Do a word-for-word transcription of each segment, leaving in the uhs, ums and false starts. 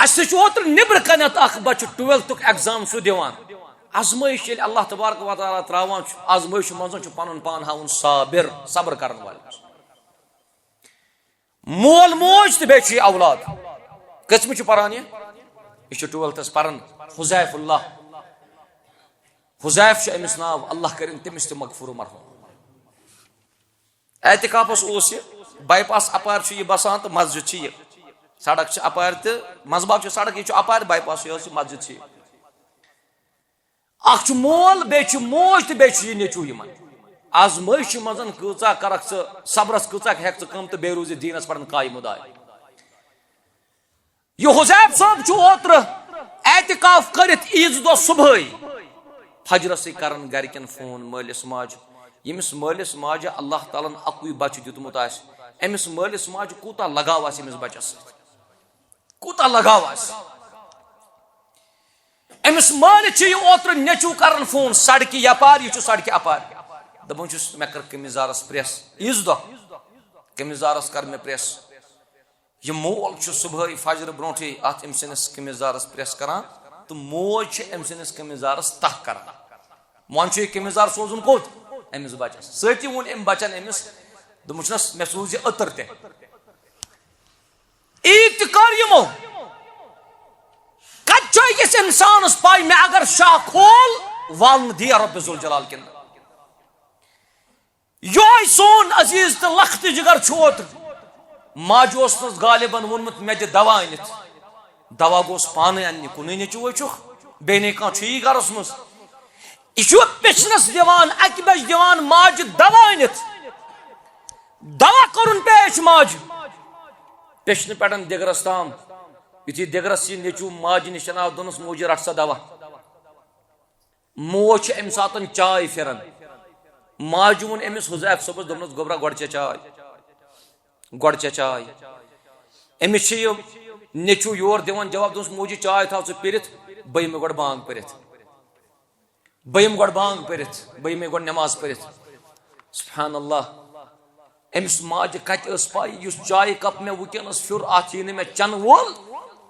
اَسہِ چھُ اوترٕ نیٚبرٕ کنٮ۪تھ اکھ بچہٕ ٹُویلتھُک ایگزام چھُ دِوان۔ آزمٲیش ییٚلہِ اللہ تبارک و تعالیٰ تراوان چھُ، آزمٲیشہِ منٛز چھُ پنُن پان ہاوُن صابر، صبر کرن والٮ۪ن۔ مول موج تہٕ بیٚیہِ چھُ یہِ اولاد۔ کٔژمہِ چھُ پران یہِ؟ یہِ چھُ ٹُویلتھس پران۔ حذیف اللہ، حذیف چھُ أمِس ناو، اللہ کٔرِن تٔمِس تہِ مغفور و مرحوم۔ اعتکافس اوس یہِ، بائی پاس اپارِ چھُ یہِ بسان تہٕ مسجد چھِ یہِ۔ سڑک چھِ اپارِ تہٕ منٛزباگ چھُ سڑک، یہِ چھُ اپارِ بائی پاس، یہِ ٲس یہِ مسجد چھِ یہِ۔ اکھ چھُ مول، بیٚیہِ چھُ موج تہٕ بیٚیہِ چھُ یہِ نیٚچوٗ یِمن۔ آزمٲیشہِ منٛز کۭژاہ کرکھ ژٕ، صبرس کۭژاہ ہٮ۪کھ ژٕ کم تہٕ بیٚیہِ روٗزِتھ دیٖنس پٮ۪ٹھ قٲیِم و دائم۔ یہِ حذیف صٲب چھُ اوترٕ اعتکاف کٔرِتھ عیٖذ دۄہ صبحٲے فجرسٕے کران گرِکٮ۪ن فون مٲلِس ماجہِ۔ ییٚمِس مٲلِس ماجہِ اللہ تعالیٰ ہن اَکُے بچہٕ دیُتمُت آسہِ، أمِس مٲلِس ماجہِ کوٗتاہ لگاو آسہِ أمِس بچس سۭتۍ، کوٗتاہ لگاو آسہِ۔ أمِس مٲلِس چھُ یہِ اوترٕ نیٚچوٗ کران فون، سڑکہِ یپارِ، یہِ چھُ سڑکہِ اپارِ۔ دپان چھُس، مےٚ کٔر قمیٖض یزارس پریس عیٖذ دۄہ، قمیٖض یزارس کٔر مےٚ پریس۔ یہِ مول چھُ صبحٲے فجرٕ برونٛٹھٕے اتھ أمۍ سٕنٛدِس قمیٖض یزارس پریس کران تہٕ موج چھِ أمۍ سٕنٛدِس قمیٖض یزارس تہہ کران۔ وۄنۍ چھُ یہِ قمیٖض یزار سوزُن کوٚت؟ أمِس بچس۔ سۭتی ووٚن أمۍ بچن أمِس، دوٚپمُت چھُنس، مےٚ سوٗز یہِ عطر تہِ۔ عیٖد تہِ کر یِمو؟ کتہِ چھُ أکِس انسانس پاے مےٚ اگر شاہ کھول، والنہٕ دِیا رۄب ذوالجلال کِنہٕ نہ؟ یۄہے سون عزیز تہٕ لختہٕ جگر چھُ اوترٕ۔ ماجہِ اوسنس غالباً ووٚنمُت، مےٚ دِ دوا أنِتھ۔ دوا گوٚژھ پانے اننہِ، کُنُے نیٚچوٗ چھُکھ، بیٚیہِ نے کانٛہہ چھُ یی گرس منٛز۔ یہِ چھُ پِشنس دِوان، اکہِ بجہِ دِوان ماجہِ دوا أنِتھ۔ دوا کوٚرُن پیش ماجہِ، پِشنہٕ پٮ۪ٹھ دِگرس تام۔ یُتھُے دِگرس یہِ نیٚچوٗ ماجہِ نِش آو، دوٚپنس، موجی، رٹھ سا دوا۔ موج چھِ امہِ ساتن چاے پھران۔ ماجہِ ووٚن أمِس حذیف صٲبس، دوٚپنس، گوٚبرا، گۄڈٕ چےٚ چاے، گۄڈٕ چےٚ چاے۔ أمِس چھِ یہِ نیٚچوٗ یورٕ دِوان جواب، دوٚپنس، موجی، چاے تھاو ژٕ پِرِتھ، بہٕ یِمہٕ گۄڈٕ بانگ پٔرِتھ، بہٕ یِمہٕ گۄڈٕ بانگ پٔرِتھ، بہٕ یِمہٕ گۄڈٕ نماز پٔرِتھ۔ سبحان اللہ، أمِس ماجہِ کتہِ ٲس پاے، یُس چایہِ کپ مےٚ وٕنکیٚنس پھیوٚر، اتھ یی نہٕ مےٚ چنہٕ وول،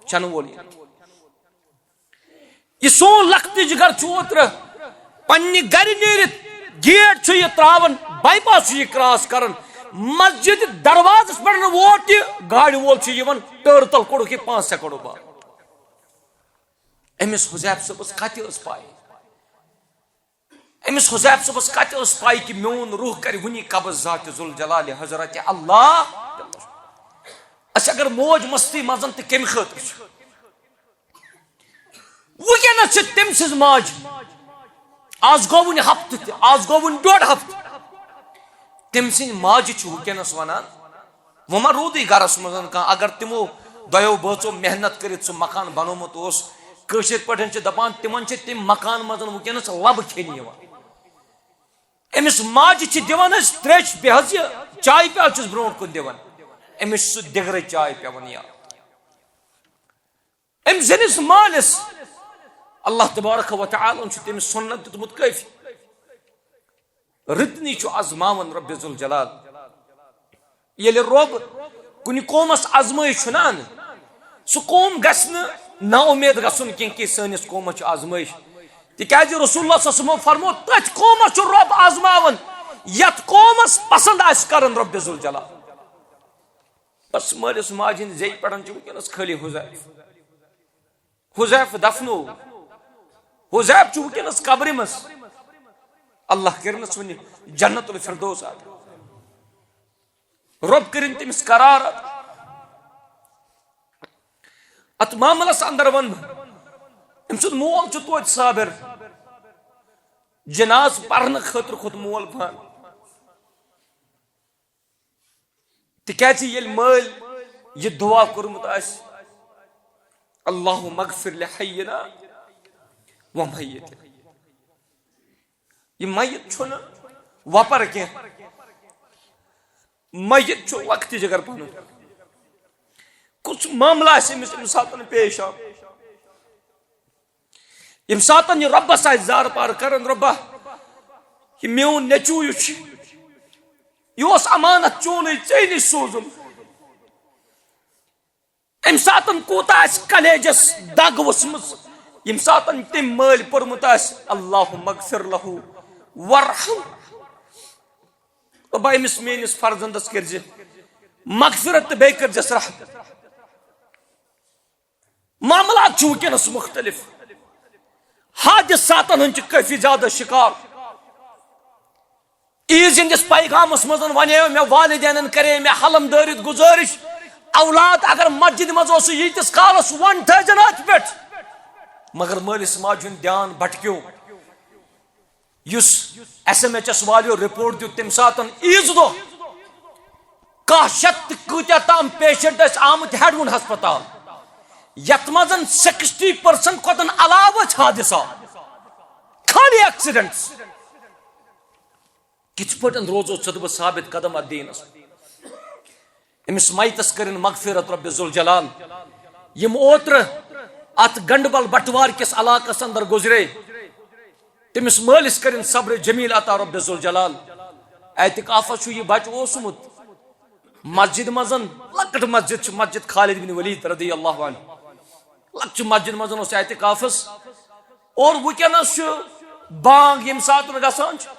چنہٕ وول یی نہٕ۔ یہِ سون لختہٕ جگر چھُ اوترٕ پننہِ گرِ نیٖرِتھ، گیٹ چھُ یہِ تراوان، بائی پاس چھُ یہِ کراس کران، مسجد دروازس پٮ۪ٹھ نہٕ ووت یہِ، گاڑِ وول چھُ یِوان، ٹٲرٕ تل کوٚڑُکھ یہِ پانٛژھ سیکنڈو بعد۔ أمِس حذیف صٲبس کتہِ ٲس پاے؟ أمِس حذیف صٲبس کتہِ ٲس پاے کہِ میون روح کرِ وُنی قبض ذات ذوالجلال حضرت اللہ؟ أسۍ اگر موج مستی منٛز تہٕ کمہِ خٲطرٕ چھِ؟ وٕنکیٚنَس چھِ تٔمۍ سٕنٛز ماجہِ، آز گوٚو وٕنہِ ہفتہٕ تہِ، آز گوٚو وٕنہِ ڈۄڈ ہفتہٕ، تٔمۍ سٕنٛدِ ماجہِ چھِ وٕنکیٚنَس وَنان، وۄنۍ ما روٗدٕے گَرَس منٛز کانٛہہ؟ اگر تِمو دۄیو بٲژو محنت کٔرِتھ سُہ مکان بنوومُت اوس، کٲشِر پٲٹھۍ چھِ دَپان، تِمَن چھِ تَمہِ مکان منٛز وٕنکیٚنَس لَبہٕ کھیٚنہِ یِوان۔ أمِس ماجہِ چھِ دِوان أسۍ ترٛیش، بیٚیہِ حظ یہِ چایہِ پیٛالہٕ چھِس برٛونٛٹھ کُن دِوان، أمِس چھُ سُہ دِگرَے چاے پٮ۪وان یاد۔ أمۍ سٕنٛدِس مٲلِس اللہ تبارک و تعالیٰ ہن چھُ تٔمِس سُنت دیُتمُت کٲفی۔ رٕتنی چھُ آزماوان رۄب ذوالجلال۔ ییٚلہِ رۄب کُنہِ قومس آزمٲیِش چھُنہ انان، سُہ قوم گژھِ نہٕ نا اُمید گژھُن کینٛہہ کہِ سٲنِس قومس چھِ آزمٲیِش۔ تِکیازِ رسول اللہ صلی اللہ علیہ وسلمو فرموو، تٔتھۍ قومس چھُ رۄب آزماوان، یتھ قومس پسند آسہِ کران رۄب ذوالجلال۔ بس مٲلِس ماجہِ ہٕنٛدِ زیٚیہِ پٮ۪ٹھ چھُ وٕنکیٚنس خٲلی حذیف۔ حذیف دفنو۔ حذیف چھُ وٕنکیٚنس قبرِ منٛز۔ اللہ کٔرِنس وٕنہِ جنت الفردوس عطا۔ رۄب کٔرِن تٔمِس قرار عطا۔ اتھ معاملس اندر ونہٕ بہٕ، أمۍ سُنٛد مول چھُ توتہِ صابر۔ جناز پرنہٕ خٲطرٕ کھوٚت مول پانہٕ۔ تِکیازِ ییٚلہِ مٲلۍ یہِ دُعا کوٚرمُت آسہِ، اللہم اغفر لحینا و میتنا، یہِ میت چھُنہٕ وۄپر کینٛہہ، میت چھُ لۄکٹہِ جگر پنُن۔ کُس معاملہٕ آسہِ أمِس اَمہِ ساتہٕ پیش آمُت؟ ییٚمہِ ساتہٕ یہِ رۄبَس آسہِ زارٕ پار کران، رۄبا، یہِ میون نیٚچوٗ یُس چھُ، یہِ اوس امانت چونُے، ژےٚ نِش سوٗزُم۔ امہِ ساتن کوٗتاہ آسہِ کلیجس دگ ؤژھمٕژ، ییٚمہِ ساتن تٔمۍ مٲلۍ پوٚرمُت آسہِ، "اللہم اغفر لہ وارحم"۔ رۄبا، أمِس میٲنِس فرزندس کٔرزِ مغفرت تہٕ بیٚیہِ کٔرزٮ۪س رحم۔ معاملات چھِ وٕنکیٚنس مختلف۔ حادثاتن ہٕنٛدۍ چھِ کٲفی زیادٕ شکار۔ عیٖذ ہٕنٛدِس پیغامس منٛز وَنیو مےٚ، والدینن کرے مےٚ حلم دٲرِتھ گُزٲرِش، اولاد اگر مسجد منٛز اوسُے ییٖتِس کالس، وۄنۍ تھٲیزٮ۪ن أتھۍ پٮ۪ٹھ۔ مگر مٲلِس ماجہِ ہُنٛد دیان بھٹکیو۔ یُس ایس ایم ایچ ایس والیو رپورٹ دیُت تمہِ ساتن عیٖذ دۄہ، کاہ شیٚتھ تہٕ کۭتیاہ تام پیشنٹ ٲسۍ آمٕتۍ ہیڈوُن ہسپتال، یتھ منٛز سِکسٹی پٔرسنٹ کھۄتن علاوٕ ٲسۍ حادثات، خالی ایکسیڈنٹس۔ کِتھ پٲٹھۍ روزو ژٕ تہٕ بہٕ ثابت قدم اتھ دینس؟ أمِس میتس کٔرِن مغفرت رب ذوالجلال۔ یِم اوترٕ اتھ گنڈبل بٹوار کِس علاقس اندر گُزرے، تٔمِس مٲلِس کٔرِن صبر جمیل عطا رب ذوالجلال۔ اعتکافس چھُ یہِ بچہٕ اوسمُت مسجد منٛز، لۄکٕٹ مسجد چھِ مسجد خالد بن ولید رضی اللہ عنہ، لۄکچہِ مسجد منٛز اوس اعتکافس۔ اور وٕنکیٚنس چھُ بانگ ییٚمہِ ساتہٕ گژھان چھُ،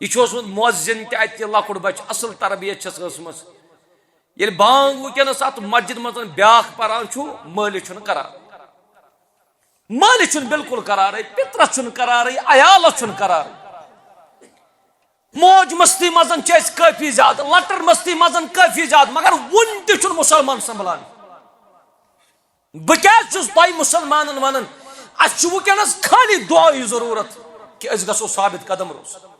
یہِ چھُ اوسمُت مؤذن تہِ اتہِ، لۄکُٹ بچہٕ، اصل تربیت چھس ٲسمٕژ۔ ییٚلہِ بانگ وٕنکیٚنس اتھ مسجد منٛز بیاکھ پران چھُ، مٲلِس چھُنہٕ قرار، مٲلِس چھُنہٕ بالکل قرارٕے، پِترس چھُنہٕ قرارٕے، عیالس چھُنہٕ قرارٕے۔ موج مستی منٛز چھِ أسۍ کٲفی زیادٕ، لۄکٹٮ۪ن مستی منٛز کٲفی زیادٕ، مگر وُنہِ تہِ چھُنہٕ مُسلمان سنبھلان۔ بہٕ کیازِ چھُس تۄہہِ مُسلمانن ونان، اسہِ چھُ وٕنکیٚنس خٲلی دعایہِ ضروٗرت کہِ أسۍ گژھو ثابت قدم روزُن۔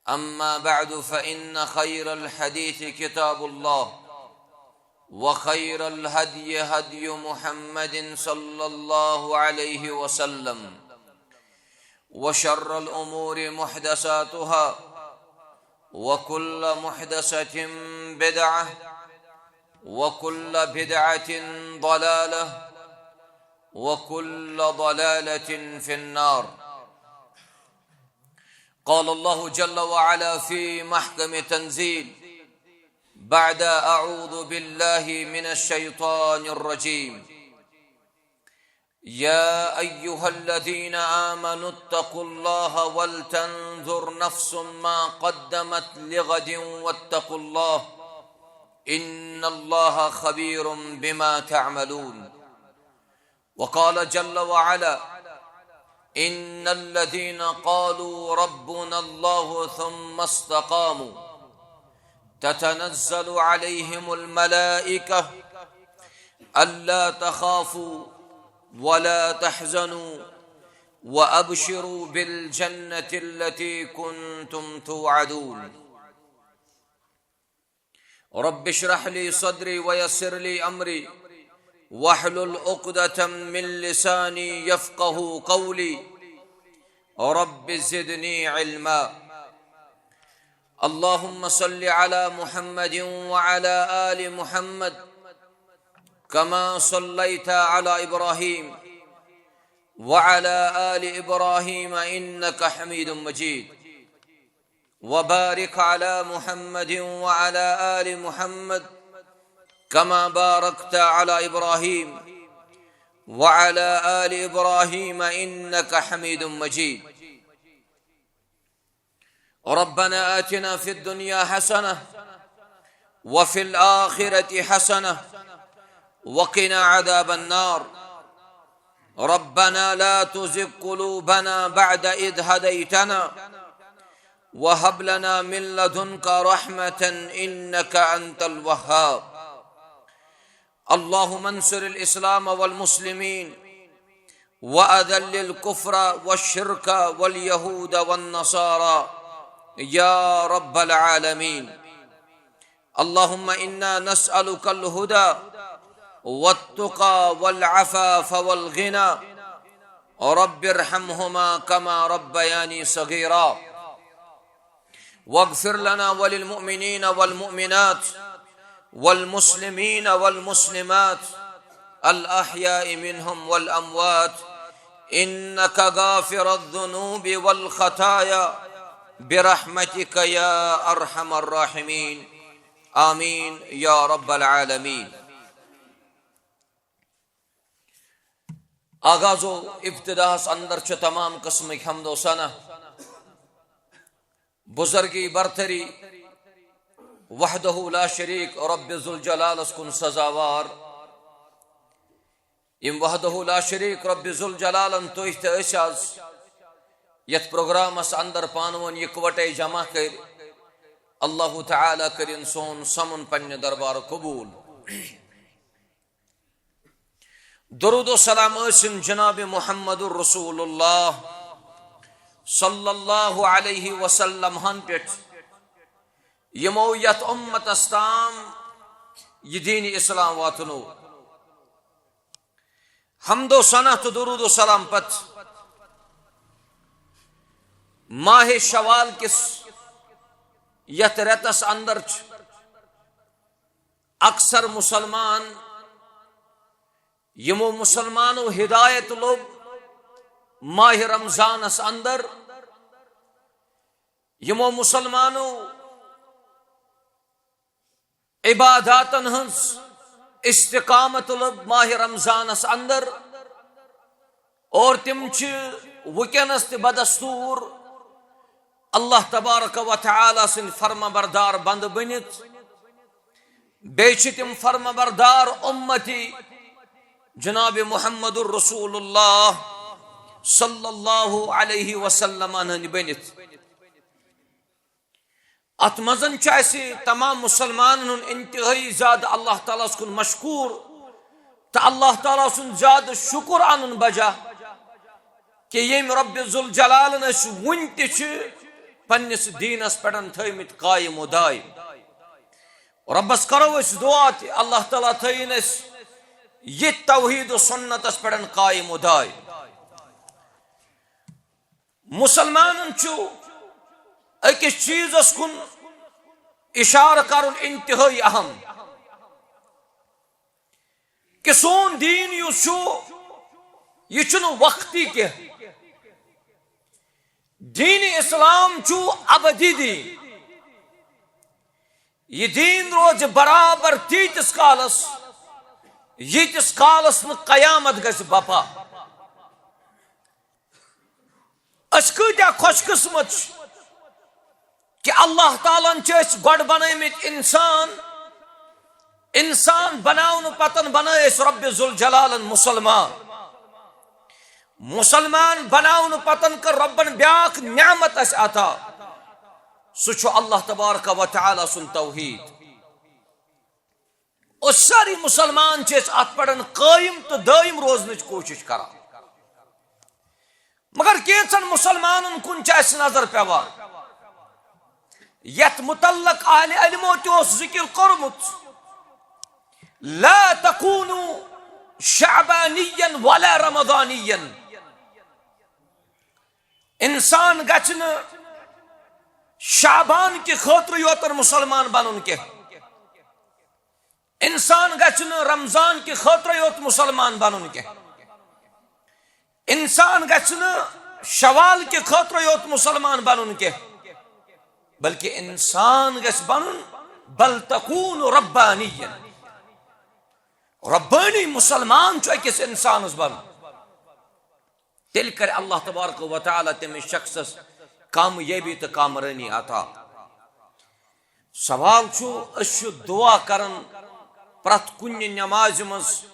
أما بعد، فإن خير الحديث كتاب الله، وخير الهدي هدي محمد صلى الله عليه وسلم، وشر الأمور محدثاتها، وكل محدثة بدعة، وكل بدعة ضلالة، وكل ضلالة في النار. قال الله جل وعلا في محكم تنزيل بعد أعوذ بالله من الشيطان الرجيم. يا أيها الذين آمنوا اتقوا الله ولتنظر نفس ما قدمت لغد واتقوا الله إن الله خبير بما تعملون. وقال جل وعلا: إن الذين قالوا ربنا الله ثم استقاموا تتنزل عليهم الملائكة ألا تخافوا ولا تحزنوا وأبشروا بالجنة التي كنتم توعدون. رب اشرح لي صدري ويسر لي أمري واحلل عقدة من لساني يفقه قولي. رب زدني علما. اللهم صل على محمد وعلى آل محمد كما صليت على إبراهيم وعلى آل إبراهيم إنك حميد مجيد. وبارك على محمد وعلى آل محمد كما باركت على إبراهيم وعلى آل إبراهيم إنك حميد مجيد. ربنا آتنا في الدنيا حسنة وفي الآخرة حسنة وقنا عذاب النار. ربنا لا تزغ قلوبنا بعد إذ هديتنا وهب لنا من لدنك رحمة إنك أنت الوهاب. اللهم انصر الإسلام والمسلمين وأذل الكفر والشرك واليهود والنصارى يا رب العالمين. اللهم إنا نسألك الهدى والتقى والعفاف والغنى. رب ارحمهما كما ربياني صغيرا. واغفر لنا وللمؤمنين والمؤمنات والمسلمين والمسلمات الأحياء منهم والأموات إنك غافر الذنوب والخطايا برحمتك يا أرحم الراحمين. آمين يا رب العالمين. آغاز و ابتداہس اندر چھِ تمام قسمٕکۍ حمد و ثنا، بزرگی برتری، وحدہ لا شریک رب ذوالجلالس کُن سزاوار، یم وحدہ لا شریک رب ذوالجلالن تُہۍ تہٕ أسۍ آز یتھ پروگرامس اندر پانہٕ ؤنۍ یکوٹے جمع کٔرۍ۔ اللہ تعالیٰ کٔرِن سون سمُن پننہِ دربار قبول۔ درود و سلام ٲسِن جناب محمد رسول اللہ صلی اللہ علیہ وسلم ہن پٮ۪ٹھ، یِمو یتھ امتس تام یہِ دین اسلام واتنو۔ حمد و ثنا تہٕ درود و سلام پتہٕ، ماہ شوال کِس یتھ رٮ۪تس اندر چھِ اکثر مسلمان، یِمو مسلمانو ہدایت لوٚب ماہ رمضانس اندر، یِمو مسلمانو عباداتن ہٕنٛز استقامت لٔب ماہ رمضانس اندر، اور تِم چھِ وٕنکیٚنس تہِ بدستور اللہ تبارک و تعالیٰ سٕنٛدۍ فرمانبردار بندٕ بٔنِتھ۔ بیٚیہِ چھِ تِم فرمانبردار امتی جناب محمد رسول اللہ صلی اللہ علیہ وسلم ہٕنٛدۍ بٔنِتھ۔ اتھ منٛز چھُ اسہِ تمام مسلمانن ہُنٛد انتہٲئی زیادٕ اللہ تعالیٰ ہس کُن مشکور تہٕ اللہ تعالیٰ سُنٛد زیادٕ شکر انُن بجا کہ ییٚمۍ رب ذوالجلالن أسۍ وُنہِ تہِ چھِ پننِس دیٖنس پٮ۪ٹھ تھٲومٕتۍ قائم و دائم۔ ربس کرو أسۍ دعا تہِ اللہ تعالیٰ تھٲیِن أسۍ یہِ توحید و سنتس پٮ۪ٹھ قائم و دائم۔ مسلمانن چھُ أکِس چیٖزس کُن اشارٕ کرُن انتہٲئی اہم کہ سون دیٖن یُس چھُ، یہِ چھُنہٕ وقتی کینٛہہ۔ دیٖن اسلام چھُ ابدی دیٖن۔ یہِ دیٖن روزِ برابر تیٖتِس کالس، ییٖتِس کالس نہٕ قیامت گژھِ بپا۔ أسۍ کۭتیٛاہ خۄش قسمت چھِ کہ اللہ تعالیٰ ہن چھِ أسۍ گۄڈٕ بنٲومٕتۍ انسان، انسان بناونہٕ پتن بنٲے أسۍ رب ذوالجلالن مسلمان۔ مسلمان بناونہٕ پتن کٔر ربن بیاکھ نعمت اسہِ عطا، سُہ چھُ اللہ تبارک و تعالیٰ سُنٛد توحید۔ أسۍ سٲری مسلمان چھِ أسۍ اتھ پٮ۪ٹھ قٲیِم تہٕ دٲیِم روزنٕچ کوٗشِش کران۔ مگر کینٛژن مسلمانن کُن چھِ اسہِ نظر پٮ۪وان، یتھ متعلق اہل علمو تہِ اوس ذکر کوٚرمُت، لا تکونوا شعبانیا ولا رمضانیا۔ انسان گژھِ نہٕ شعبان کہِ خٲطرٕ یوتن مسلمان بنُن کینٛہہ۔ انسان گژھِ نہٕ رمضان کہِ خٲطرٕ یوت مسلمان بنُن کینٛہہ۔ انسان گژھِ نہٕ شوال کہِ خٲطرٕ یوت مسلمان بنُن کینٛہہ، بلکہ انسان گژھِ بنُن بل تکون ربانیا۔ ربانی مسلمان چھُ أکِس انسانس بنُن۔ تیٚلہِ کرِ اللہ تبارک و تعالیٰ تٔمِس شخصس کامیٲبی تہٕ کامرٲنی عطا۔ سوال چھُ، أسۍ چھِ دعا کران پرٛٮ۪تھ کُنہِ نمازِ منٛز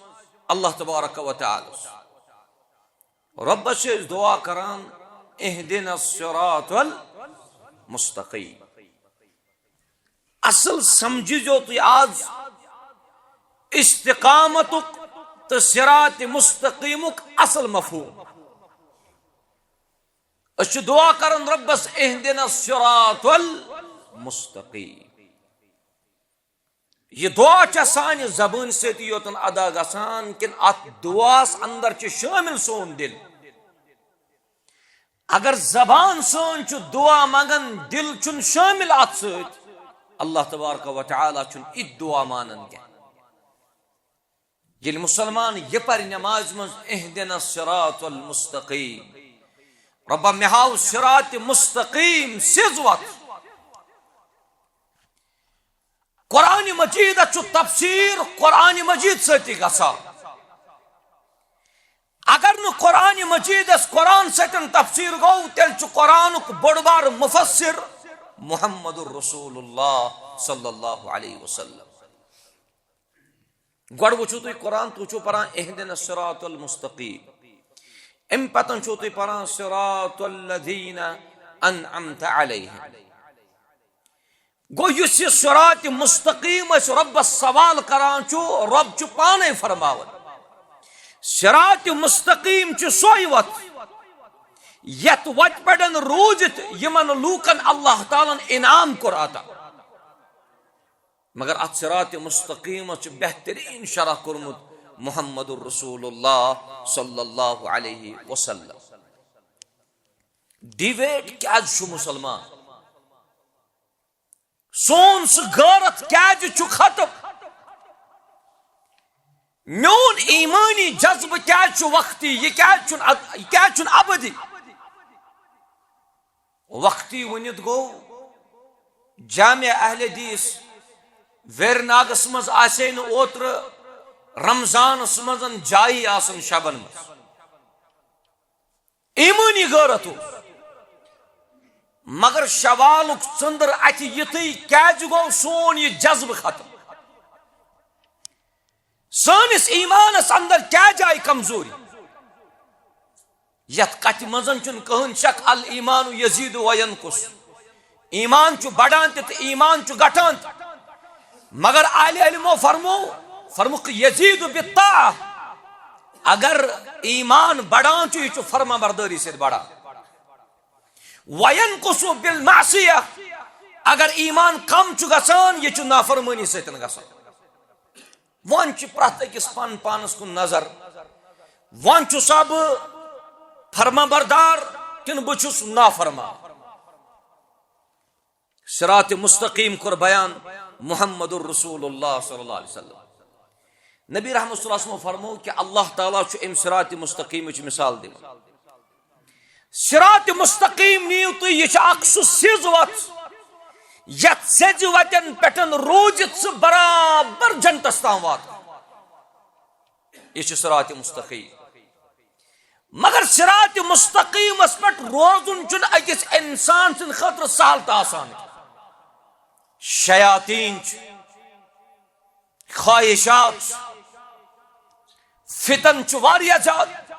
اللہ تبارک و تعالیٰ ہس۔ رۄبس چھِ أسۍ دعا کران، اہدنا الصراط المستقیم۔ اصل سمجھزیو تُہۍ آز استقامتُک تہٕ صراط مستقیمُک اصل مفہوم۔ أسۍ چھِ دعا کران رۄبس، اہدنا الصراط المستقیم۔ یہِ دعا چھا سانہِ زبٲنۍ سۭتی یوتن ادا گژھان کِنہٕ اتھ دعاہس اندر چھِ شٲمِل سون دِل؟ اگر زبان سٲنۍ چھُ دعا منگان، دِل چھُنہٕ شٲمِل اتھ سۭتۍ، اللہ تبارک و تعالیٰ چھُنہٕ اِتہِ دعا مانان کینٛہہ۔ ییٚلہِ مسلمان یہِ پرِ نمازِ منٛز، اہدنا الصراط المستقیم، رۄبا مےٚ ہاو صراط مستقیم، سیٚز وتھ۔ قرآن مجیدس چھُ تفسیر قرآن مجید سۭتی گژھان۔ اگر نہٕ قرآن مجیدس قرآن سۭتۍ تفسیر گوٚو، تیٚلہِ چھُ قرآنُک بوٚڑ بار مفسر محمد رسول اللہ صلی اللہ علیہ وسلم۔ گۄڈٕ وٕچھِو تُہۍ قرآن، تُہۍ چھِو پران اہدنا الصراط المستقیم، امہِ پتہٕ چھِو تُہۍ پران صراط الذین انعمت علیہم۔ گوٚو، یُس یہِ صراط مستقیم أسۍ رۄبس سوال کران چھُ، رۄب چھُ پانے فرماوان، صراط مستقیم چھُ سۄے وتھ، یتھ وتہِ پٮ۪ٹھ روٗزِتھ یِمن لوٗکن اللہ تعالیٰ ہن انعام کوٚر عطا۔ مگر اتھ صراط مستقیمس چھُ بہترین شرح کوٚرمُت محمد رسول اللہ صلی اللہ علیہ وسلم۔ ڈیبیٹ کیازِ چھُ مسلمان؟ سون سُہ غٲرت کیازِ چھُ ختم؟ میون ایمانی جذبہٕ کیازِ چھُ وقتی؟ یہِ کیازِ چھُنہٕ اد-، یہِ کیازِ چھُنہٕ ابدی؟ وقتی ؤنِتھ گوٚو، جامع اہل حدیث ویرناگس منٛز آسے نہٕ اوترٕ رمضانس منٛز جایی آسان شبن منٛز۔ ایمٲنی غٲرت اوس۔ مگر شوالُک ژٔنٛدٕر اَتھِ یِتھٕے کیٛازِ گوٚو سون یہِ جذبہٕ ختم؟ سٲنِس ایمانس اندر کیٛازِ آیہِ کمزوری؟ یتھ کتھِ منٛز چھُنہٕ کٕہٕنۍ شک، الایمان یزید و ینقص۔ ایمان چھُ بڑان تہِ تہٕ ایمان چھُ گٹان تہِ۔ مگر اہل علمو فرمو، فرمُکھ یزید بالطاعہ۔ اگر ایمان بڑان چھُ، یہِ چھُ فرما بردٲری سۭتۍ بڑان۔ وینقص بالمعصیہ۔ اگر ایمان کم چھُ گژھان، یہِ چھُ نافرمٲنی سۭتۍ گژھان۔ وۄنۍ چھِ پرٛٮ۪تھ أکِس پن پانس کُن نظر۔ وۄنۍ چھُسا بہٕ فرما بردار کِنہٕ بہٕ چھُس نافرمان؟ صراط مستقیم کوٚر بیان محمد رسول اللہ صلی اللہ علیہ وسلم۔ نبی رحمت صلی اللہ علیہ وسلم فرمو کہ اللہ تعالیٰ چھُ اَمہِ صراط مستقیمٕچ مثال دِوان۔ صراط مستقیم نِیِو تُہۍ، یہِ چھِ اکھ سُہ سیٚز وَتھ، یَتھ سیٚزِ وَتٮ۪ن پٮ۪ٹھ روٗزِتھ سُہ برابر جنتَس تام واتان۔ یہِ چھُ صراط مستقیم۔ مگر صراط مستقیمس پٮ۪ٹھ روزُن چھُنہٕ أکِس انسان سٕنٛدِ خٲطرٕ سہل تہٕ آسان۔ شیاطین چھِ، خواہشات چھِ، فتن چھُ واریاہ زیادٕ۔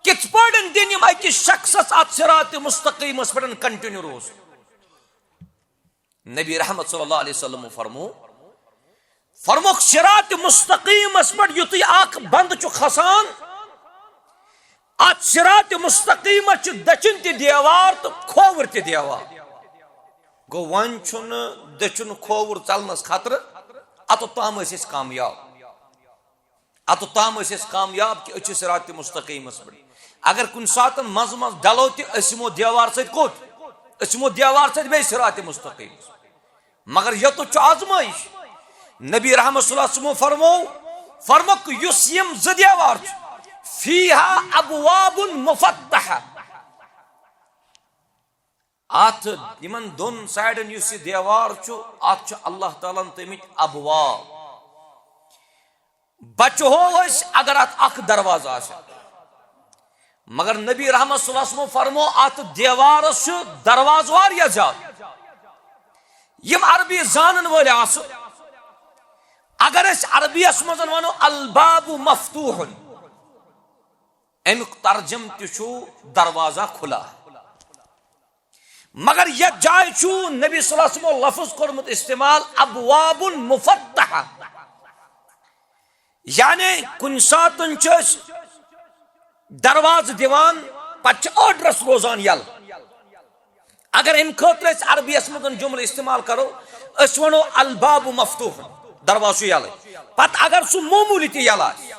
کِتھ پٲٹھۍ دِن یِم أکِس شخصس اتھ صراط مستقیمس پٮ۪ٹھ کنٹینیو روزُن؟ نبی رحمت صلی اللہ علیہ وسلم فرمو، فرموکھ، صراط مستقیمس پٮ۪ٹھ یُتھُے اکھ بندٕ چھُ کھسان، اتھ صراط مستقیمس چھِ دٔچھِنۍ تہِ دیوار تہٕ کھووُر تہِ دیوار۔ گوٚو، وۄنۍ چھُنہٕ دٔچھُن کھووُر ژلنس خطرٕ، اتھ تام ٲسۍ أسۍ کامیاب۔ اتھ تام ٲسۍ أسۍ کامیاب کہ أسۍ چھِ صراط مستقیمس پٮ۪ٹھ۔ اگر کُنہِ ساتن منٛزٕ منٛزٕ ڈلو تہِ، أسۍ یِمو دیوار سۭتۍ کوٚت؟ أسۍ یِمو دیوار سۭتۍ بیٚیہِ صراط مستقیمس۔ مگر یوٚتُتھ چھُ آزمٲیش۔ نبی رحمت صلی اللہ علیہ وسلمو فرمو، فرموکھ، یُس یِم زٕ دیوار چھِ، فیہا ابواب مفتحہ، اتھ یِمن دۄن سایڈن یُس یہِ دیوار چھُ، اتھ چھُ اللہ تعالیٰ ہن تھٲومٕتۍ ابواب۔ بچہو أسۍ اگر اتھ اکھ دروازٕ آسہِ، مگر نبی رحمت صلی اللہ علیہ وسلم فرمو، اتھ دیوارس چھُ دروازٕ واریاہ زیادٕ۔ یِم عربی زانن وٲلۍ آسہٕ، اگر أسۍ عربیس منٛز ونو الباب مفتوح، امیُک ترجمہٕ تہِ چھُ دروازہ کھلا۔ مگر یتھ جایہِ چھُ نبی صلی اللہ علیہ وسلمو لفظ کوٚرمُت استعمال ابواب مفتحہ، یعنی کُنہِ ساتن چھِ أسۍ دروازٕ دِوان، پتہٕ چھِ أڑ رس روزان یلہٕ۔ اگر امہِ خٲطرٕ أسۍ عربیس منٛز جملہٕ استعمال کرو، أسۍ ونو الباب مفتوح، دروازٕ چھُ یلہٕ۔ پتہٕ اگر سُہ معموٗلی تہِ یلہٕ آسہِ،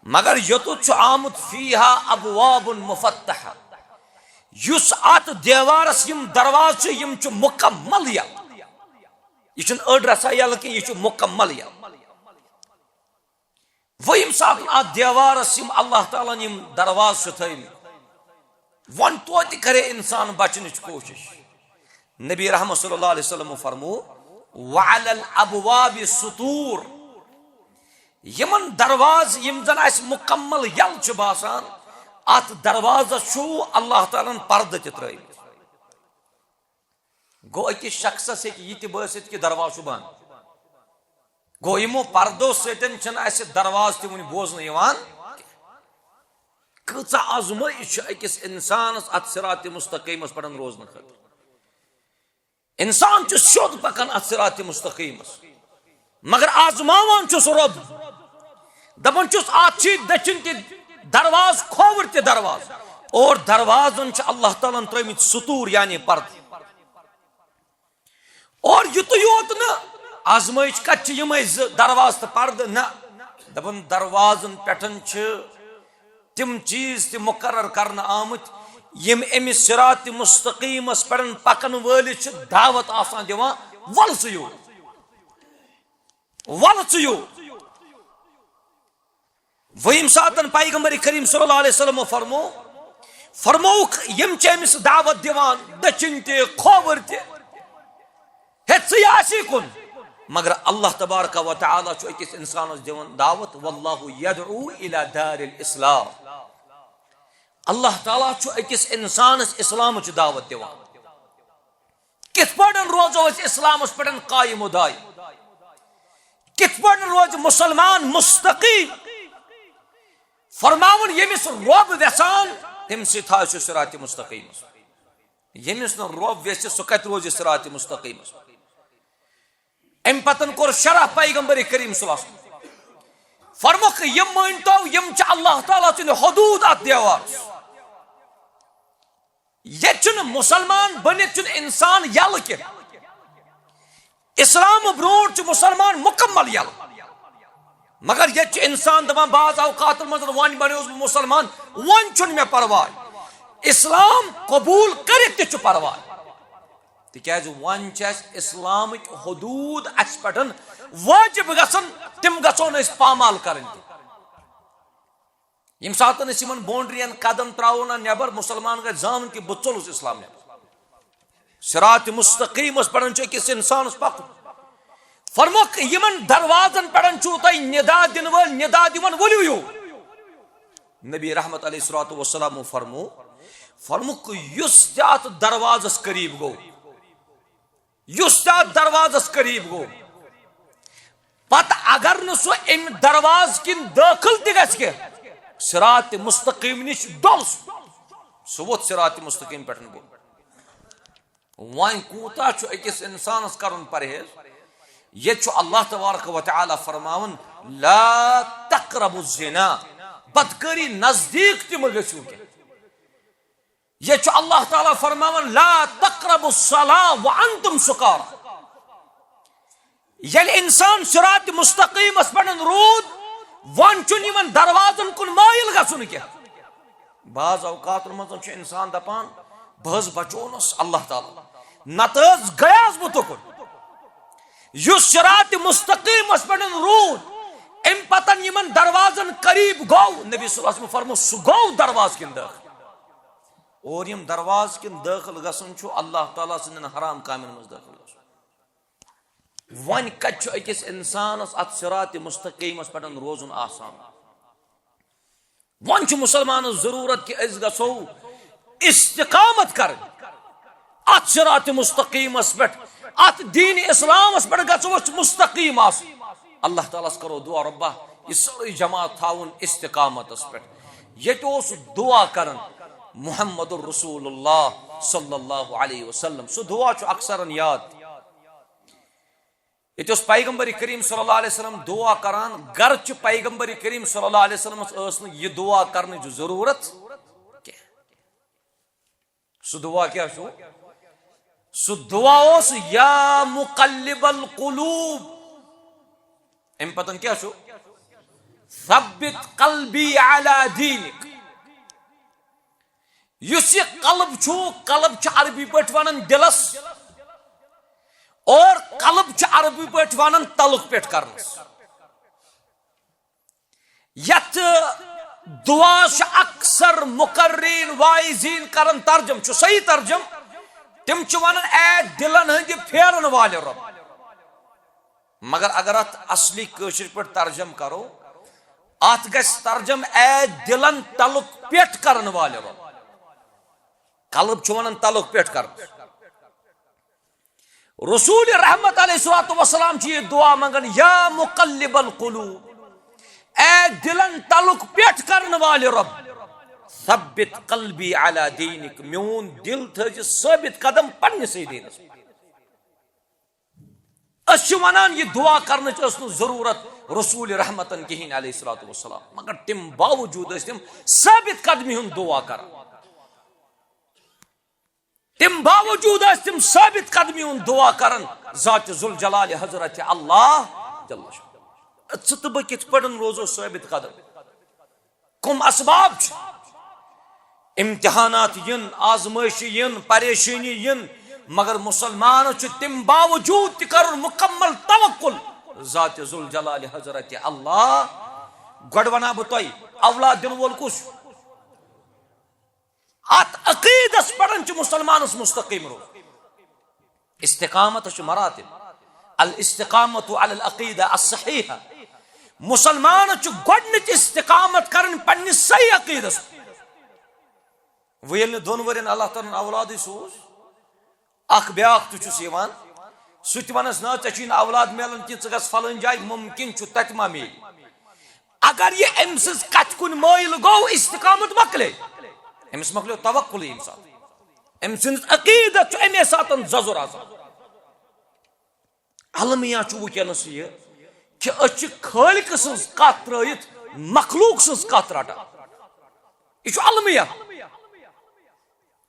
مگر یوٚتُتھ چھُ آمُت فیہا ابواب مفتحہ، یُس اتھ دیوارس یِم دروازٕ چھِ، یِم چھِ مکمل یلہٕ۔ یہِ چھُنہٕ أڑ رژھا یلہٕ کینٛہہ، یہِ چھُ مکمل یلہٕ۔ وۄنۍ ییٚمہِ ساتہٕ اتھ دیوارس یِم اللہ تعالیٰ ہن یِم دروازٕ چھِ تھٲومٕتۍ، وۄنۍ توتہِ کرے انسان بچنٕچ کوٗشش۔ نبی رحمت صلی اللہ علیہ وسلم فرمو، وعلی الابواب سطور، یِمن دروازٕ یِم زن اسہِ مکمل یَلہٕ چھِ باسان، اتھ دروازس چھُ اللہ تعالیٰ ہن پردٕ تہِ ترٲومٕتۍ۔ گوٚو، أکِس شخصس ہیٚکہِ یہِ تہِ بٲسِتھ کہِ دروازٕ چھُ بنٛد۔ گوٚو، یِمو پردو سۭتۍ چھِنہٕ اسہِ دروازٕ تہِ وُنہِ بوزنہٕ یِوان۔ کۭژاہ آزمٲیش چھِ أکِس انسانس اتھ صراط مستقیمس پٮ۪ٹھ روزنہٕ خٲطرٕ۔ انسان چھُ سیوٚد پکان اتھ صراط مستقیمس، مگر آزماوان چھُس رۄب۔ دپان چھُس، اتھ چھِ دٔچھِنۍ تہِ دروازٕ، کھووُر تہِ دروازٕ، اور دروازن چھِ اللہ تعالیٰ ہن ترٲومٕتۍ ستوٗر، یعنی پردٕ۔ اور یُتُے یوت نہٕ، آزمٲیش کتہِ چھِ یِمے زٕ دروازٕ تہٕ پردٕ؟ نہ، دپان، دروازن پٮ۪ٹھ چھِ تِم چیز تہِ مقرر کرنہٕ آمٕتۍ، یِم أمِس صراط مستقیمس پٮ۪ٹھ پکن وٲلِس چھِ دعوت آسان دِوان، "ول ژٕ یور، ول ژٕ یور۔" وۄنۍ ییٚمہِ ساتن پیغمبر کریم صلی اللہ علیہ وسلم فرمو، فرمووُکھ، یِم چھِ أمِس دعوت دِوان، دٔچھِنۍ تہِ، کھووُر تہِ، ہے، ژٕ یہِ آسی کُن۔ مگر اللہ تبارک و تعالیٰ چھُ أکِس انسانس دِوان دعوت، "واللہ یدعو الی دار الاسلام۔" اللہ تعالیٰ چھُ أکِس انسانس اسلامٕچ دعوت دِوان۔ کِتھ پٲٹھۍ روزو أسۍ اسلامس پٮ۪ٹھ قائم و دائم؟ کِتھ پٲٹھۍ روزِ مسلمان مستقیم؟ فرماوُن، ییٚمِس رۄب ویژھان، تٔمۍ سٕے تھایہِ سُہ صراط مستقیمس۔ ییٚمِس نہٕ رۄب ویژھِ، سُہ کتہِ روزِ صراط مستقیمس؟ امہِ پتن کوٚر شرح پیغمبر کریم صلی اللہ علیہ وسلم۔ فرموکھ، یِم مٲنۍ تو، یِم چھِ اللہ تعالیٰ سٕنٛدۍ حدوٗد اتھ دیوارس۔ ییٚتہِ چھُنہٕ مسلمان بٔنِتھ چھُنہٕ انسان یَلہٕ کینٛہہ۔ اسلام برونٛٹھ چھُ مسلمان مکمل یَلہٕ۔ مگر ییٚتہِ چھُ انسان دپان، بعض اوقاتن منٛز، "وۄنۍ بنیوس بہٕ مسلمان، وۄنۍ چھُنہٕ مےٚ پرواے۔" اسلام قبول کٔرِتھ تہِ چھُ پرواے۔ تِکیازِ وۄنۍ چھِ اَسہِ اسلامٕکۍ حدوٗد اَسہِ پٮ۪ٹھ واجب گژھان، تِم گژھو نہٕ أسۍ پامال کرٕنۍ تہِ۔ ییٚمہِ ساتہٕ أسۍ یِمن بونڈرین قدم ترٛاوو نا نٮ۪بر، مسلمان گژھِ زانُن کہِ بہٕ ژوٚلُس اسلام نٮ۪بر۔ صراط مستقیمس پٮ۪ٹھ چھُ أکِس انسانس پکُن۔ فرموکھ، یِمن دروازن پٮ۪ٹھ چھُو تۄہہِ ندا دِنہٕ وٲلۍ ندا دِوان، "ؤلِو یور۔" نبی رحمت علیہ الصلوۃ والسلام فرمو، فرموکھ، یُس تہِ اتھ دروازس قریب گوٚو، یُس تہِ اتھ دروازس قریب گوٚو، پتہٕ اگر نہٕ سُہ امہِ دروازٕ کِنۍ دٲخل تہِ گژھِ کینٛہہ، صراط مستقیم نِش ڈوٚل سُہ، سُہ ووٚتھ صراط مستقیم پٮ۪ٹھ بۄن۔ وۄنۍ کوٗتاہ چھُ أکِس انسانس کرُن پرہیز؟ ییٚتہِ چھُ اللہ تبارک و تعالیٰ فرماوان، "لا تقربوا الزنا"، بدکٲری نزدیک تہِ مہ گٔژھِو کینٛہہ۔ ییٚتہِ چھُ اللہ تعالیٰ فرماوان، "لا تقربوا الصلاة وانتم سکارى"۔ ییٚلہِ انسان صراط مستقیمس پٮ۪ٹھ روٗد، وۄنۍ چھُنہٕ یِمن دروازن کُن مٲیِل گژھُن کینٛہہ۔ بعض اوقاتن منٛز چھُ انسان دپان، "بہٕ حظ بچونس اللہ تعالیٰ، نتہٕ حظ گٔیاس بہٕ تُکُن۔" یُس صراط مستقیمس پٮ۪ٹھ روٗد، امہِ پتن یِمن دروازن قریب گوٚو، نبی صلی اللہ علیہ وسلم فرمو، سُہ گوٚو دروازٕ کِنۍ دٲخل۔ اور یِم دروازٕ کِنۍ دٲخل گژھُن چھُ اللہ تعالیٰ سٕنٛدٮ۪ن حرام کامٮ۪ن منٛز دٲخل گژھُن۔ وۄنۍ کتہِ چھُ أکِس انسانس اتھ صراط مستقیمس پٮ۪ٹھ روزُن آسان؟ وۄنۍ چھُ مسلمانس ضروٗرت کہِ أسۍ گژھو استقامت کرٕنۍ اتھ صراط مستقیمس پٮ۪ٹھ، اتھ دین اسلامس پٮ۪ٹھ گژھو أسۍ مستقیم آسٕنۍ۔ اللہ تعالیٰ ہس کرو دعا، "رۄبا، یہِ سٲرٕے جماعت تھاوُن استقامتس پٮ۪ٹھ۔" ییٚتہِ اوس دعا کران محمد رسول اللہ صلی اللہ علیہ وسلم، سُہ دعا چھُ اکثرن یاد۔ ییٚتہِ اوس پیغمبر کریم صلی اللہ علیہ وسلم دعا کران، گرچہ پیغمبر کریم صلی اللہ علیہ وسلمس ٲس نہٕ یہِ دعا کرنٕچ ضروٗرت کینٛہہ۔ سُہ دعا کیٛاہ چھُ؟ سُہ دعا اوس، "یا مقلب القلوب"۔ اَمہِ پتہٕ کیٛاہ چھُ؟ "ثبت قلبی علی دینک"۔ یُس یہِ قلب چھُ، قلب چھُ عربی پٲٹھۍ ونان دِلس، اور قلب چھُ عربی پٲٹھۍ ونان تلُک پٮ۪ٹھ کرنس۔ یتھ دعا چھُ اکثر مقررین واعظین کران ترجم، چھُ صحیح ترجم۔ تِم چھِ ونان، "اے دلن ہٕنٛدِ پھیرن والہِ رۄب"۔ مگر اگر اتھ اصلی کٲشِر پٲٹھۍ ترجمہٕ کرو، اتھ گژھِ ترجمہٕ اے دلن تلُک پٮ۪ٹھ کرن والہِ رۄب۔ قلب چھُ ونان تلُک پٮ۪ٹھ کرنس۔ رسول رحمت علیہ الصلوۃ والسلام چھِ یہِ دعا منگان، یا مقلب القلوب، اے دلن تلُک پٮ۪ٹھ کرن والہِ رۄب، ثبت قلبی علی دینک، میون دل تھٲوزِ ثٲبت قدم پننِسٕے دیٖنس پٮ۪ٹھ۔ أسۍ چھِ ونان، یہِ دعا کرنٕچ ٲس نہٕ ضروٗرت رسول رحمتن کِہیٖنۍ علیہ الصلوۃ والسلام، مگر تَمہِ باوجوٗد ٲسۍ تِم ثٲبت قدمی ہُنٛد دعا کران۔ تَمہِ باوجوٗد ٲسۍ تِم ثٲبت قدمی ہُنٛد دعا کران ذات ذوالجلال حضرت اللہ جل شانہ۔ ژٕ تہٕ بہٕ کِتھ پٲٹھۍ روزو ثٲبت قدم؟ کم اسباب چھِ؟ امتحانات یِن، آزمٲیشہِ یِن، پریشٲنی یِن، مگر مسلمانس چھُ تَمہِ باوجوٗد تہِ کرُن مکمل توکل ذات ذوالجلال حضرت اللہ۔ گۄڈٕ وَنہٕ ہا بہٕ تۄہہِ، اولاد دِنہٕ وول کُس چھُ؟ اتھ عقیدس پٮ۪ٹھ چھُ مسلمانس مستقیم روزُن۔ استقامت چھُ مراتب۔ الاستقامت علی العقیدہ الصحیحہ۔ مسلمانس چھُ گۄڈٕنِچ استقامت کرٕنۍ پننِس صحیح عقیدس۔ وۄنۍ ییٚلہِ نہٕ دۄن ؤرین اللہ تعالیٰ ہن اولادٕے سوٗز، اکھ بیاکھ تہِ چھُس یِوان، سُہ تہِ وَنس، نہ، ژےٚ چھُے نہٕ اولاد میلان کینٛہہ، ژٕ گژھ فلٲنۍ جایہِ، مُمکِن چھُ تَتہِ ما میلہِ۔ اگر یہِ أمۍ سٕنٛز کَتھِ کُن مٲیِل گوٚو، استقامت مۄکلے، أمِس مۄکلیو توکُلٕے ییٚمہِ ساتہٕ۔ أمۍ سٕنٛدِس عقیٖدس چھُ اَمے ساتہٕ زَزُر آسان۔ المیہ چھُ وٕنکیٚنَس یہِ کہِ أسۍ چھِ خٲلقہٕ سٕنٛز کَتھ ترٛٲیِتھ مخلوق سٕنٛز کَتھ رَٹان۔ یہِ چھُ المیہ۔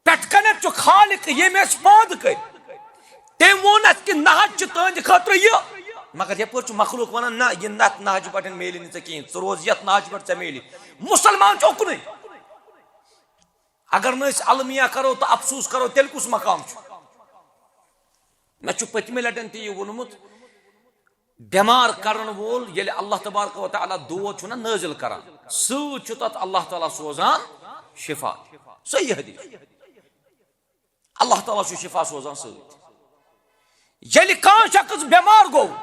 پٮ۪ٹھ کَنٮ۪تھ چھُ خالق، ییٚمۍ اَسہِ پٲدٕ کٔرۍ۔ تٔمۍ ووٚن اَسہِ کہِ نہ حظ چھُ تُہٕنٛدِ خٲطرٕ یہِ، مگر یَپٲرۍ چھُ مخلوق وَنان، نہ، یہِ نَتھ نہجہِ پٮ۪ٹھ میلہِ نہٕ ژےٚ کِہیٖنۍ، ژٕ روز یَتھ نہجہِ پٮ۪ٹھ، ژےٚ میلہِ۔ مُسلمان چھُ اُکنُے۔ اگر نہٕ أسۍ المیہ کَرو تہٕ افسوٗس کَرو، تیٚلہِ کُس مقام چھُ؟ مےٚ چھُ پٔتمہِ لَٹہِ تہِ یہِ ووٚنمُت، بٮ۪مار کرن وول ییٚلہِ اللہ تبارک و تعالیٰ دود چھُنہ نٲزِل کران، سۭتۍ چھُ تتھ اللہ تعالیٰ سوزان شفا۔ صحیح حدیث۔ اللہ تعالیٰ چھُ شفا سوزان سۭتۍ۔ ییٚلہِ کانٛہہ شخص بٮ۪مار گوٚو،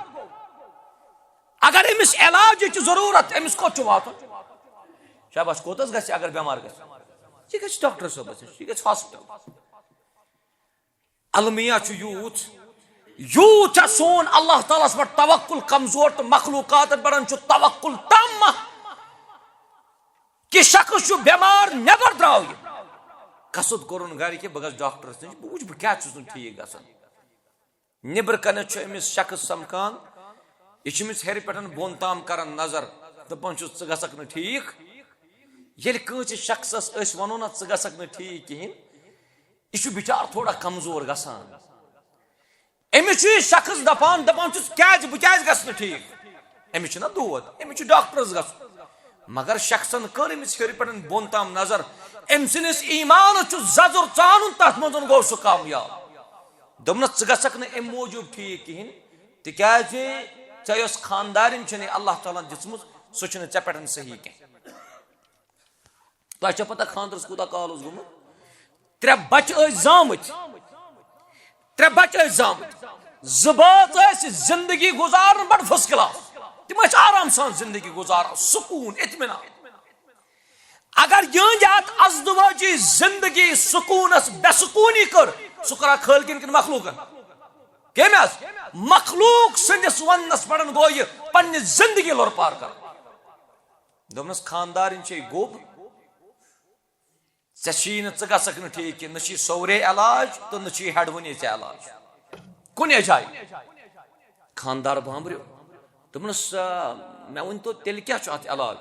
اگر أمِس علاجٕچ ضروٗرت، أمِس کوٚت چھُ واتُن؟ شاباش، کوٚت حظ گژھِ اگر بٮ۪مار گژھِ؟ یہِ گژھِ ڈاکٹر صٲبس نِش، یہِ گژھِ ہاسپٹل۔ المیہ چھُ یوٗت، یوٗت چھا سون اللہ تعالیٰ ہس پٮ۪ٹھ توکل کمزور تہٕ مخلوقاتن پٮ۪ٹھ چھُ توکل تام کہِ شخص چھُ بٮ۪مار، نٮ۪بر درٛاو یہِ۔ قصد کوٚرُن گرِ کہِ بہٕ گژھٕ ڈاکٹرس نِش، بہٕ وٕچھٕ بہٕ کیٛاہ چھُس نہٕ ٹھیٖک گژھان۔ نیٚبرٕ کنٮ۪تھ چھُ أمِس شخص سمکھان، یہِ چھُ أمِس ہیٚرِ پٮ۪ٹھ بۄن تام کران نظر، دپان چھُس، "ژٕ گژھکھ نہٕ ٹھیٖک۔" ییٚلہِ کٲنٛسہِ شخصس أسۍ ونو نہ، "ژٕ گژھکھ نہٕ ٹھیٖک کِہیٖنۍ"، یہِ چھُ بِچار تھوڑا کمزور گژھان۔ أمِس چھُ یہِ شخص دپان، دپان چھُس، "کیٛازِ؟ بہٕ کیٛازِ گژھٕ نہٕ ٹھیٖک؟" أمِس چھُنہ دود، أمِس چھُ ڈاکٹرس گژھُن۔ مگر شخصن کٔر أمِس ہیٚرِ پٮ۪ٹھ بۄن تام نظر، أمۍ سٕنٛدِس ایٖمانس چھُ زَزُر ژانُن، تتھ منٛز گوٚو سُہ کامیاب۔ دوٚپنس، "ژٕ گژھکھ نہٕ امہِ موٗجوٗب ٹھیٖک کِہیٖنۍ، تِکیٛازِ ژےٚ یۄس خاندارِنۍ چھےٚ نہٕ اللہ تعالیٰ ہن دِژمٕژ، سۄ چھُنہٕ ژےٚ پٮ۪ٹھ صحیح کینٛہہ۔" تۄہہِ چھےٚ پتہ خاندرس کوٗتاہ کال اوس گوٚمُت؟ ترٛےٚ بچہٕ ٲسۍ زامٕتۍ۔ ترٛےٚ بچہٕ ٲسۍ زامٕتۍ۔ زٕ بٲژ ٲسۍ زندگی گُزاران بڑٕ first class۔ تِم ٲسۍ آرام سان زندگی گُزاران، سکوٗن، اطمینان۔ اگر یِہنٛدِ اتھ ازدواجی زندگی سکوٗنس بے سکوٗنی کٔر، سُہ کَرا خٲلقن کِنہٕ مخلوقن؟ کٔمۍ حظ؟ مخلوق سٕنٛدِس وننس پٮ۪ٹھ گوٚو یہِ پننہِ زندگی لۄرپار کران۔ دوٚپنس، خاندارِنۍ چھے گوٚب، ژےٚ چھی نہٕ، ژٕ گژھکھ نہٕ ٹھیٖک کینٛہہ، نہ چھی سورے علاج تہٕ نہ چھی ہٮ۪ڈوٕنی ژےٚ علاج کُنے جایہِ۔ خاندار بامبریو۔ دوٚپنس، "آ، مےٚ ؤنۍ تو، تیٚلہِ کیٛاہ چھُ اتھ علاج؟"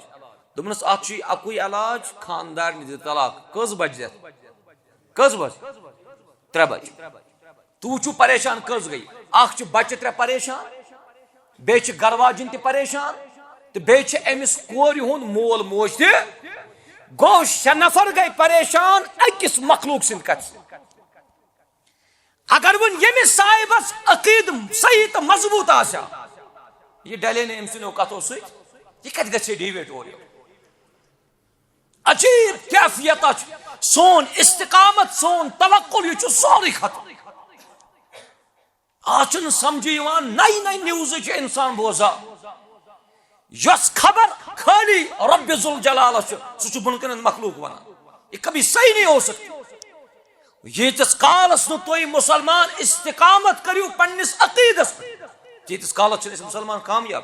دوٚپنس، "اتھ چھُے اکُے علاج، خاندارنہِ دِ طلاق۔" کٔژ بجہِ دِتھ؟ کٔژ بجہِ؟ ترٛےٚ بجہِ۔ تُہۍ وٕچھِو پریشان کٔژ گٔے۔ اکھ چھُ بچہِ ترٛےٚ پریشان، بیٚیہِ چھِ گرٕ واجِنۍ تہِ پریشان، تہٕ بیٚیہِ چھِ أمِس کورِ ہُنٛد مول موج تہِ۔ گوٚو، شےٚ نفر گٔے پریشان أکِس مخلوق سٕنٛدِ کتھِ سۭتۍ۔ اگر وۄنۍ ییٚمِس صاحبس عقیدٕ صحیح تہٕ مضبوٗط آسہِ ہا، یہِ ڈلے نہٕ أمۍ سٕنٛدیو کتھو سۭتۍ، یہِ کتہِ گژھِ ہے deviate اورٕ یورٕ؟ عجیب کیفیت چھِ۔ سون استقامت، سون توکل، یہِ چھُ سورُے ختم۔ آز چھُنہٕ سمجھے یِوان، نَیہِ نَیہِ نِوزٕ چھُ اِنسان بوزان۔ یۄس خبر خٲلی رۄبِ ذوالجلالس چھِ، سُہ چھُ بۄنہٕ کَنٮ۪ن مخلوق وَنان۔ یہ کبھی صحیح نہیں ہو سکتی۔ ییٖتِس کالس نہٕ تُہۍ مُسلمان استقامت کٔرِو پننِس عقیٖدس پٮ۪ٹھ، تیٖتِس کالس چھِنہٕ أسۍ مُسلمان کامیاب۔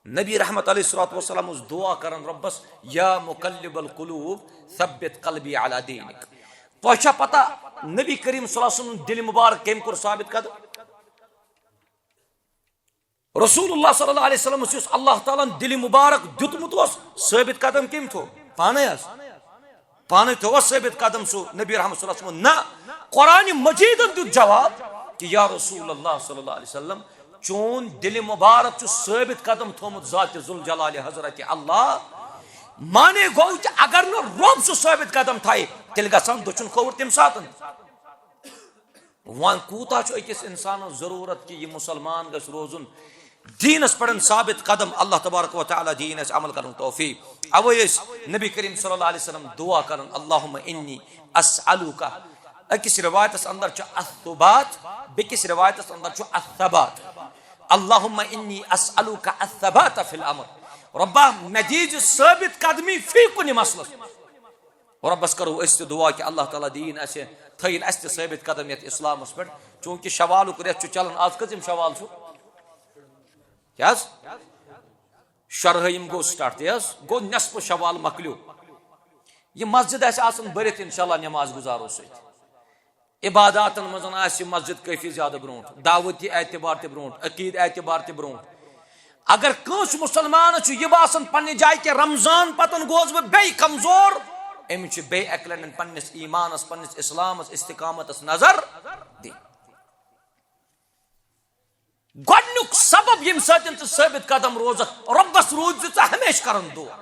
نبی رحمت علیہ الصلوۃ والسلام اوس دعا کران رۄبس، یا مقلب القلوب، ثبت قلبی علی دینک۔ تۄہہِ چھا پتہ نبی کریم صلی اللہ علیہ وسلم دِلہِ مُبارک کٔمۍ کوٚر ثابت قدم؟ رسول اللہ صلی اللہ علیہ وسلم یُس اللہ تعالیٰ ہن دِلہِ مُبارک دیُتمُت اوس، ثٲبت قدم کٔمۍ تھوٚو؟ پانے حظ۔ پانے تھوٚوا ثٲبت قدم سُہ نبی رحمت صلی اللہ علیہ وسلم؟ نہ، قرآن مجیدن دیُت جواب کہ یا رسول اللہ صلی اللہ علیہ وسلم، چون دِلہِ مُبارک چھُ ثٲبت قدم تھوٚومُت ذات ذوالجلال حضرت اللہ۔ معنی گوٚو کہ اگر نہٕ رۄب سُہ ثٲبت قدم تھایہِ، تیٚلہِ گژھن دٔچھُن کھووُر تمہِ ساتن۔ وۄنۍ کوٗتاہ چھُ أکِس اِنسانَس ضروٗرت کہِ یہِ مُسلمان گژھِ روزُن دیٖنَس پٮ۪ٹھ ثابت قدم۔ اللہ تبارک و تعالیٰ دِیِن اَسہِ عمل کرنُک توفیٖق۔ اَوَے ٲسۍ نبی کریم صلی اللہ علیہ وسلم دُعا کران، اللہم انی اسألک۔ أکِس رِوایتَس اندر چھُ الثبات، بیٚکِس رِوایتَس اندر چھُ الثبات۔ اللہم انی اسألک الثبات فی الامر۔ رۄبا، مےٚ دیٖزِ ثٲبت قدمی فی کُنہِ مسلس۔ رۄبَس کرو أسۍ تہِ دُعا کہِ اللہ تعالیٰ دِیِن اَسہِ، تھٲیِن اَسہِ تہِ ثٲبت قدم یَتھ اِسلامَس پٮ۪ٹھ۔ چوٗنٛکہِ شوالُک رٮ۪تھ چھُ چلان، آز کٔژِم شوال چھُ؟ کیٛاہ حظ؟ شُرہٲیِم گوٚو start، تہِ حظ گوٚو، نٮ۪صفہٕ شوال مۄکلیو۔ یہِ مسجد آسہِ آسان بٔرِتھ، انشاءاللہ نٮ۪ماز گُزارو سۭتۍ۔ عباداتن منٛز آسہِ یہِ مسجد کٲفی زیادٕ برونٛٹھ، دعوتی اعتبار تہِ برونٛٹھ، عقیٖدٕ اعتبار تہِ برونٛٹھ۔ اگر کٲنٛسہِ مُسلمانس چھُ یہِ باسان پننہِ جایہِ کہِ رمضان پتن گوس بہٕ بیٚیہِ کمزور، أمِس چھُ بیٚیہِ اکہِ لٹہِ پننِس ایٖمانس، پننِس اِسلامس، استقامتس نظر دِنۍ۔ گۄڈنیُک سبب ییٚمہِ سۭتۍ ژٕ ثٲبت قدم روزکھ، رۄبس روٗزِ ژٕ ہمیشہِ کران دُعا۔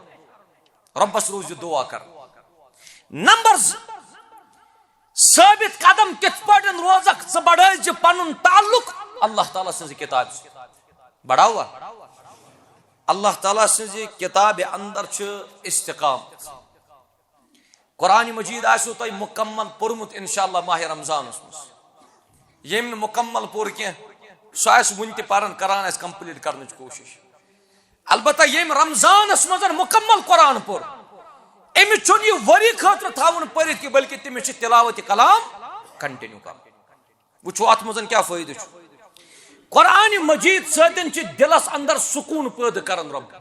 رۄبس روٗزِ دُعا کران۔ نمبر زٕ، ثٲبت قدم کِتھ پٲٹھۍ روزکھ؟ ژٕ بڑٲوزِ پنُن تعلق اللہ تعالیٰ سٕنٛزِ کِتابہِ سۭتۍ۔ بڑاوا؟ اللہ تعالیٰ سٕنٛزِ کِتابہِ اندر چھُ استقامت۔ قرآن مجید آسیو تۄہہِ مکمل پوٚرمُت انشاءاللہ ماہِ رمضانس منٛز۔ ییٚمۍ نہٕ مکمل پوٚر کینٛہہ، سُہ آسہِ وُنہِ تہِ پران، کران آسہِ complete کرنٕچ کوٗشش۔ البتہ ییٚمۍ رمضانس منٛز مکمل قرآن پوٚر، أمِس چھُنہٕ یہِ ؤری خٲطرٕ تھاوُن پٔرِتھ کینٛہہ، بلکہِ تٔمِس چھِ تلاوت کلام continue کرُن۔ وٕچھو اتھ منٛز کیٛاہ فٲیدٕ چھُ۔ قرآن مجید سۭتۍ چھِ دلس اندر سکوٗن پٲدٕ کران رۄب۔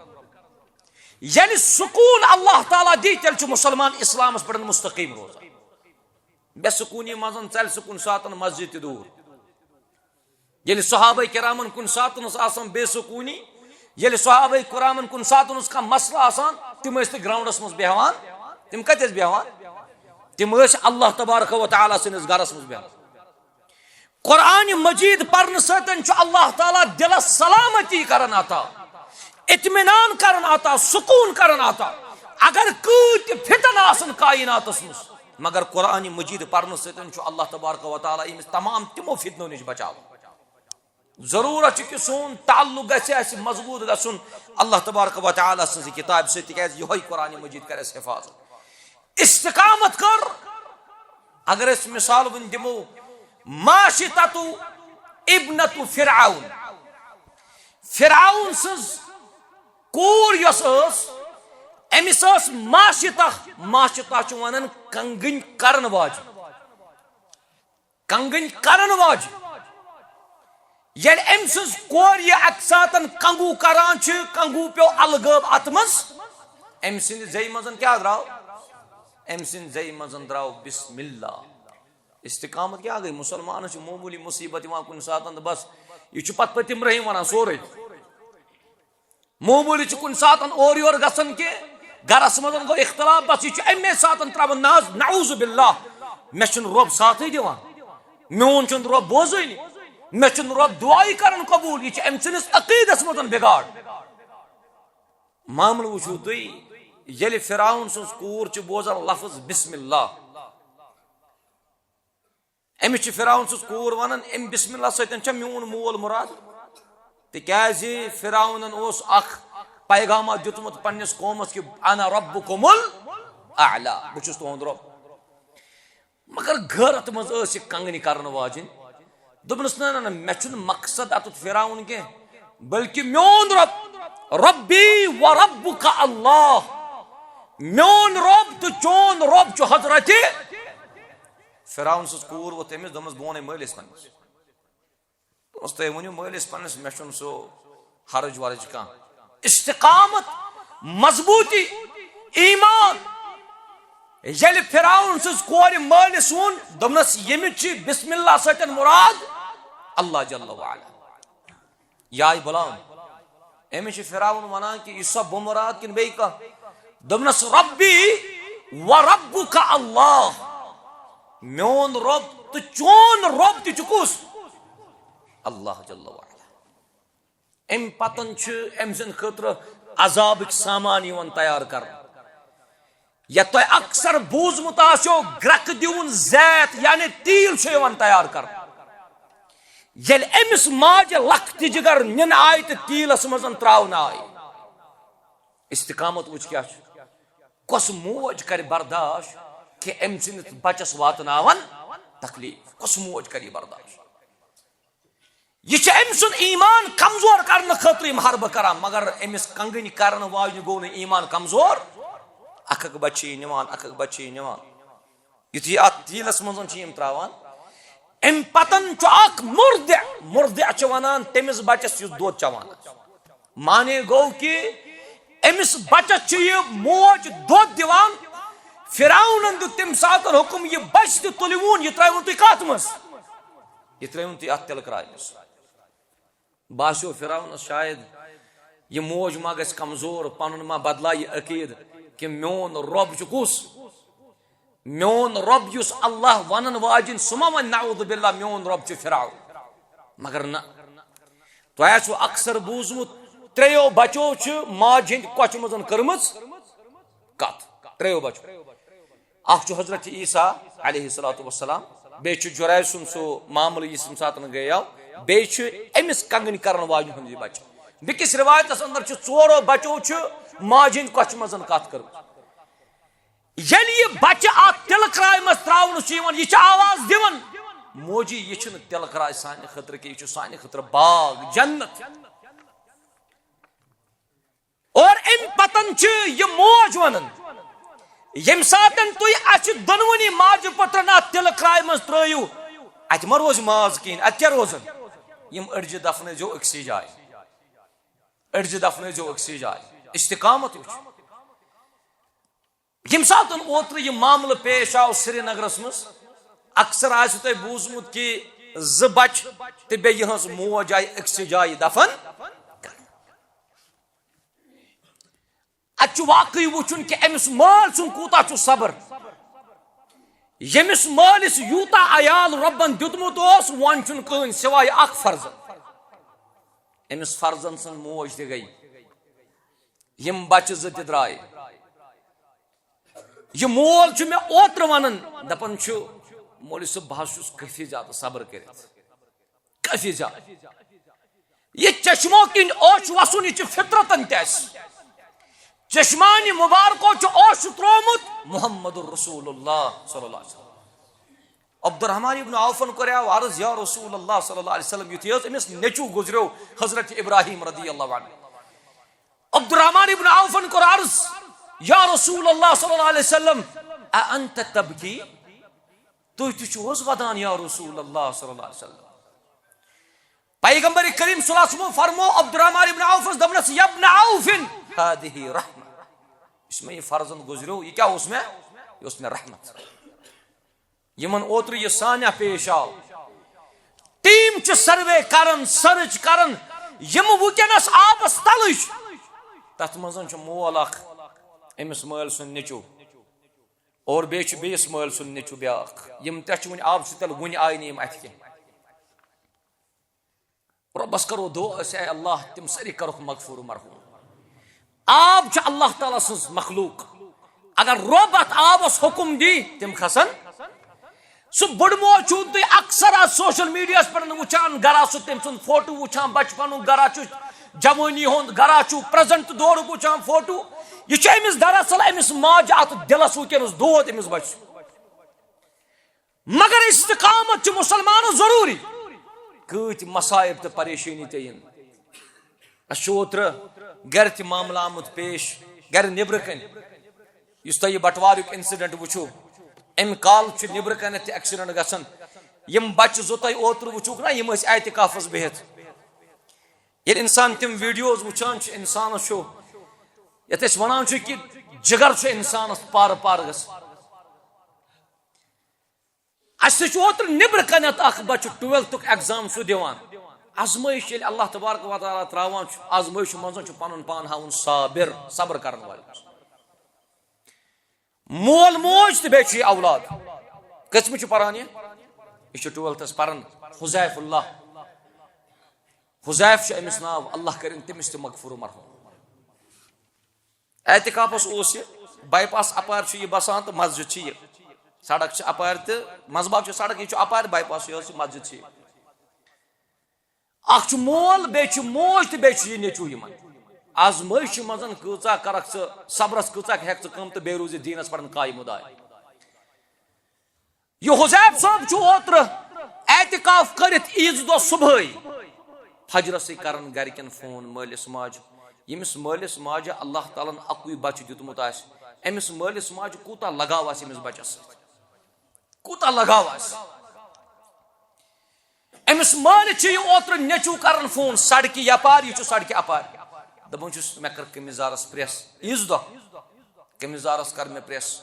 ییٚلہِ سکوٗن اللہ تعالیٰ دی، تیٚلہِ چھُ مُسلمان اِسلامَس پٮ۪ٹھ مُستقیٖم روزان۔ بے سکوٗنی منٛز ژَلہِ سُہ کُنہِ ساتَن مسجد تہِ دوٗر۔ ییٚلہِ صحابہ کرامن کُنہِ ساتَن ٲس آسان بے سکوٗنی، ییٚلہِ صحابہ کرامن کُنہِ ساتَن اوس کانٛہہ مسلہٕ آسان، تِم ٲسۍ نہٕ گراؤنڈَس منٛز بیٚہوان۔ تِم کَتہِ ٲسۍ بیٚہوان؟ تِم ٲسۍ اللہ تبارک و تعالیٰ سٕنٛدِس گرَس منٛز بیٚہوان۔ قرآن مجید پرنہٕ سۭتۍ چھُ اللہ تعالیٰ دلس سلامتی کران عطا، اطمینان کران عطا، سکوٗن کران عطا۔ اگر کۭتۍ تہِ فتن آسن کائناتس منٛز، مگر قرآن مجید پرنہٕ سۭتۍ چھُ اللہ تبارک و تعالیٰ أمِس تمام تِمو فتنو نِش بچاوان۔ ضروٗرت چھِ کہِ سون تعلق گژھِ اَسہِ مضبوٗط گژھُن اللہ تبارک و تعالیٰ سٕنٛزِ کِتابہِ سۭتۍ، تِکیٛازِ یِہوٚے قرآن مجید کرِ اَسہِ حفاظت۔ استقامت کر۔ اگر أسۍ مثال وۄنۍ دِمو، ماشطہ ابنت فرعون، فرعون سٕنٛز کوٗر یۄس ٲس، أمِس ٲس ماشطہ، ماشطہ چھُ وَنان کنگٕنۍ کرن واجہِ، کنگٕنۍ کرن واجہِ۔ ییٚلہِ أمۍ سٕنٛز کورِ یہِ اَکہِ ساتَن کنگوٗ کران چھِ، کنگوٗ پیوٚو الغٲب اَتھ منٛز، أمۍ سٕنٛدِ زیٚیہِ منٛز کیٛاہ درٛاو؟ أمۍ سٕنٛدِ زیٚیہِ منٛز درٛاو بسم اللہ۔ استقامت کیٛاہ گٔے؟ مُسلمانَس چھِ معموٗلی مُصیٖبت یِوان کُنہِ ساتَن تہٕ بس، یہِ چھُ پَتہٕ پٔتِم رحم وَنان سورُے۔ معموٗلی چھُ کُنہِ ساتَن اورٕ یورٕ گژھان کہِ گرَس منٛز گوٚو اختلاف، بس یہِ چھُ اَمے ساتَن ترٛاوان ناز، نعوذ باللہ، مےٚ چھُنہٕ رۄب ساتھٕے دِوان، میون چھُنہٕ رۄب بوزٲنی، مےٚ چھُنہٕ رۄب دُعایہِ کران قبوٗل۔ یہِ چھُ أمۍ سٕنٛدِس عقیٖدَس منٛز بِگاڑ۔ معاملہٕ وٕچھِو تُہۍ، ییٚلہِ فرعون سٕنٛز کوٗر چھِ بوزان لفظ بسم اللہ، أمِس چھِ فرعون سٕنٛز کوٗر وَنان، اَمہِ بسم اللہ سۭتۍ چھا میون مول مُراد؟ تِکیٛازِ فرعونن اوس اکھ پیغامہ دیُتمُت پننِس قومس کہِ انا ربکم الاعلی، بہٕ چھُس تُہُنٛد رۄب۔ مگر غٲرت منٛز ٲس یہِ کنگنہِ کرن واجِنۍ۔ دوٚپنَس، "نہ، نہ، نہ، مےٚ چھُنہٕ مقصد اَتٮ۪تھ فرعون کینٛہہ، بلکہِ میون رۄب، ربی و ربک اللہ، میون رۄب تہٕ چون رۄب چھُ حضرت فرعون سٕنٛز کوٗر ووٚتھ تٔمِس، دوٚپمَس، 'بہٕ وَنَے مٲلِس پنٛنِس۔ دوٚپمَس، تُہۍ ؤنِو مٲلِس پنٛنِس، مےٚ چھُنہٕ سُہ حرج ورج کانٛہہ۔'" استقامت، مضبوٗطی، ایمان۔ ییٚلہِ فرعون سٕنٛز کورِ مٲلِس ووٚن، دوٚپنَس، "ییٚمِس چھِ بسم اللہ سۭتۍ مراد اللہ جل وعلا۔" یہِ آیہِ بُلاونہٕ۔ أمِس چھِ فرعون وَنان کہِ یہِ چھا بہٕ مراد کِنہٕ بیٚیہِ کانٛہہ؟ دوٚپنَس، "ربی و ربک اللہ، میون رۄب تہٕ چون رۄب تہِ چھُ کُس؟ اللہ جل وعلا۔" اَمہِ پَتَن چھُ أمۍ سٕنٛدِ خٲطرٕ عذابٕکۍ سامان یِوان تیار کرنہٕ۔ یا تۄہہِ اکثر بوٗزمُت آسیو، گرٛکہٕ دیوٗن زیت، یعنی تیٖل چھُ یِوان تیار کرنہٕ۔ ییٚلہِ أمِس ماجہِ لۄکٹہِ جگر نِنہٕ آیہِ تہٕ تیٖلَس منٛز ترٛاونہٕ آیہِ، استقامت وٕچھ کیٛاہ چھُ۔ کۄس موج کرِ برداش کہِ أمۍ سٕنٛدِس بچس واتناون تکلیف؟ کۄس موج کرِ یہِ برداش؟ یہِ چھِ أمۍ سُنٛد ایمان کمزور کرنہٕ خٲطرٕ یِم حربہٕ کران، مگر أمِس کنگٕنۍ کرن واجنہِ گوٚو نہٕ ایمان کمزور۔ اکھ اکھ بچہِ چھِ یہِ نِوان، اکھ اکھ بچہِ چھِ یہِ نِوان۔ یُتھُے اتھ تیٖلس منٛز چھِ یِم ترٛاوان، اَمہِ پتن چھُ اکھ مرضع، مرضع چھِ ونان تٔمِس بچس یُس دۄد چٮ۪وان آسہِ۔ معنی گوٚو کہِ أمِس بچس چھِ یہِ موج دۄد دِوان۔ فرعونن دیُت تَمہِ ساتن حُکم، یہِ بچہِ تہِ تُلِوُن، یہِ ترٛٲیوُن تُہۍ کتھ منٛز؟ یہِ ترٛٲیوُن تُہۍ اتھ تِلہٕ کرٛاے منٛز۔ باسیو فرعونس شاید یہِ موج ما گژھِ کمزور، پنُن ما بدلایہِ عقیدٕ، کہِ میون رۄب چھُ کُس؟ میون رۄب یُس اللہ ونن واجِنۍ، سُہ ما ونہِ نعوذ باللہ میون رۄب چھُ فرعون؟ مگر نہ، تۄہہِ آسِوٕ اکثر بوٗزمُت، ترٛیٚیو بچو چھِ ماجہِ ہٕنٛدِ کۄچھِ منٛز کٔرمٕژ کتھ۔ ترٛیٚیو بچو۔ اکھ چھُ حضرت عیسیٰ علیہ الصلوۃ والسلام، بیٚیہِ چھُ جُرائج سُنٛد سُہ معاملہٕ یُس ییٚمہِ ساتہٕ گٔیاو، بیٚیہِ چھُ أمِس کنگنہِ کرن واجنہِ ہُنٛد یہِ بچہٕ۔ بیٚکِس روایتس اندر چھُ ژورو بچو چھُ ماجہِ ہٕنٛدِ کۄچھِ منٛز کتھ کٔرمٕژ۔ ییٚلہِ یہِ بچہٕ اتھ تِلہٕ کرٛاے منٛز ترٛاونہٕ چھُ یِوان، یہِ چھِ آواز دِوان، "موجی، یہِ چھُنہٕ تِلہٕ کرٛاے سانہِ خٲطرٕ کینٛہہ، یہِ چھُ سانہِ خٲطرٕ باغ، جنت۔" اور امہِ پتن چھِ یہِ موج ونان، ییٚمہِ ساتن تُہۍ اسہِ دۄنوٕنی ماجہِ پٔترن اتھ تِلہٕ کرٛاے منٛز ترٛٲیِو، اتہِ ما روزِ ماز کِہیٖنۍ، اتہِ کیٛاہ روزن؟ یِم أڈجہِ دفنٲیزیو أکسٕے جایہِ، أڈجہِ دفنٲیزیو أکسٕے جایہِ۔ استقامت وٕچھ۔ ییٚمہِ ساتن اوترٕ یہِ معاملہٕ پیش آو سرینگرس منٛز، اکثر آسہِ تۄہہِ بوٗزمُت کہِ زٕ بچہِ تہٕ بیٚیہِ یِہٕنٛز موج آیہِ أکسٕے جایہِ دفن۔ اتہِ چھُ واقعی وٕچھُن کہِ أمِس مٲلۍ سُنٛد کوٗتاہ چھُ صبر۔ ییٚمِس مٲلِس یوٗتاہ عیال رۄبن دیُتمُت اوس، وۄنۍ چھُنہٕ کٕہٕنۍ سوائے اکھ فرزند۔ أمِس فرزند سٕنٛز موج تہِ گٔے، یِم بچہِ زٕ تہِ درٛاے۔ یہِ مول چھُ مےٚ اوترٕ ونان، دپان چھُ، "مولوی صٲب، بہٕ حظ چھُس کٲفی زیادٕ صبر کٔرِتھ۔" کٲفی زیادٕ۔ یہِ چشمو کِنۍ اوش وسُن، یہِ چھُ فطرتن تہِ اَسہِ۔ چشمانِ مبارکو چھُ اوش ترٛوومُت محمد رسول اللہ صلی اللہ علیہ وسلم۔ عبدالرحمان ابن عوفن کوٚریو عرض، "یا رسول اللہ صلی اللہ علیہ وسلم، یُتھُے حظ أمِس نیٚچوٗ گُزریو حضرت ابراہیم رضی اللہ عنہ۔" عبدالرحمان ابن عوفن کوٚر عرض، "یا رسول اللہ صلی اللہ علیہ وسلم، اَأَنْتَ تَبْكِي؟ تُہۍ تہِ چھِو حظ وَدان یا رسول اللہ صلی اللہ علیہ وسلم؟" پیغمبر کریم صلی اللہ علیہ وسلم فرمو عبدالرحمان ابن عوفس، دوٚپنس، "یا ابن عوف، هذه رحمة۔ یُس مےٚ یہِ فرزند گُزریو، یہِ کیٛاہ اوس مےٚ؟ یہِ اوس مےٚ رحمت۔" یِمن اوترٕ یہِ سانحہ پیش آو، ٹیم چھِ سروے کران، سرچ کران، یِم وٕنکیٚنس آبس تلٕے چھِ، تتھ منٛز چھُ مول اکھ، أمِس مٲلۍ سُنٛد نیٚچوٗ، اور بیٚیہِ چھُ بیٚیِس مٲلۍ سُنٛد نیٚچوٗ بیٛاکھ۔ یِم ترٛےٚ چھِ وُنہِ آبسٕے تل، وُنہِ آیہِ نہٕ یِم اَتھِ کینٛہہ۔ رۄبس کرو دعا أسۍ، اے اللہ، تِم سٲری کرُکھ مغفور مرحوم۔ آب چھُ اللہ تعالیٰ سٕنٛز مخلوق۔ اگر رۄب اتھ آبس حکم دی، تِم کھسن۔ سُہ بُڈٕ مول چھُو تُہۍ اکثر از سوشل میڈیاہس پٮ۪ٹھ وٕچھان، گرا چھُ تٔمۍ سُنٛد فوٹو وٕچھان بچپنُک، گرا چھُ جوٲنی ہُنٛد، گرا چھُ پریزنٹ دورُک وٕچھان فوٹو۔ یہِ چھُ أمِس دراصل أمِس ماجہِ اتھ دِلس وٕنکیٚنس دود أمِس بچہِ۔ مگر استقامت چھِ مُسلمانس ضروٗری۔ کۭتۍ مصائب تہٕ پریشٲنی تہِ یِن۔ اَسہِ چھُ اوترٕ گرِ تہِ معاملہٕ آمُت پیش، گرِ نیٚبرٕ کَنۍ، یُس تۄہہِ یہِ بٹواریُک انسیڈنٹ وٕچھِو، اَمہِ کالہٕ چھُ نیٚبرٕ کَنٮ۪تھ تہِ ایکسیڈنٹ گژھان۔ یِم بَچہٕ زٕ تۄہہِ اوترٕ وٕچھُکھ نا، یِم ٲسۍ اعتکافَس بِہِتھ۔ ییٚلہِ اِنسان تِم ویڈیوز وٕچھان چھُ، اِنسانَس چھُ، یَتھ أسۍ وَنان چھِ کہِ جِگر چھُ اِنسانَس پارٕ پارٕ گژھان۔ اَسہِ چھُ اوترٕ نیٚبرٕ کَنٮ۪تھ اَکھ بَچہٕ ٹُویلتھُک ایگزام سُہ دِوان۔ آزمٲیِش ییٚلہِ اللہ تبارک و تعالیٰ ترٛاوان چھُ، آزمٲیِشہِ منٛز چھُ پَنُن پان ہاوُن صابر، صبر کَرَن وٲلِس۔ مول موج تہٕ بیٚیہِ چھُ یہِ اولاد۔ کٔژمہِ چھُ پَران یہِ؟ یہِ چھُ ٹُویلتھَس پَران۔ حذیف اللہ، حذیف چھُ أمِس ناو، اللہ کٔرِن تٔمِس تہِ مغفور و مرحوم۔ اعتکافَس اوس یہِ، بائی پاس اَپارِ چھُ یہِ بَسان تہٕ مسجد چھِ یہِ۔ سڑک چھِ اَپارِ تہٕ منٛزباگ چھُ سڑک، یہِ چھُ اَپارِ بائی پاس، یہِ ٲس یہِ مسجد چھِ یہِ۔ اَکھ چھُ مول، بیٚیہِ چھِ موج تہٕ بیٚیہِ چھُ یہِ نیٚچوٗ یِمَن۔ آزمٲیشہِ منٛز کۭژاہ کَرَکھ ژٕ صبرَس، کۭژاہ ہٮ۪کھ ژٕ کٲم تہٕ بیٚیہِ روٗزِتھ دیٖنَس پٮ۪ٹھ قٲیِم و دائم۔ یہِ حذیف صٲب چھُ اوترٕ اعتکاف کٔرِتھ عیٖذ دۄہ صُبحٲے فجرَسٕے کران گرِکٮ۪ن فون مٲلِس ماجہِ۔ ییٚمِس مٲلِس ماجہِ اللہ تعالیٰ ہن اَکُے بَچہٕ دیُتمُت آسہِ، أمِس مٲلِس ماجہِ کوٗتاہ لگاو آسہِ أمِس بَچَس سۭتۍ، کوٗتاہ لگاو آسہِ۔ أمِس مٲلِس چھُ یہِ اوترٕ نیٚچوٗ کران فون سڑکہِ یپارِ، یہِ چھُ سڑکہِ اپارِ۔ دَپان چھُس، مےٚ کٔر قمیٖض یَزارَس پریس، عیٖذ دۄہ قمیٖض یَزارَس کٔر مےٚ پریس۔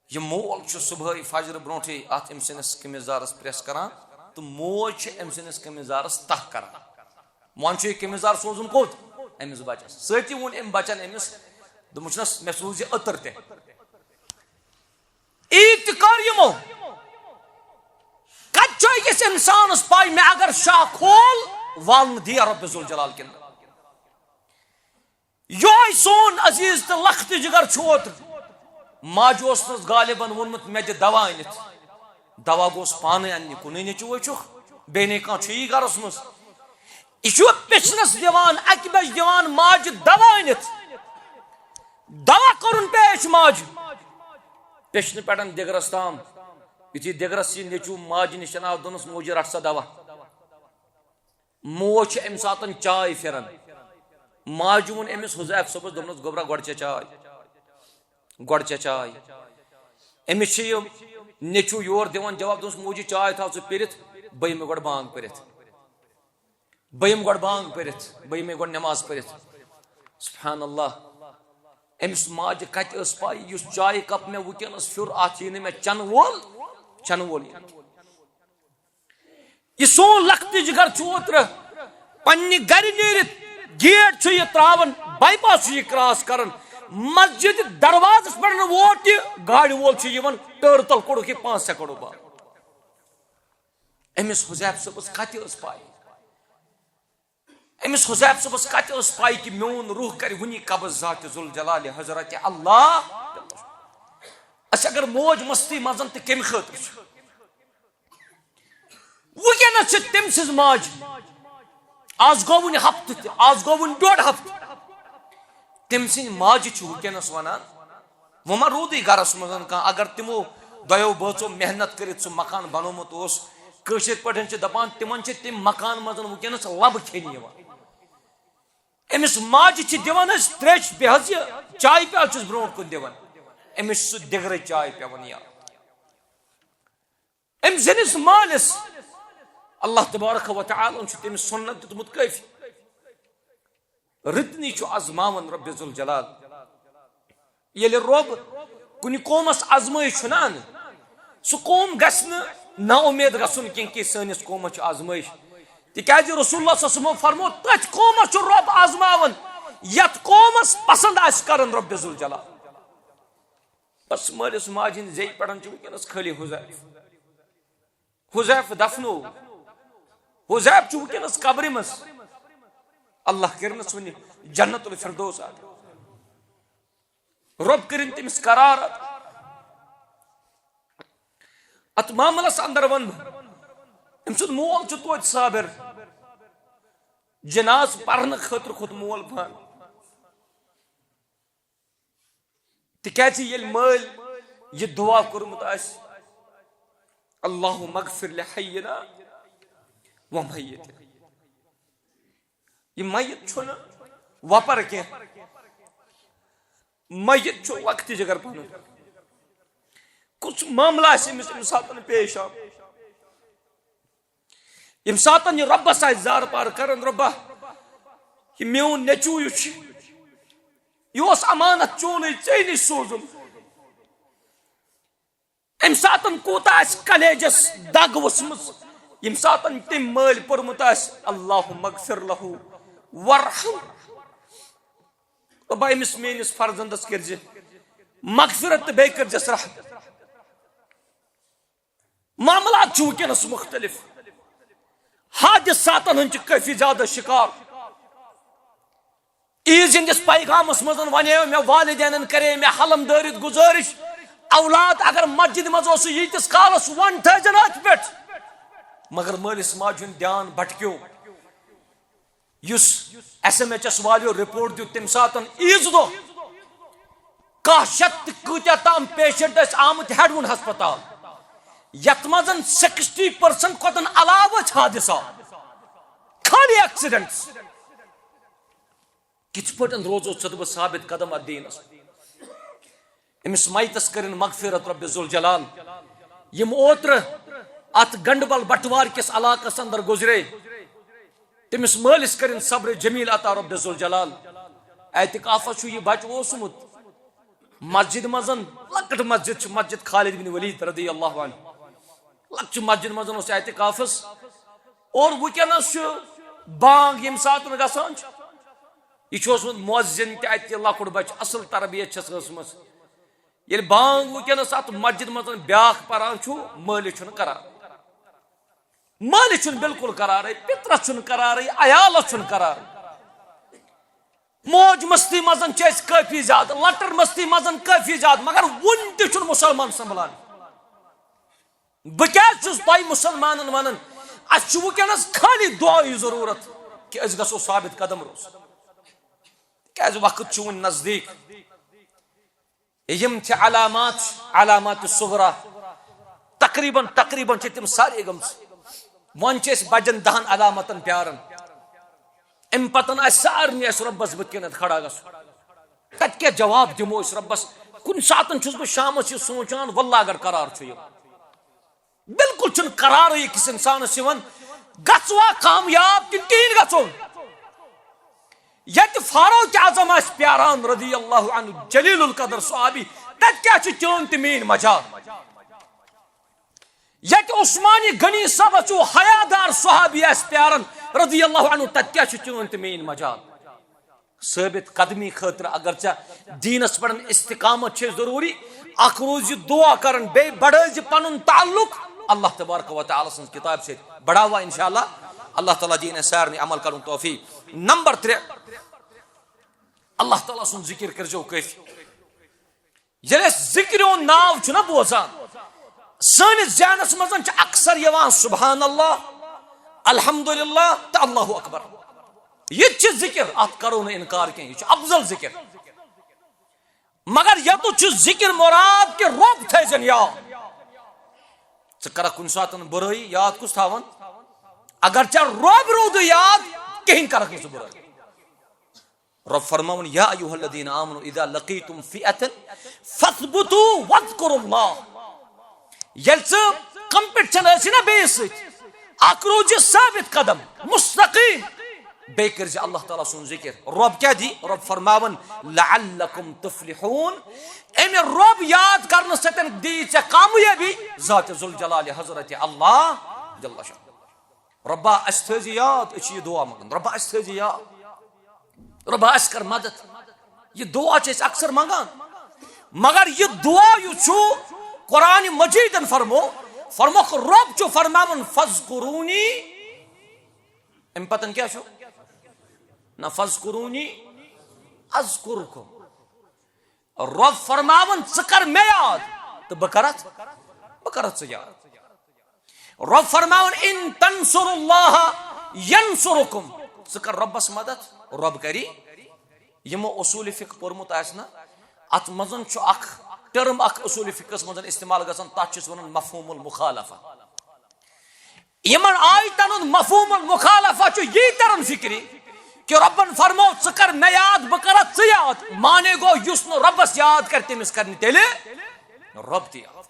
یہِ مول چھُ صُبحٲے فجرٕ برونٛٹھٕے اَتھ أمۍ سٕنٛدِس قمیٖض یَزارَس پریس کران تہٕ موج چھِ أمۍ سٕنٛدِس قمیٖض یَزارَس تَہہ کران۔ وۄنۍ چھُ یہِ قمیٖض یَزار سوزُن کوٚت؟ أمِس بَچَس۔ سۭتی ووٚن أمۍ بَچَن أمِس، دوٚپمُت چھُنَس، مےٚ سوٗز یہِ عطر تہِ۔ عیٖد تہِ کٔر یِمو۔ کَتہِ چھُ أکِس اِنسانَس پَے، مےٚ اگر شاہ کھول، والنہٕ دِیا رۄبِ ذوالجلال کِنہٕ نہ؟ یۄہے سون عزیز تہٕ لخت جگر چھُ اوترٕ۔ ماجہِ اوسنس غالباً ووٚنمُت، مےٚ دِ دوا أنِتھ۔ دوا گوٚژھ پانے اننہِ، کُنُے نیٚچوٗ چھُکھ، بیٚیہِ نے کانٛہہ چھُ یی گرس منٛز۔ یہِ چھُ پٔژھنس دِوان، اکہِ بجہِ دِوان ماجہِ دوا أنِتھ۔ دوا کوٚرُن پیش ماجہِ۔ پٔژھنہِ پٮ۪ٹھ دِگرس تام۔ یُتھُے دِگرس یہِ نیٚچوٗ ماجہِ نِش آو، دوٚپنس، موجی، رٹھ سا دوا۔ موج چھِ اَمہِ ساتَن چاے پھِران۔ ماجہِ ووٚن أمِس حذیف صٲبَس، دوٚپنَس، گوٚبرا، گۄڈٕ چےٚ چاے، گۄڈٕ چےٚ چاے۔ أمِس چھِ یہِ نیٚچوٗ یورٕ دِوان جواب، دوٚپنَس، موجی، چاے تھاو ژٕ پٔرِتھ، بہٕ یِمہٕ گۄڈٕ بانٛگ پٔرِتھ، بہٕ یِمہٕ گۄڈٕ بانٛگ پٔرِتھ، بہٕ یِمَے گۄڈٕ نٮ۪ماز پٔرِتھ۔ سبحان اللہ، أمِس ماجہِ کَتہِ ٲس پَے، یُس چایہِ کپ مےٚ وٕنکیٚنَس پھیُر، اَتھ یی نہٕ مےٚ چَنہٕ وول، چَنہٕ وول یی نہٕ۔ یہِ سون لخت جگر چھُ اوترٕ پننہِ گرِ نیٖرِتھ گیٹ چھُ یہِ تراوان، بائی پاس چھُ یہِ کراس کران، مسجد دروازس پٮ۪ٹھ نہٕ ووٹ یہِ گاڑِ وول چھُ یِوان ٹٲرٕ تل کوٚڑُکھ یہِ پانٛژھ سیکنڈو بعد۔ أمِس حذیف صٲبس کتہِ ٲس پاے؟ أمِس حذیف صٲبس کتہِ ٲس پاے کہِ میون روح کرِ وُنی قبض ذات ذوالجلال حضرت اللہ؟ اَسہِ اگر موج مستی منٛز تہٕ کمہِ خٲطرٕ چھُ؟ وٕنکیٚنَس چھِ تٔمۍ سٕنٛز ماجہِ، آز گوٚو وٕنہِ ہفتہٕ تہِ، آز گوٚو وٕنہِ ڈۄڈ ہفتہٕ۔ تٔمۍ سٕنٛدۍ ماجہِ چھِ وٕنکیٚنَس وَنان، وۄنۍ ما روٗدٕے گَرَس منٛز کانٛہہ؟ اگر تِمو دۄیو بٲژو محنت کٔرِتھ سُہ مکان بنومُت اوس، کٲشِر پٲٹھۍ چھِ دَپان، تِمَن چھِ تِم مکان منٛز وٕنکیٚنَس لَبہٕ کھیٚنہِ یِوان۔ أمِس ماجہِ چھِ دِوان أسۍ ترٛیش، بیٚیہِ حظ یہِ چایہِ پیالہٕ چھِس برونٛٹھ کُن دِوان، أمِس چھُ سُہ دِگرَے چاے پٮ۪وان یاد۔ أمۍ سٕنٛدِس مٲلِس اللہ تبارک و تعالیٰ ہن چھُ تٔمِس سُنت دیُتمُت کٲفی۔ رٕتنی چھُ آزماوان رۄبِ ذوالجلال۔ ییٚلہِ رۄب کُنہِ قومس آزمٲیِش چھُ نہ اَنان، سُہ قوم گژھِ نہٕ نا اُمید گژھُن کینٛہہ کہِ سٲنِس قومس چھِ آزمٲیِش۔ تِکیازِ رسول اللہ صلی اللہ علیہ وسلمو فرموو، تٔتھۍ قومس چھُ رۄب آزماوان، یتھ قومس پسند آسہِ کران رۄبِ ذوالجلال۔ بس مٲلِس ماجہِ ہٕنٛدِ زیٚیہِ پٮ۪ٹھ چھُ وٕنکیٚنس خٲلی حذیف۔ حذیف دفنو۔ حذیف چھُ وٕنکیٚنس قبرِ منٛز۔ اللہ کٔرِنس وٕنہِ جنت الفردوس عطا۔ رۄب کٔرِن تٔمِس قرار عطا۔ اتھ معاملس اندر ونہٕ بہٕ، أمۍ سُنٛد مول چھُ توتہِ صابر۔ جناز پرنہٕ خٲطرٕ کھوٚت مول پانہٕ۔ تِکیازِ ییٚلہِ مٲلۍ یہِ دُعا کوٚرمُت آسہِ، اللہم اغفر لحینا ومیت۔ یہِ میت چھُنہٕ وۄپر کینٛہہ، میت چھُ وقتٕچ اگر پنُن۔ کُس معاملہٕ آسہِ أمِس اَمہِ ساتہٕ پیش آو، ییٚمہِ ساتہٕ یہِ رۄبَس آسہِ زارٕ پار کران، "رۄبا، یہِ میون نیٚچوٗ یُس چھُ، یہِ اوس امانت چونُے، ژےٚ نِش سوزُم۔" اَمہِ ساتہٕ کوٗتاہ آسہِ کلیجس دگ ؤژھمٕژ، ییٚمہِ ساتہٕ تٔمۍ مٲلۍ پوٚرمُت آسہِ، "اللہم اغفر لہ وارحم"، رۄبا، أمِس میٲنِس فرزندس کٔرزِ مغفرت تہٕ بیٚیہِ کٔرزٮ۪س رحم۔ معاملات چھِ وٕنکیٚنَس مُختٔلِف۔ حادثاتن ہٕنٛدۍ چھِ کٲفی زیادٕ شِکار۔ عیٖذ ہٕنٛدِس پیغامس منٛز وَنیو مےٚ، والدینن کرے مےٚ حلم دٲرِتھ گُزٲرِش، اولاد اگر مسجد منٛز اوسُے ییٖتِس کالس، وۄنۍ تھٲیزٮ۪ن أتھۍ پٮ۪ٹھ، مگر مٲلِس ماجہِ ہُنٛد دیان بھٹکیو۔ یُس ایس ایم ایچ ایس والیو رپورٹ دیُت تمہِ ساتہٕ عیٖذ دۄہ، کاہ شیٚتھ تہٕ کۭتیاہ تام پیشنٹ ٲسۍ آمٕتۍ ہیڈوُن ہسپتال، یتھ منٛز سِکسٹی پٔرسنٹ کھۄتہٕ علاوٕ ٲسۍ حادثات، خالی ایکسیڈنٹس۔ کِتھ پٲٹھۍ روزو ژٕ تہٕ بہٕ ثابت قدم اتھ دیٖنس؟ أمِس میتس کٔرِن مغفرت رب ذوالجلال۔ یِم اوترٕ اتھ گنڈبل بٹوار کِس علاقس اندر گُزرے، تٔمِس مٲلِس کٔرِن صبر جمیل عطا رب ذوالجلال۔ اعتکافس چھُ یہِ بچہٕ اوسمُت مسجد منٛز، لۄکٕٹ مسجد چھِ، مسجد خالد بن ولید رضی اللہ عنہ، لۄکچہِ مسجد منٛز اوس اعتکافس۔ اور وٕنکیٚنس چھُ بانگ ییٚمہِ ساتہٕ گژھان چھُ، یہِ چھُ اوسمُت مؤذِن تہِ اَتہِ، لۄکُٹ بچہٕ، اصل تربیت چھس ٲسمٕژ۔ ییٚلہِ بانگ وٕنکیٚنس اتھ مسجد منٛز بیاکھ پران چھُ، مٲلِس چھُنہٕ کران، مٲلِس چھُنہٕ بالکل قرارٕے، پِترس چھُنہٕ قرارٕے، عیالس چھُنہٕ قرار۔ موج مستی منٛز چھِ أسۍ کٲفی زیادٕ، لۄکٹہِ مستی منٛز کٲفی زیادٕ، مگر وُنہِ تہِ چھُنہٕ مُسلمان سنبھلان۔ بہٕ کیازِ چھُس تۄہہِ مُسلمانن ونان، اسہِ چھُ وٕنکیٚنس خٲلی دُعایہِ ضروٗرت کہِ أسۍ گژھو ثابت قدم روزُن، تِکیازِ وقت چھُ وُنہِ نزدیٖک۔ یِم چھِ علامات، علامات صغرا، تقریباً، تقریباً چھِ تِم سارے گٔمژٕ۔ وۄنۍ چھِ أسۍ بجن دہن علامتن پیاران۔ امہِ پتن آسہِ سارنٕے اَسہِ رۄبس بٕتھِ کَنٮ۪تھ کھڑا گژھُن۔ تتہِ کیٛاہ جواب دِمو أسۍ رۄبس؟ کُنہِ ساتن چھُس بہٕ شامس یہِ سونٛچان، واللہ اگر قرار چھُ یِوان، بالکل چھُنہٕ قرارٕے أکِس انسانس یِوان، گژھوا کامیاب کِنہٕ کِہیٖنۍ گژھو؟ ییٚتہِ فاروق اعظم آسہِ پیاران رضی اللہ عنہ، جلیل القدر صحابی، تتہِ کیٛاہ چھُ چٲنۍ تہٕ میٲنۍ مجال؟ ییٚتہِ عثمانِ غنی صٲبس ہیوٗ حیادار صحابی آسہِ پیاران رضی اللہ عنہ، تتہِ کیٛاہ چھُ چٲنۍ تہٕ میٲنۍ مجال؟ ثٲبت قدمی خٲطرٕ اگر ژےٚ دیٖنس پٮ۪ٹھ استقامت چھے ضروٗری، اکھ روٗز یہِ دُعا کران، بیٚیہِ بڑٲوزِ پنُن تعلق اللہ تبارک و تعالیٰ سٕنٛز کتابہِ سۭتۍ، بڑاووا انشاءاللہ۔ اللہ تعالیٰ دِیِن اَسہِ سارنٕے عمل کرُن توفیق۔ نمبر ترٛےٚ، اللہ تعالیٰ سُنٛد ذکر کٔرزیو کٲفی۔ ییٚلہِ أسۍ ذِکرِ ہُنٛد ناو چھُنہ بوزان، سٲنِس ذہنس منٛز چھِ اکثر یِوان سبحان اللہ، الحمدللہ تہٕ اللہ اکبر۔ یہِ تہِ چھِ ذِکر، اتھ کرو نہٕ انکار کینٛہہ، یہِ چھُ افضل ذِکر۔ مگر یتُتھ چھُ ذِکر مراد کہِ رۄب تھٲیزٮ۪ن یاد۔ ژٕ کرکھ کُنہِ ساتہٕ بُرٲیی، یاد کُس تھاوان؟ اگر ژےٚ رۄب روٗدُے یاد، کِہیٖنۍ کرکھ نہٕ ژٕ بُرٲیی۔ رۄب فرماوُن، یا ایھا الذین آمنوا اذا لقیتم فئة فاثبتوا واذکروا اللہ۔ ییٚلہِ ژٕ کمپٹیشن ٲسی نا بیٚیِس سۭتۍ، اکھ روٗزِ ثٲبت قدم، مستقیم، بیٚیہِ کٔرزِ اللہ تعالیٰ سُنٛد ذِکر۔ رۄب کیٛاہ دی؟ رۄب فرماوُن، لعلکم تفلحون۔ اَمہِ رۄب یاد کرنہٕ سۭتۍ دی ژےٚ کامیٲبی ذات ذوالجلال حضرت اللہ جل شانہ۔ رۄبا، اَسہِ تھٲیزِ یاد، أسۍ چھِ یہِ دُعا منٛگان۔ رۄبا، اَسہِ تھٲیزِ یاد۔ رۄبا، اَسہِ کر مدد۔ یہِ دُعا چھِ أسۍ اکثر منٛگان۔ مگر یہِ دُعا یُس چھُ، قرآن مجیدن فرمو، فرموکھ، رۄب چھُ فرماوان، فاذکرونی۔ اَمہِ پتن کیٛاہ چھُ؟ نہ، فاذکرونی اذکرکم۔ رۄب فرماوان، ژٕ کر مےٚ یاد تہٕ بہٕ کرتھ، بہٕ کرتھ ژٕ یاد۔ رۄب فرماوان، ان تنصروا اللہ ینصرکم، ژٕ کر رۄبس مدد، رۄب کری۔ یِمو اصول فقہ پوٚرمُت آسہِ نا، اتھ منٛز چھُ اکھ ٹرم اکھ اصول فقہس منٛز استعمال گژھان، تتھ چھِ أسۍ ونان مفہوم المخالفہ۔ یِمن آیتن ہُنٛد مفہوم المخالفہ چھُ یی تران فکرِ کہ رۄبن فرموو، "ژٕ کر مےٚ یاد، بہٕ کرا ژٕ یاد۔" معنی گوٚو، یُس نہٕ رۄبس یاد کرِ، تٔمِس کرِ نہٕ تیٚلہِ رۄب تہِ یاد۔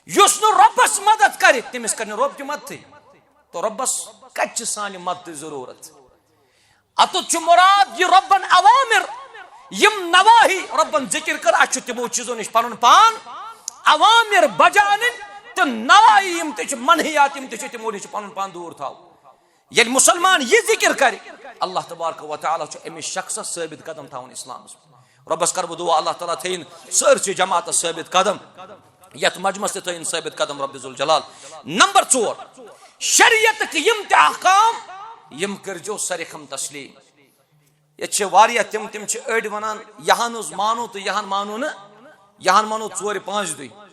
یُس نہٕ رۄبس مدد کرِ، تٔمِس کرِ نہٕ رۄب تہِ مدتٕے۔ تہٕ رۄبس کتہِ چھِ سانہِ مدتٕچ ضروٗرت؟ اتُتھ چھُ مراد یہِ رۄبن اوامر، یِم نواہی رۄبن ذکر کٔر، اسہِ چھُ تِمو چیٖزو نِش پنُن پان اوامر بجاونٕنۍ، تہٕ نواہی، یِم تہِ چھِ منحیات، یِم تہِ چھِ، تِمو نِش چھُ پنُن پان دوٗر تھاوُن۔ ییٚلہِ مسلمان یہِ ذکر کرِ، اللہ تبارک و تعالیٰ چھُ أمِس شخصس ثٲبت قدم تھاوُن اسلامس منٛز۔ رۄبس کرٕ بہٕ دعا، اللہ تعالیٰ تھٲیِن سٲرسٕے جماعتس ثٲبت قدم، یتھ مجمس تہِ تھٲیِن ثٲبت قدم رب ذوالجلال۔ نمبر ژور، شریعتٕکۍ یِم تہِ احکام، یِم کٔرۍزیو سرِخم تسلیم۔ ییٚتہِ چھِ واریاہ تِم، تِم چھِ أڑۍ ونان، یہن حظ مانو تہٕ یہن مانو نہٕ، یہن مانو ژورِ پانٛژِ دُہۍ۔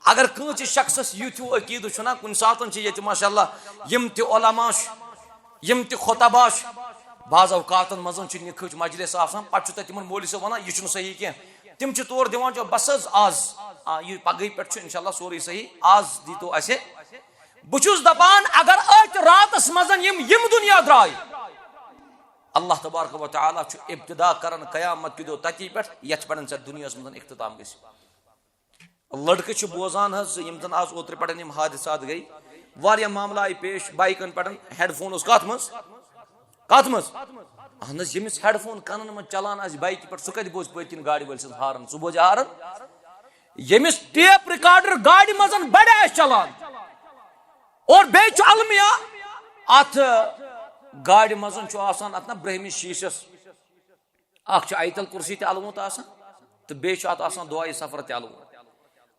اگر کٲنٛسہِ شخصس یُتھ ہیوٗ عقیٖدٕ چھُنہ، کُنہِ ساتن چھِ ییٚتہِ ماشاءاللہ یِم تہِ علماء چھِ، یِم تہِ خطبہ چھِ، بعض اوقاتن منٛز چھِ نِکہٕچ مجلس آسان، پتہٕ چھُ تتہِ تِمن مولوی صٲب ونان، "یہِ چھُنہٕ صحیح کینٛہہ۔" تِم چھِ تور دِوان، "چلو بس حظ، آز، آ، یہِ پگہٕے پٮ۪ٹھ چھُ انشاءاللہ سورُے صحیح، آز دیٖتو اسہِ۔" بہٕ چھُس دپان، اگر أتھۍ راتس منٛز یِم، یِم دُنیا درٛاے، اللہ تبارک و تعالیٰ چھُ ابتدا کران قیامت کہِ دۄہ تتی پٮ۪ٹھ، یتھ پٮ۪ٹھ ژےٚ دُنیاہس منٛز اختتام گژھِ۔ لڑکہٕ چھِ بوزان حظ، یِم زن آز اوترٕ پٮ۪ٹھ یِم حادثات گٔے، واریاہ معاملہٕ آیہِ پیش، بایکن پٮ۪ٹھ ہیڈ فون اوس کتھ منٛز؟ کتھ منٛز؟ اہن حظ، ییٚمِس ہیڈ فون کنن منٛز چلان آسہِ بایکہِ پٮ۪ٹھ، سُہ کتہِ بوزِ پٔتۍ کِنۍ گاڑِ وٲلۍ سٕنٛز ہارن؟ سُہ بوزِ ہارن۔ ییٚمِس ٹیپ ریکارڈر گاڑِ منٛز بڑِ آسہِ چلان، اور بیٚیہِ چھُ المیہ اتھ گاڑِ منٛز چھُ آسان اتھ نہ برٛہمِس شیٖشس، اکھ چھُ آیت الکرسی تہِ الوُنت آسان، تہٕ بیٚیہِ چھُ اتھ آسان دعائے سفر تہِ الوُنت۔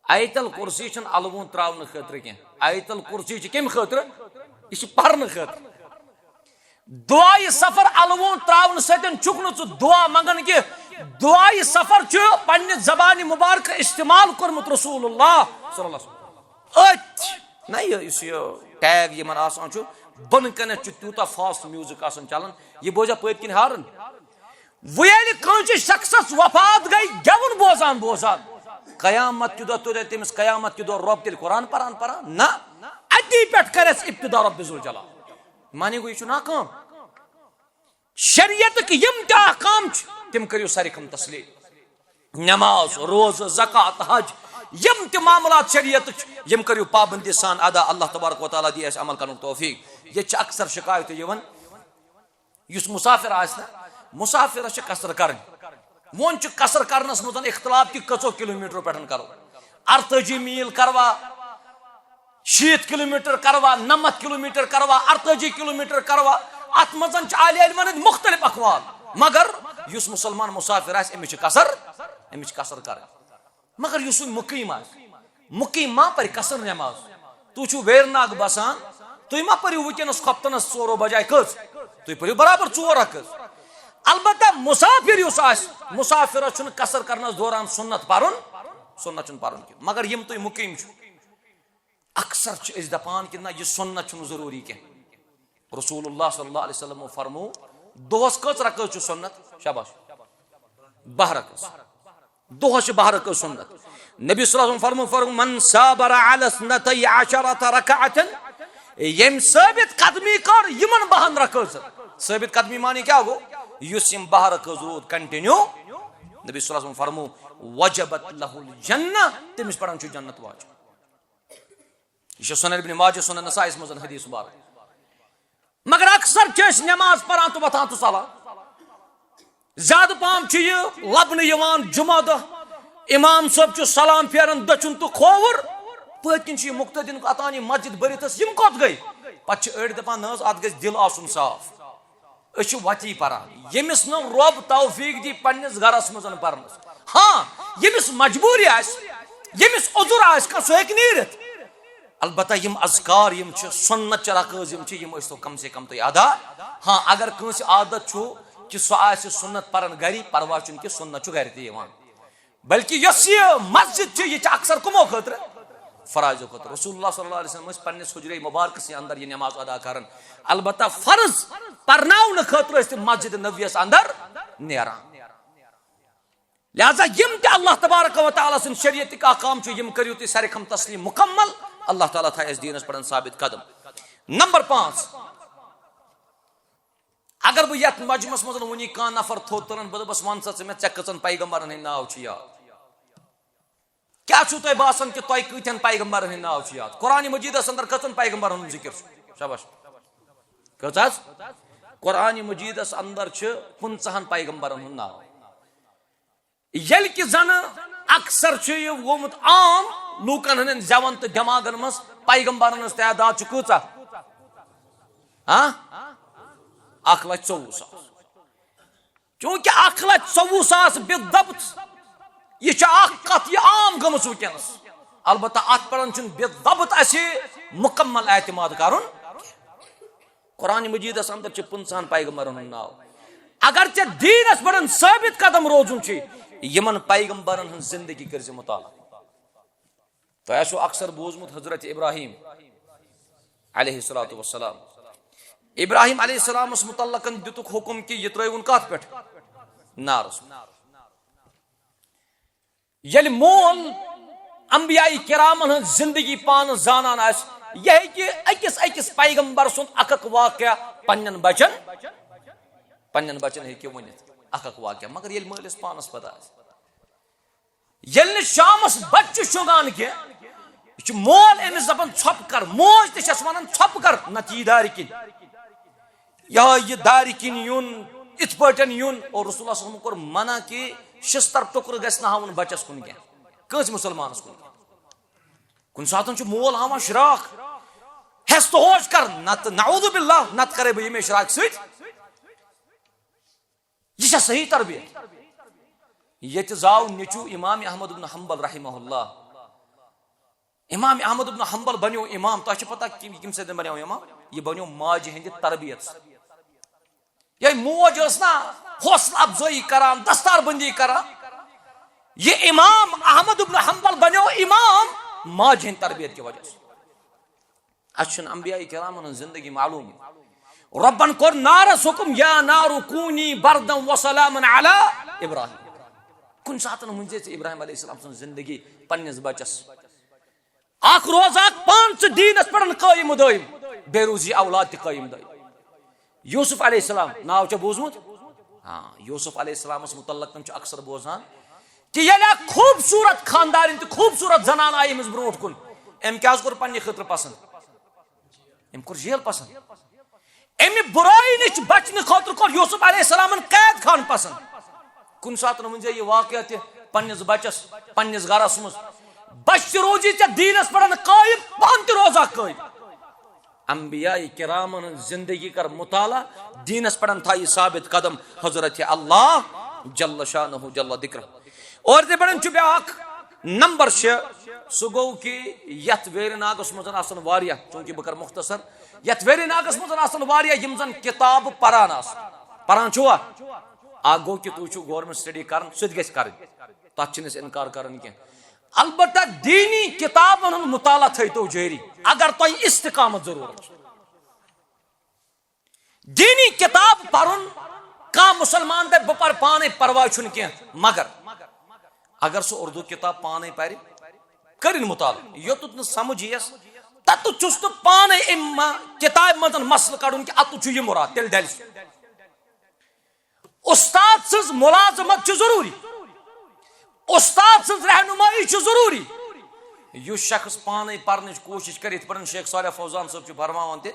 آیت الکرسی چھُنہٕ الوُنت تراونہٕ خٲطرٕ کینٛہہ، آیت الکرسی چھِ کمہِ خٲطرٕ؟ یہِ چھِ پرنہٕ خٲطرٕ۔ دعائے سفر الوُنت تراونہٕ سۭتۍ چھُکھ نہٕ ژٕ دعا منگان کینٛہہ۔ دعائے سفر چھُ پننہِ زبانہِ مبارکہٕ استعمال کوٚرمُت رسول اللہ صلی اللہ علیہ وسلم۔ أتھۍ نہ، یہِ، یُس یہِ ٹیگ یِمن آسان چھُ، بۄنہٕ کنٮ۪تھ چھُ تیوٗتاہ فاسٹ میوزک آسان چلان، یہِ بوزیا پٔتۍ کِنۍ ہارن؟ وۄنۍ ییٚلہِ کٲنٛسہِ شخصس وفات گٔے گٮ۪وُن بوزان بوزان، قیامت کہِ دۄہ توٚرِ تٔمِس قیامت کہِ دۄہ رۄب تیٚلہِ قرآن پران پران؟ نہ، اتی پٮ۪ٹھ کرٮ۪س ابتدا رب ذوالجلال۔ معنی گوٚو، یہِ چھُ ناکام۔ شریعتٕکۍ یِم تہِ احکام چھِ، تِم کٔرِو سرِخم تسلیم۔ نماز، روزٕ، زکوٰۃ، حج، یِم تہِ معاملات شریعتٕکۍ چھِ، یِم کٔرِو پابندی سان ادا۔ اللہ تبارک و تعالیٰ دی اَسہِ عمل کرنُک توفیق۔ ییٚتہِ چھِ اکثر شکایت یِوان، یُس مسافر آسہِ نا، مسافرس چھِ قصر کرٕنۍ۔ وۄنۍ چھُ قصر کرنس منٛز اختلاف کہِ کٔژو کلومیٹرو پٮ۪ٹھ کرو، ارتٲجی میٖل کروا، شیٖتھ کلومیٹر کروا، نمتھ کلومیٹر کروا، ارتٲجی کلومیٹر کروا۔ اتھ منٛز چھِ اہل علمن ہٕنٛدۍ مختلف اقوال، مگر یُس مسلمان مسافر آسہِ، أمِس چھِ قصر، أمِس چھِ قصر کرٕنۍ۔ مگر یُس وۄنۍ مُقیٖم آسہِ، مُقیٖم ما پرِ قصر نٮ۪ماز؟ تُہۍ چھِو ویرناگ بسان، تُہۍ ما پٔرِو وٕنکیٚنس خۄفتنس ژورو بجاے کٔژ؟ تُہۍ پٔرِو برابر ژور رکعت۔ البتہ مسافر یُس آسہِ، مسافرس چھُنہٕ قصر کرنس دوران سُنت پرُن، سُنت چھُنہٕ پرُن کینٛہہ۔ مگر یِم تُہۍ مُقیٖم چھِو، اکثر چھِ أسۍ دپان کہِ نہ، یہِ سُنت چھُنہٕ ضروٗری کینٛہہ۔ رسول اللہ صلی اللہ علیہ وسلم فرمو، دۄہس کٔژ رکعت چھُ سُنت؟ شاباش، باہ رکعت۔ دۄہس چھِ باہ رکعت سُنت۔ نبی صلی اللہ علیہ وسلم فرمو، فرمو، "من صابر علی اثنتی عشرۃ رکعۃ"، ییٚمۍ ثٲبت قدمی کٔر یِمن باہن رکعژن۔ ثٲبت قدمی معنی کیٛاہ گوٚو؟ یُس یِم باہ رکعت روٗد کنٹینیو، نبی صلی اللہ علیہ وسلم فرمو، "وجبت لہ الجنہ"، تٔمِس پٮ۪ٹھ چھُ جنت واجب۔ یہِ چھُ سنن ابن ماجہ، سنن نسائیس منٛز حدیث مبارک۔ مگر اکثر چھِ أسۍ نماز پران تہٕ وۄتھان تہٕ ژلان۔ زیادٕ پہم چھُ یہِ لبنہٕ یِوان جمعہ دۄہ، امام صٲب چھُ سلام پھیران دٔچھُن تہٕ کھووُر، پٔتۍ کِنۍ چھُ یہِ مقتدین اَژان یہِ مسجد بٔرِتھ، یِم کوٚت گٔے؟ پتہٕ چھِ أڑۍ دپان، نہ حظ، اتھ گژھِ دِل آسُن صاف۔ أسۍ چھِ وتی پران۔ ییٚمِس نہٕ رۄب توفیق دی پننِس گرس منٛز پرنس، ہاں، ییٚمِس مجبوٗری آسہِ، ییٚمِس عذر آسہِ کانٛہہ، سُہ ہیٚکہِ نیٖرِتھ۔ البتہ یِم اذکار یِم چھِ سُنت چہِ رکٲژ یِم چھِ، یِم ٲسۍ تو کم سے کم تُہۍ ادا۔ ہاں، اگر کٲنٛسہِ عادت چھُ کہِ سُہ آسہِ سُنت پران گری، پرواے چھُنہٕ کہِ سُنت چھُ گرِ تہِ یِوان۔ بلکہ یۄس یہِ مسجد چھِ، یہِ چھِ اکثر کٕمو خٲطرٕ؟ فرائضو خٲطرٕ۔ رسول اللہ صلی اللہ علیہ وسلم ٲسۍ پننِس حجرے مبارکسٕے اندر یہِ نماز ادا کران، البتہ فرض پرناونہٕ خٲطرٕ ٲسۍ تِم مسجد نبویس اندر نیران۔ لہذا یِم تہِ اللہ تبارک و تعالیٰ سٕنٛدۍ شریعتٕکۍ احکام چھِ، یِم کٔرِو تُہۍ سرِخم تسلیم مکمل۔ اللہ تعالیٰ تھایہِ اَسہِ دیٖنس پٮ۪ٹھ ثابت قدم۔ نمبر پانٛژھ، اگر بہٕ یتھ مجمس منٛز وُنی کانٛہہ نفر تھوٚد تُلن، بہٕ دپس، "ون سا ژٕ مےٚ، ژےٚ کٔژن پیغمبرن ہٕنٛدۍ ناو چھِ یاد؟ کیٛاہ چھُو تۄہہِ باسان کہِ تۄہہِ کۭتہن پیغمبرن ہٕنٛدۍ ناو چھِ یاد؟ قرآن مجیدس اندر کٔژن پیغمبرن ہُنٛد ذکر چھُ؟" شاباش۔ کٔژ حظ؟ قرآن مجیدس اندر چھِ پٕنٛژٕہن پیغمبرن ہُنٛد ناو۔ ییٚلہِ کہِ زن اکثر چھُ یہِ گوٚمُت عام لوٗکن ہٕنٛدٮ۪ن زٮ۪ون تہٕ دٮ۪ماغن منٛز، پیغمبرن ہٕنٛز تعداد چھِ کۭژاہ؟ ہاں؟ اکھ لچھ ژوٚوُہ ساس۔ چونکہ اکھ لچھ ژوٚوُہ ساس بالضبط، یہِ چھِ اکھ کتھ، یہِ عام گٔمٕژ وٕنکیٚنس۔ البتہ اتھ پٮ۪ٹھ چھُنہٕ بالضبط اسہِ مکمل اعتماد کرُن۔ قرآن مجیدس اندر چھِ پٕنٛژٕہن پیغمبرن ہُنٛد ناو۔ اگر ژےٚ دیٖنس پٮ۪ٹھ ثٲبت قدم روزُن چھُے، یِمن پیغمبرن ہٕنٛز زندگی کٔرۍ زِ مطالعہ۔ تۄہہِ آسیو اکثر بوٗزمُت حضرت ابراہیم علیہ الصلوۃ والسلام۔ ابراہیم علیہ السلامس متعلقن دِتُکھ حکم کہِ یہِ ترٲیوُن کتھ پٮ۪ٹھ؟ نارس منٛز۔ ییٚلہِ مول انبیاء کرامن ہٕنٛز زندگی پانہٕ زانان آسہِ، یہِ ہیٚکہِ أکِس أکِس پیغمبر سُنٛد اکھ اکھ واقعہ پننٮ۪ن بچن، پننٮ۪ن بچن ہیٚکہِ ؤنِتھ اکھ اکھ واقعہ، مگر ییٚلہِ مٲلِس پانس پتہ آسہِ، ییٚلہِ نہٕ شامس بچہِ چھُ شۄنٛگان کینٛہہ، یہِ چھُ مول أمِس دپان، "ژھۄپہٕ کر"، موج تہِ چھس ونان، "ژھۄپہٕ کر، نتہٕ یی دارِ کِنۍ"۔ یا یہِ دارِ کِنۍ یُن، اِتھ پٲٹھۍ یُن۔ اور رسول اللہ صلی اللہ علیہ وسلم کوٚر منع کہِ شِستر ٹُکرٕ گژھِ نہٕ ہاوُن بچس کُن کینٛہہ، کٲنٛسہِ مُسلمانس کُن کینٛہہ۔ کُنہِ ساتہٕ چھُ مول ہاوان شراکھ، ہٮ۪س تہٕ ہوش کر، نتہٕ نعوذ باللہ، نتہٕ کرے بہٕ ییٚمے شراکہِ سۭتۍ۔ یہِ چھا صحیح تربیت؟ ییٚتہِ زاو نیٚچو امام احمد بن حنبل رحمہ اللہ۔ امام احمد بن حنبل بنیو امام۔ تۄہہِ چھِ پتہ کِم، کِم سۭتۍ بنیو امام؟ یہِ بنیو ماجہِ ہٕنٛدِ تربیت سۭتۍ۔ یہِ موج ٲس نا حوصلہٕ افزٲیی کران، دستار بندی کران۔ یہِ امام احمد بن حنبل بنیو امام ماجہِ ہٕنٛدِ تربیت کہِ وجہ سۭتۍ۔ اسہِ چھُنہٕ انبیاء کرامن ہٕنٛز زندگی معلوم۔ رۄبن کوٚر نارس حکم، "یا نار کونی بردن و سلامن علی ابراہیم۔" کُنہِ ساتہٕ ؤنۍ زِ ژٕ ابراہیم علیہ السلام سٕنٛز زندگی پننِس بچس۔ اکھ روزاکھ پانہٕ ژٕ دیٖنس پٮ۪ٹھ قٲیِم و دٲیِم، بیٚیہِ روٗزی اولاد تہِ قٲیِم دٲیِم۔ یوسف علیہ السلام ناو چھا بوٗزمُت؟ ہاں، یوسف علیہ السلامس متعلق تِم چھِ اکثر بوزان کہِ ییٚلہِ اکھ خوٗبصوٗرت خاندارِنۍ تہٕ خوٗبصوٗرت زنان آیہِ أمِس برونٛٹھ کُن، أمۍ کیٛاہ حظ کوٚر پننہِ خٲطرٕ پسنٛد؟ أمۍ کوٚر جیل پسنٛد۔ اَمہِ بُرٲیی نِش بچنہٕ خٲطرٕ کوٚر یوسف علیہ السلامن قید خان پسنٛد۔ کُنہِ ساتہٕ ؤنۍ زِ یہِ واقعہ تہِ پننِس بچس، پننِس گرس منٛز، "بچہِ تہِ روزی ژےٚ دیٖنس پٮ۪ٹھ قٲیِم، پانہٕ تہِ روزکھ قٲیِم۔" انبیاء کرامن ہٕنٛز زندگی کر مطالعہ، دیٖنس پٮ۪ٹھ تھایہِ ثابت قدم حضرت اللہ جل شانہ جل ذکرہ۔ اور تہِ پٮ۪ٹھ چھُ بیٛاکھ نمبر شےٚ، سُہ گوٚو کہِ یتھ ویری ناگس منٛز آسن واریاہ، چونکہ بہٕ کرٕ مختصر، یتھ ویری ناگس منٛز آسن واریاہ یِم زن کتاب پران آسن۔ پران چھُوا؟ اکھ گوٚو کہِ تُہۍ چھِو government study کران، سُہ تہِ گژھِ کرٕنۍ، تتھ چھِنہٕ أسۍ انکار کران کینٛہہ۔ البتہ دینی کتابن ہُنٛد مطالعہ تھٲیتو جٲری، اگر تۄہہِ استقامت ضروٗرت چھِ۔ دینی کتاب پرُن، کانٛہہ مسلمان دپہِ، "بہٕ پرٕ پانے، پرواے چھُنہٕ کینٛہہ"، مگر اگر سُہ اردو کتاب پانے پرِ، کٔرِن مطالعہٕ، یوٚتُتھ نہٕ سمجھ یِیَس، تَتُتھ چھُس نہٕ پانے امہِ ما-، کتابہِ منٛز مسلہٕ کڑُن کہِ اتُتھ چھُ یہِ مراد، تیٚلہِ ڈلہِ سُہ۔ استاد سٕنٛز ملازمت چھِ ضروٗری، استاد سٕنٛز رہنمٲیی چھِ ضروٗری۔ یُس شخص پانے پرنٕچ کوٗشِش کرِ، یِتھ پٲٹھۍ شیخ صالح فوزان صٲب چھُ فرماوان تہِ،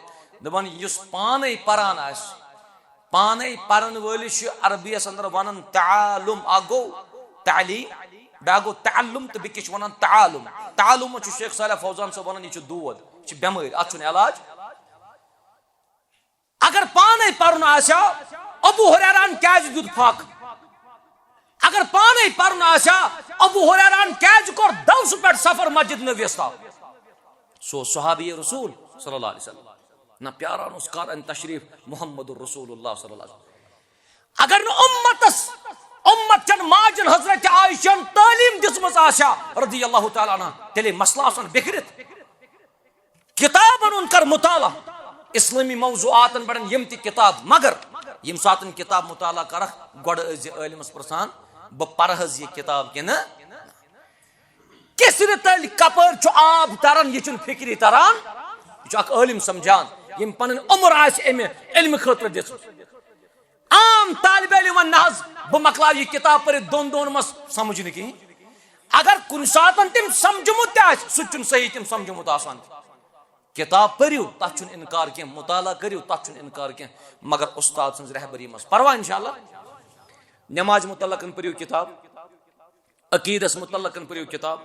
دپان، یُس پانے پران آسہِ، پانے پرن وٲلِس چھُ عربی یس اندر ونان تعالم، اکھ گوٚو تعلیم، بیٛاکھ گوٚو تعلم تہٕ بیٚیہِ کیٛاہ چھِ ونان تعالم۔ تعالم چھُ شیخ صالح فوزان صٲب ونان، یہِ چھُ دود، یہِ چھِ بٮ۪مٲرۍ، اتھ چھُنہٕ علاج۔ اگر پانے پرُن آسہِ ہا، ابو ہریران کیازِ دیُت پھکھ؟ اگر پانے پرُن آسہِ ہا، ابو ہریران کیازِ کوٚر دۄسہٕ پٮ۪ٹھ سفر مسجد نبویس تام؟ سُہ اوس صحابی رسول صلی اللہ علیہ وسلم۔ نہ پیاران اوس کر ان تشریف محمد رسول اللہ صلی اللہ علیہ وسلم۔ اگر نہٕ امتس، امت چٮ۪ن ماجن حضرت عائشہ ہن تعلیٖم دِژمٕژ آسہِ ہا رضی اللہ تعالیٰ عنہ، تیٚلے مسلہٕ آسن بِکھرِتھ۔ کتابن ہُنٛد کر مطالعہ، اسلٲمی موضوعاتن پٮ۪ٹھ یِم تہِ کتاب، مگر ییٚمہِ ساتہٕ کتاب مطالعہ کرکھ، گۄڈٕ ٲسۍ زِ عٲلمس پرژھان، "بہٕ پرٕ حظ یہِ کتاب کِنہٕ نہ؟" کِژھِ رٕژ تٔلۍ کپٲرۍ چھُ آب تران، یہِ چھُنہٕ فکری تران۔ یہِ چھُ اکھ عٲلم سمجھان، یِم پنٕنۍ عمر آسہِ امہِ علمہٕ خٲطرٕ دِژمٕژ۔ عام طالب علم ونہِ نہ حظ، بہٕ مۄکلاو یہِ کِتاب پٔرِتھ دۄن دۄہن منٛز، سمجھ نہٕ کِہیٖنۍ۔ اگر کُنہِ ساتن تٔمۍ سمجھمُت تہِ آسہِ، سُہ تہِ چھُنہٕ صحیح تٔمۍ سمجھمُت آسان۔ کِتاب پٔرِو، تَتھ چھُنہٕ اِنکار کینٛہہ، مُطالعہ کٔرِو، تَتھ چھُنہٕ اِنکار کینٛہہ، مگر اُستاد سٕنٛز رہبری منٛز۔ پرواہ اِنشاءاللہ۔ نٮ۪مازِ مُتعلقن پٔرِو کِتاب، عقیٖدس مُتعلقن پٔرِو کِتاب۔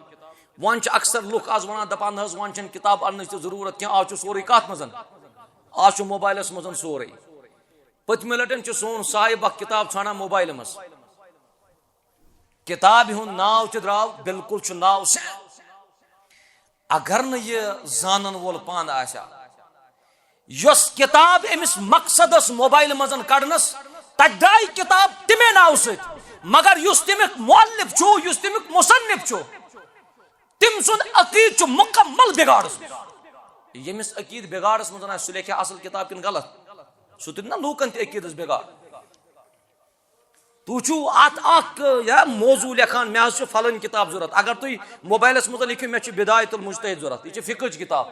وۄنۍ چھِ اکثر لُکھ آز وَنان، دَپان، "نہ حظ، وۄنۍ چھَنہٕ کِتاب اَننٕچ تہِ ضروٗرت کینٛہہ، آز چھُ سورُے کَتھ منٛز؟ آز چھُ موبایلَس منٛز سورُے۔" پٔتمہِ لَٹٮ۪ن چھُ سون صاحب اکھ کِتاب ژھانڈان موبایلہِ منٛز۔ کِتابہِ ہُنٛد ناو تہِ درٛاو، بالکل چھُ ناو سیم۔ اگر نہٕ یہِ زانن وول پانہٕ آسہِ ہا، یۄس کِتاب أمِس مقصد ٲس موبایلہٕ منٛز کڑنس، تتہِ درٛایہِ کِتاب تَمے ناوٕ سۭتۍ، مگر یُس تَمیُک مؤلف چھُ، یُس تَمیُک مصنف چھُ، تٔمۍ سُنٛد عقیٖد چھُ مُکمل بِگاڑس منٛز۔ ییٚمِس عقیٖد بِگاڑس منٛز آسہِ، سُہ لیکھِ اصل کِتاب کِنہٕ غلط؟ سُہ تُلہِ نا لوٗکن تہِ عقیٖدس بِگاڑ۔ تُہۍ چھِو اَتھ اَکھ، یا، موضوع لیکھان، مےٚ حظ چھِ فلٲنۍ کِتاب ضوٚرَتھ۔ اگر تُہۍ موبایلَس منٛز لیکھِو، "مےٚ چھِ بدایت المجتہد ضوٚرَتھ"، یہِ چھِ فقہٕچ کِتاب۔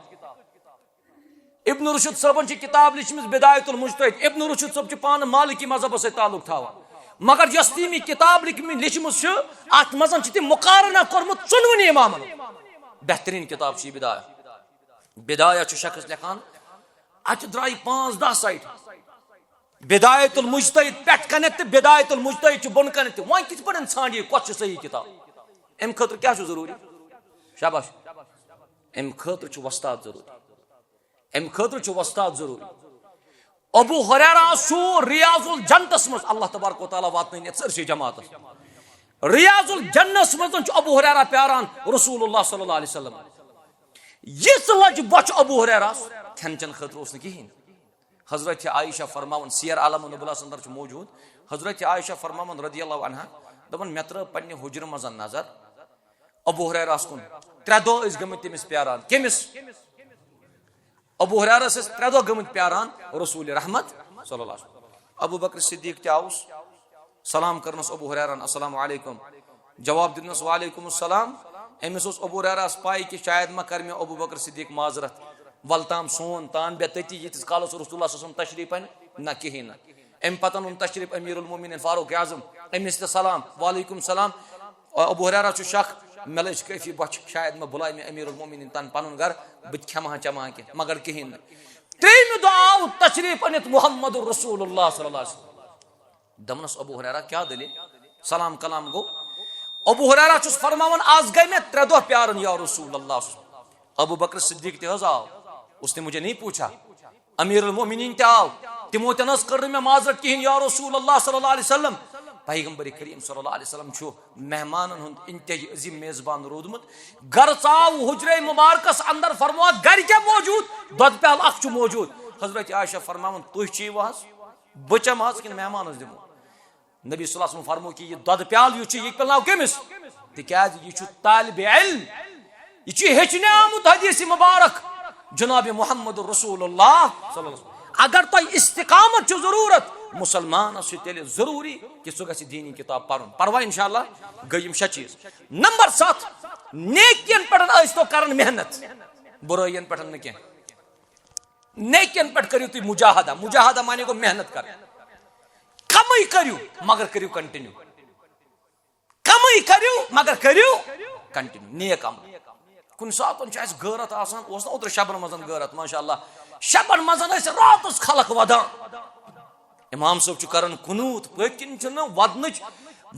ابن رشد صٲبَن چھِ کِتاب لیٖچھمٕژ بدایت المجتہد۔ ابن رشد صٲب چھِ پانہٕ مالکی مذہبَس سۭتۍ تعلق تھاوان، مگر یۄس تٔمۍ یہِ کِتاب لیکھمٕژ، لیٖچھمٕژ چھِ، اَتھ منٛز چھِ تٔمۍ مُقارنہ کوٚرمُت ژۄنوٕنی اِمامَن۔ بہتریٖن کِتاب چھِ یہِ بدایت۔ بدایت چھُ شخص لیکھان، اَتہِ درٛایہِ پانٛژھ دَہ سایٹہٕ۔ بدایت المجتہد پٮ۪ٹھ کنٮ۪تھ تہٕ بدایت المجتہد چھُ بۄن کنٮ۪تھ تہِ۔ وۄنۍ کِتھ پٲٹھۍ ژھانڈِ یہِ کۄس چھِ صحیح کِتاب؟ امہِ خٲطرٕ کیٛاہ چھُ ضروٗری؟ شاباش۔ امہِ خٲطرٕ چھُ وۄستاد ضروٗری۔ امہِ خٲطرٕ چھُ وۄستاد ضروٗری۔ ابو ہریرہ چھُ ریاض الجنتس منٛز، اللہ تبارک و تعالیٰ واتنٲوِن یتھ سٲرسٕے جماعتس۔ ریاض الجنتس منٛز چھُ ابو ہریرہ پیاران رسول اللہ صلی اللہ علیہ وسلم۔ یِژھ لج بۄچھ ابو ہریرہس، کھٮ۪ن چٮ۪ن خٲطرٕ اوس نہٕ کِہیٖنۍ۔ حضرت عائشہ فرماوان، سیر عالم النبلاس اندر چھُ موجود، حضرت عائشہ فرماوان رضی اللہ عنہا، دپان، مےٚ ترٲو پننہِ حجرٕ منٛز نظر ابو ہریرہس کُن۔ ترٛےٚ دۄہ ٲسۍ گٔمٕتۍ تٔمِس پیاران۔ کٔمِس؟ ابو ہریرہس ٲسۍ ترٛےٚ دۄہ گٔمٕتۍ پیاران رسول رحمت صلی اللہ علیہ وسلم۔ ابو بکر صدیق تہِ آوُس، سلام کرنس ابو ہریرن، "السلام علیکم۔" جواب دیُتنس، "وعلیکم السلام۔" أمِس اوس ابو ہریرہس پاے کہِ شاید ما کر مےٚ ابو بکر صدیق معذرت، ول تام سون تان بیٚہہ تٔتی، ییٖتِس کالس رسول اللہ صلی اللہ علیہ وسلم تشریف انہِ، نہ کِہیٖنۍ نہٕ۔ امہِ پتن اوٚن تشریف امیر المومنین فاروق اعظم، أمِس تہِ سلام، "وعلیکم السلام۔" ابو ہریرہ چھُ شخ، مےٚ لٔج کٲفی بۄچھِ، شاید ما بُلاے مےٚ امیر المومنین تن پنُن گرٕ، بہٕ تہِ کھٮ۪مہٕ ہا چٮ۪مہٕ ہا کینٛہہ، مگر کِہیٖنۍ نہٕ۔ ترٛیٚیِمہِ دۄہ آو تشریف أنِتھ محمد رسول اللہ صلی اللہ علیہ وسلم۔ دوٚپنس، "ابو ہریرہ، کیٛاہ دٔلیٖل؟" سلام کلام گوٚو۔ ابو ہریرہ چھُس فرماوان، "آز گٔے مےٚ ترٛےٚ دۄہ پیاران یا رسول اللہ۔" ابو بکر صدیق تہِ حظ آو، اس نے مجھے نہیں پوچھا۔ امیر المومنین تہِ آو، تِمو تہِ نہ حظ کٔر نہٕ مےٚ معذرت کِہیٖنۍ، "یا رسول اللہ صلی اللہ علیہ وسلم۔" پیغمبر کریم صلی اللہ علیہ وسلم چھُ مہمانن ہُنٛد انتہٲئی عظیم میزبان روٗدمُت۔ گرٕ ژاو حجرے مبارکس اندر، فرموو، "گرِ کیٛاہ موجود؟" دۄدٕ پیالہٕ اکھ چھُ موجود۔ حضرت عائشہ فرماوان، "تُہۍ چیٚیِو حظ، بہٕ چٮ۪مہٕ حظ کِنہٕ مہمانس دِمو؟" نبی صلی اللہ علیہ وسلم فرمو کہ یہِ دۄدٕ پیالہٕ یُس چھُ، یہِ پِلناو کٔمِس؟ تِکیٛازِ یہِ چھُ طالب علم، یہِ چھُ ہیٚچھنہِ آمُت حدیث مبارک جناب محمد رسول اللہ صلی اللہ علیہ وسلم۔ اگر تۄہہِ استقامت چھُ ضروٗرت، مُسلمانس چھُ تیٚلہِ ضروٗری کہ سُہ گژھِ دینی کِتاب پرُن۔ پروا انشاءاللہ گٔے یِم شےٚ چیٖز۔ نمبر ستھ، نیکین پٮ۪ٹھ ٲسۍ تو کران محنت، بُرٲیین پٮ۪ٹھ نہٕ کینٛہہ۔ نیکین پٮ۪ٹھ کٔرِو تُہۍ مجاہدہ۔ مجاہدہ معنی گوٚو محنت کرٕنۍ۔ کمٕے کٔرِو، مگر کٔرِو continue۔ کمٕے کٔرِو، مگر کٔرِو continue۔ نیک عمل۔ کُنہِ ساتہٕ چھُ اَسہِ غٲرت آسان، اوس نہ اوترٕ شبن منٛز غٲرت، ماشاء اللہ۔ شبن منٛز ٲسۍ راتس خلق ودان۔ امام صٲب چھُ کران قنوت، پٔتۍ کِنۍ چھُنہٕ ودنٕچ،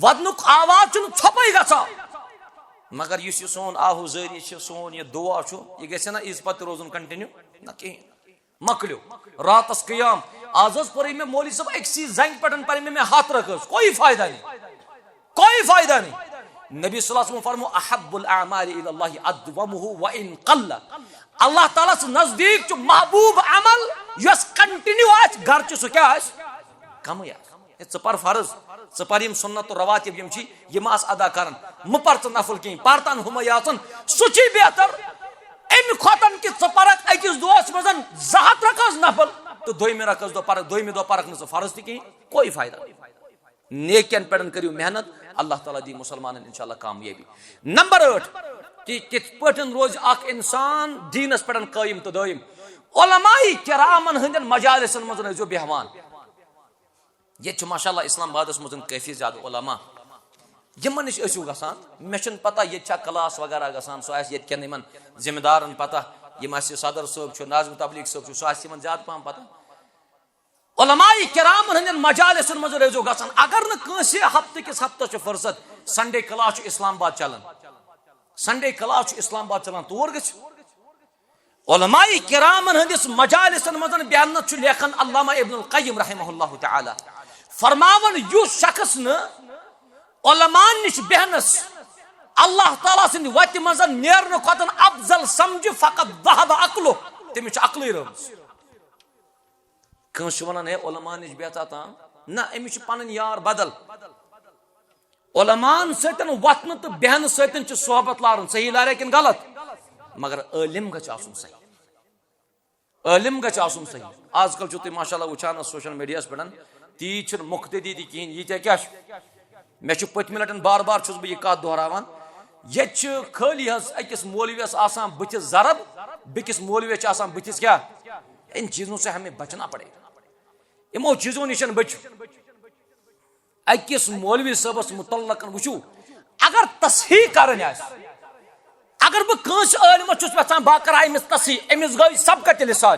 ودنُک آواز چھُنہٕ ژھۄپے گژھان۔ مگر یُس یہِ سون آہو زٲری چھِ، سون یہِ دُعا چھُ، یہِ گژھِ نا عیٖذ پتہٕ تہِ روزُن continue؟ نہ کِہیٖنۍ۔ مۄکلیو۔ راتس قیام۔ آز حظ پٔرٕے مےٚ مولوی صٲب أکسٕے زنگہِ پٮ۪ٹھ پرِ مےٚ، مےٚ ہتھ رکٲژ۔ کوئی فائدہ نہیں۔ کوئی فائدہ نہیں۔ نبی صلی اللہ علیہ وسلم فرمو، "احب الاعمال الی اللہ ادومہ و ان قل۔" اللہ تعالیٰ سٕنٛز نزدیٖک چھُ محبوب عمل یۄس continue آسہِ، گرچہِ سُہ کیٛاہ آسہِ؟ کمٕے آسہِ۔ ہے، ژٕ پر فرض، ژٕ پر یِم سنت و رواتب یِم چھی، یِم آس ادا کران۔ مہٕ پر ژٕ نفل کِہیٖنۍ، پر تن ہُمے یاژن۔ سُہ چھی بہتر۔ امہِ کھۄتن کہِ ژٕ پرکھ أکِس دۄہس منٛز زٕ ہتھ رکٲژ نفل تہٕ دوٚیمہِ رکٲژ دۄہ پرکھ، دوٚیمہِ دۄہ پرکھ نہٕ ژٕ فرض تہِ کِہیٖنۍ، کوئی فائدہ نہیں۔ نیکین پٮ۪ٹھ کٔرِو محنت، اللہ تعالیٰ دی مسلمانن انشاءاللہ کامیٲبی۔ نمبر ٲٹھ، کہِ کِتھ پٲٹھۍ روزِ اکھ انسان دیٖنس پٮ۪ٹھ قٲیِم تہٕ دٲیِم۔ علماء کرامن ہٕنٛدٮ۪ن مجالسن منٛز ٲسۍزیو بیہوان۔ ییٚتہِ چھُ ماشاء اللہ اسلام آبادس منٛز کٲفی زیادٕ علماء، یِمن نِش ٲسِو گژھان۔ مےٚ چھُنہٕ پتہ ییٚتہِ چھا کلاس وغیرہ گژھان، سُہ آسہِ ییٚتہِ کٮ۪ن یِمن ذمہٕ دارن پتہ، یِم اَسہِ صدر صٲب چھُ، ناظم تبلیغ صٲب چھُ، سُہ آسہِ یِمن زیادٕ پہم پتہ۔ علماء کرامن ہٕنٛدٮ۪ن مجالسن منٛز ٲسۍزیو گژھان۔ اگر نہٕ کٲنٛسہِ ہفتہٕ کِس ہفتس چھُ فرصت، سنڈے کلاس چھُ اسلام آباد چلان، سنڈے کلاس چھُ اسلام آباد چلان، تور گٔژھِو۔ علماء کرامن ہٕنٛدِس مجالسن منٛز بیہنس چھُ لیکھان علامہ ابن القیم رحمہ اللہ تعالی، فرماوان، یُس شخص نہٕ علماء نِش بیہنس اللہ تعالیٰ سٕنٛدِ وتہِ منٛز نیرنہٕ کھۄتہٕ افضل سمجھِ، فقط ذهب عقله، تٔمِس چھِ عقلٕے رٲومٕژ۔ کٲنٛسہِ چھِ ونان، ہے، علماء نِش بیہتا تام، نہ، أمِس چھِ پنٕنۍ یار بدل۔ علماءن سۭتۍ وۄتھنہٕ تہٕ بیہنہٕ سۭتۍ چھِ صحبت لارُن، صحیح لارے کِنہٕ غلط؟ مگر عٲلم گژھِ آسُن صحیح۔ عٲلم گژھِ آسُن صحیح۔ آز کل چھِو تُہۍ ماشاء اللہ وٕچھان social mediaہس پٮ۪ٹھ، تیٖتۍ چھِنہٕ مُقتدی تہِ کِہیٖنۍ، ییٖتیٛاہ کیٛاہ چھِ۔ مےٚ چھُ پٔتمہِ لٹہِ بار بار چھُس بہٕ یہِ کتھ دۄہراوان، ییٚتہِ چھِ خٲلی حظ أکِس مولویَس آسان بٕتھِس ضرب، بیٚکِس مولویَس چھِ آسان بٕتھِس کیٛاہ؟ ان چیزوں سے ہمیں بچنا پڑے گا۔ یِمو چیزو نِش بٔچِو۔ أکِس مولوی صٲبس متعلق وٕچھِو، اگر تصحیح کرٕنۍ آسہِ، اگر بہٕ کٲنٛسہِ عٲلمس چھُس یژھان، بہٕ کرٕ أمِس تصحیح، أمِس گٔے سبقت لسان۔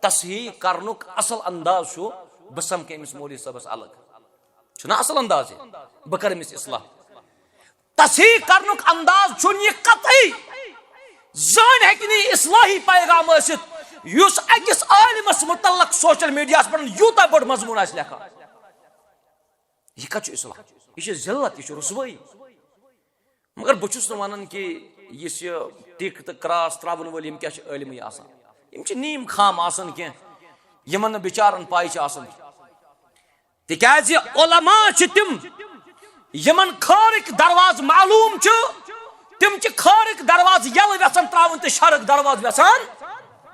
تصحیح کرنُک اصل انداز چھُ، بہٕ سمکھٕ أمِس مولوی صٲبس الگ۔ چھُنہ اصل انداز یہِ؟ بہٕ کرٕ أمِس اصلاح۔ تصحیح کرنُک انداز چھُنہٕ یہِ قطعی۔ زٕہٕنۍ ہیٚکہِ نہٕ یہِ اصلاحی پیغام ٲسِتھ، یُس أکِس عٲلمس متعلق social mediaہس پٮ۪ٹھ یوٗتاہ بوٚڑ مضموٗن آسہِ لیکھان۔ یہِ کتہِ چھُ اصلاح؟ یہِ چھِ ذلت، یہِ چھِ رسوٲیی۔ مگر بہٕ چھُس نہٕ ونان کہِ یُس یہِ ٹِک تہٕ کراس تراون وٲلۍ، یِم کیٛاہ چھِ عٲلمٕے آسان؟ یِم چھِ نیٖم خام آسان کینٛہہ، یِمن نہٕ بِچارن پاے چھِ آسان کینٛہہ۔ تِکیٛازِ علماء چھِ تِم، یِمن خٲرٕکۍ دروازٕ معلوم چھِ، تِم چھِ خٲرٕکۍ دروازٕ یَلہٕ یژھان ترٛاوُن تہٕ شرٕکۍ دروازٕ یژھان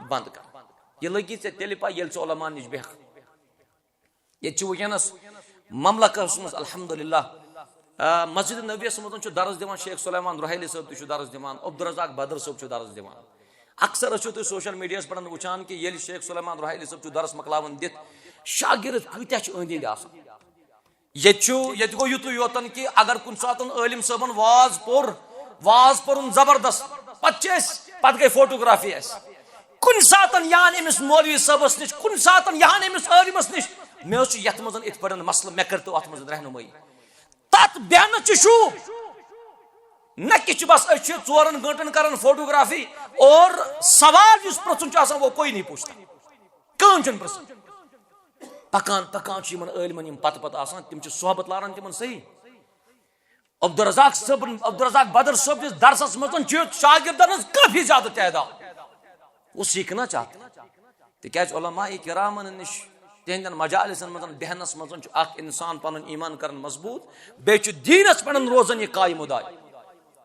بنٛد کرُن۔ یہِ لٔگی ژےٚ تیٚلہِ پَے، ییٚلہِ ژٕ علماء نِش بیٚہکھ۔ ییٚتہِ چھِ وٕنکیٚنَس مملکتَس منٛز الحمدللہ، آ، مسجد نبویَس منٛز چھُ درس دِوان شیخ سلیمان رحیلی صٲب، تہِ چھُ درس دِوان، عبدالرزاق بدر صٲب چھُ درس دِوان۔ اکثر ٲسِو تُہۍ social mediaہس پٮ۪ٹھ وٕچھان کہِ ییٚلہِ شیخ سلیمان رحیلی صٲب چھُ درس مۄکلاوان دِتھ، شاگرد کۭتیٛاہ چھِ أنٛدۍ أنٛدۍ آسان۔ ییٚتہِ چھُ، ییٚتہِ گوٚو یُتُے یوتن کہِ اگر کُنہِ ساتن عٲلم صٲبن واز پوٚر، واز پوٚرُن زبردست، پتہٕ چھِ أسۍ، پتہٕ گٔے photography اَسہِ۔ کُنہِ ساتن یِہان أمِس مولوی صٲبس نِش، کُنہِ ساتن یِہان أمِس عٲلمس نِش، مےٚ حظ چھُ یتھ منٛز یِتھ پٲٹھۍ مسلہٕ، مےٚ کٔرۍتو اتھ منٛز رہنمٲیی۔ تتھ بیہنس چھُ شوٗب۔ نہ کہِ چھُ بس أسۍ چھِ ژورن گٲنٛٹن کران photography اور سوال یُس پرژھُن چھُ آسان، وہ کوئی نہیں پوچھتا۔ کٕہٕنۍ چھُنہٕ پرژھان۔ پکان پکان چھُ یِمن عٲلمن یِم پتہٕ پتہٕ آسان، تِم چھِ صحبت لاران تِمن صحیح۔ عبدالرزاق صٲبن، عبدالرزاق بدر صٲب کِس درسس منٛز چھُ شاگردن ہٕنٛز کٲفی زیادٕ تعداد۔ وہ سیکھنا چاہتے ہیں۔ تِکیٛازِ علماء کرامن نِش، تِہنٛدٮ۪ن مجالسن منٛز بیہنس منٛز چھُ اکھ انسان پنُن ایمان کران مضبوط، بیٚیہِ چھُ دیٖنس پٮ۪ٹھ روزان یہِ قایم و دائم۔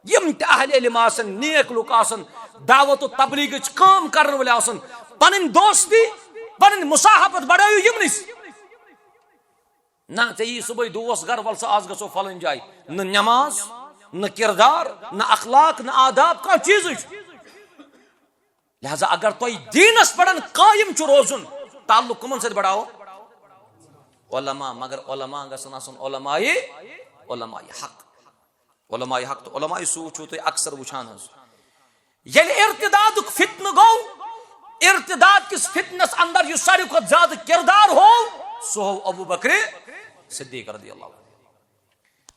یِم تہِ اہل علم آسن، نیک لُکھ آسن، دعوت و تبلیغٕچ کٲم کرن وٲلۍ آسن، پنٕنۍ دوستی، پنٕنۍ مصاحبت بڑھٲیِو یِمنٕے سۭتۍ۔ نہ، ژےٚ یی صبحٲے دوس گرٕ، وَلہٕ سا آز گژھو فلٲنۍ جایہِ۔ نہ نماز، نہ کردار، نہ اخلاق، نہ آداب، کانٛہہ چیٖزٕے چھُ۔ لہذا اگر تۄہہِ دیٖنس پٮ۪ٹھ قٲیِم چھُ روزُن، تعلق کٕمن سۭتۍ بڑاوو؟ علماء، مگر علماء گژھن آسُن علماء، علماء حق۔ علماء حق تہٕ علماء سوٗ چھُو تُہۍ اکثر وٕچھان حظ۔ ییٚلہِ ارتدادُک فتنہٕ گوٚو، ارتداد کِس فتنس اندر یُس ساروی کھۄتہٕ زیادٕ کردار ہوو، سُہ ہوو ابو بکر صدیق رضی اللہ عنہ۔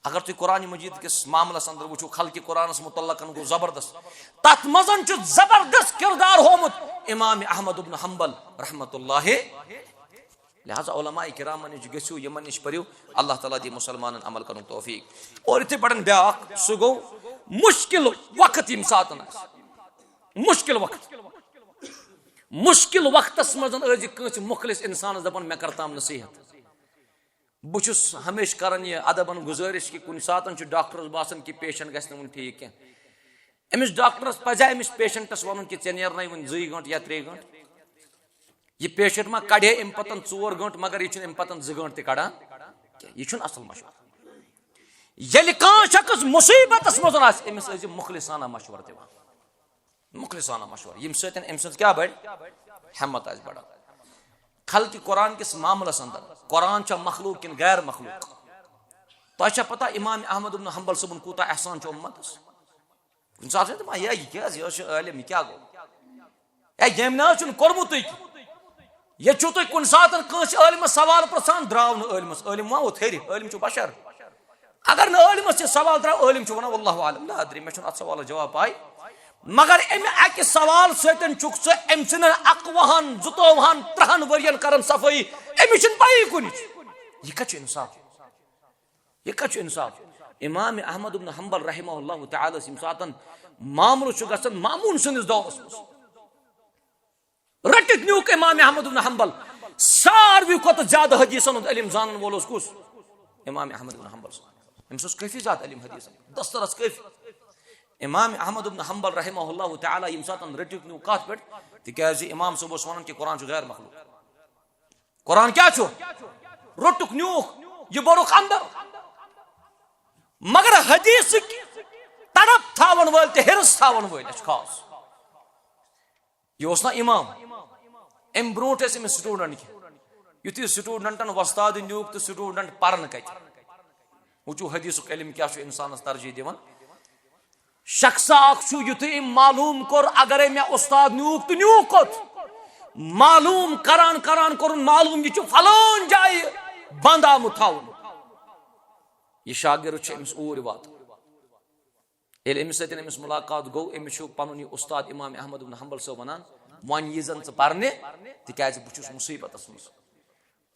اگر تُہۍ قرآن مجید کِس معاملس اندر وٕچھِو، خلقِ قرآنس متعلقن گوٚو زبردست، تتھ منٛز چھُ زبردست کردار ہوومُت امام احمد ابن حنبل رحمۃ اللہ۔ لہذا علماء کرامن نِش گٔژھِو، یِمن نِش پٔرِو، اللہ تعالیٰ دی مسلمانن عمل کرنُک توفیق۔ اور یِتھے پٲٹھۍ بیاکھ، سُہ گوٚو مشکل وقت، ییٚمہِ ساتن آسہِ مشکل وقت، مشکل وقتس منٛز ٲسۍ زِ کٲنٛسہِ مخلص انسانس دپان، مےٚ کر تام نصیحت۔ بہٕ چھُس ہمیشہِ کران یہِ ادبن گُزٲرِش کہِ کُنہِ ساتن چھُ ڈاکٹرس باسان کہِ patient گژھِ نہٕ وُنہِ ٹھیٖک کینٛہہ۔ أمِس ڈاکٹرس پزِ أمِس patientس ونُن کہِ ژےٚ نیرنَے وُنہِ زٕے گٲنٛٹہٕ یا ترٛےٚ گٲنٛٹہٕ۔ یہِ patient ما کڑِ ہے امہِ پتن ژور گٲنٛٹہٕ، مگر یہِ چھُنہٕ امہِ پتن زٕ گٲنٛٹہٕ تہِ کڑان کینٛہہ۔ یہِ چھُنہٕ اصل مشورٕ۔ ییٚلہِ کانٛہہ شخص مصیبتس منٛز آسہِ، أمِس ٲسۍ زِ مخلصانہ مشورٕ دِوان۔ مخلصانہ مشورٕ، ییٚمہِ سۭتۍ أمۍ سٕنٛز کیٛاہ بڑِ؟ ہمت آسہِ بڑان۔ خلقِ قرآن کِس معاملس اندر، قرآن چھا مخلوق کِنہٕ غیر مخلوق؟ تۄہہِ چھا پتہ امام احمد ابن حنبل صٲبُن کوٗتاہ احسان چھُ امتس؟ کُنہِ ساتہٕ چھِ دَپان، "ہے، یہِ کیٛاہ حظ، یہِ حظ چھُ عٲلِم، یہِ کیٛاہ گوٚو؟ ہے، ییٚمۍ نہ حظ چھُنہٕ کوٚرمُتٕے کینٛہہ۔" ییٚتہِ چھُو تُہۍ کُنہِ ساتہٕ کٲنٛسہِ عٲلمس سوال پرٛژھان، درٛاو نہٕ عٲلمس، عٲلِم ما ووت ہیٚرِ، عٲلِم چھُ بشر۔ اگر نہٕ عٲلمس یہِ سوال درٛاو، عٲلِم چھُ ونان، "واللہ اعلم، لا ادری، مےٚ چھُنہٕ اتھ سوالس جواب پاے۔" مگر امہِ اکہِ سوال سۭتۍ چھُکھ ژٕ أمۍ سٕنٛدٮ۪ن اکوُہن، زٕتووُہن، ترٛہن ؤرین کران صفٲیی، أمِس چھُنہٕ پَیی کُنِچ۔ یہِ کتہِ چھُ انصاف؟ یہِ کتہِ چھُ انصاف؟ امام احمد ابن حنبل رحمہ اللہ تعالیٰ ییٚمہِ ساتن معاملہٕ چھُ گژھان مامون سٕنٛدِس دورس منٛز، رٔٹِتھ نیوٗکھ امام احمد ابن حنبل۔ ساروی کھۄتہٕ زیادٕ حدیثن ہُنٛد علم زانن وول اوس کُس؟ امام احمد ابن حنبل صٲب۔ أمِس اوس کٲفی زیادٕ علم حدیثن، دسترس کٲفی۔ امام احمد ابن حنبل رحمہ اللہ تعالیٰ ییٚمہِ ساتن رٔٹِتھ نیوٗکھ کتھ پٮ۪ٹھ؟ تِکیازِ امام صٲب اوس ونان کہِ قرآن چھُ غیر مخلوق۔ قرآن کیٛاہ چھُ؟ روٚٹُکھ نیوٗکھ، یہِ بوٚرُکھ اندر۔ مگر حدیثٕکۍ تڑپ تھاون وٲلۍ تہٕ حرص تھاون وٲلۍ، اَسہِ چھُ خاص۔ یہِ اوس نا امام، امہِ برونٛٹھ ٲسۍ أمِس student کینٛہہ۔ یُتھُے studentن وۄستادٕ نیوٗکھ تہٕ student پرن کتہِ؟ وٕچھِو حدیثُک علم کیٛاہ چھُ انسانس ترجیح دِوان۔ شخص اکھ چھُ، یُتھُے أمۍ معلوم کوٚر، اگرے مےٚ اُستاد نیوٗکھ تہٕ نیوٗکھ کوٚت؟ معلوم کران کران کوٚرُن معلوم، یہِ چھُ فلٲنۍ جایہِ بنٛد آمُت تھاونہٕ۔ یہِ شاگرد چھُ أمِس اوٗرۍ واتان۔ ییٚلہِ أمِس سۭتۍ أمِس مُلاقات گوٚو، أمِس چھُ پنُن یہِ اُستاد امام احمد بن حنبل صٲب ونان، "وۄنۍ یی زن ژٕ پرنہِ، تِکیازِ بہٕ چھُس مُصیبتس منٛز۔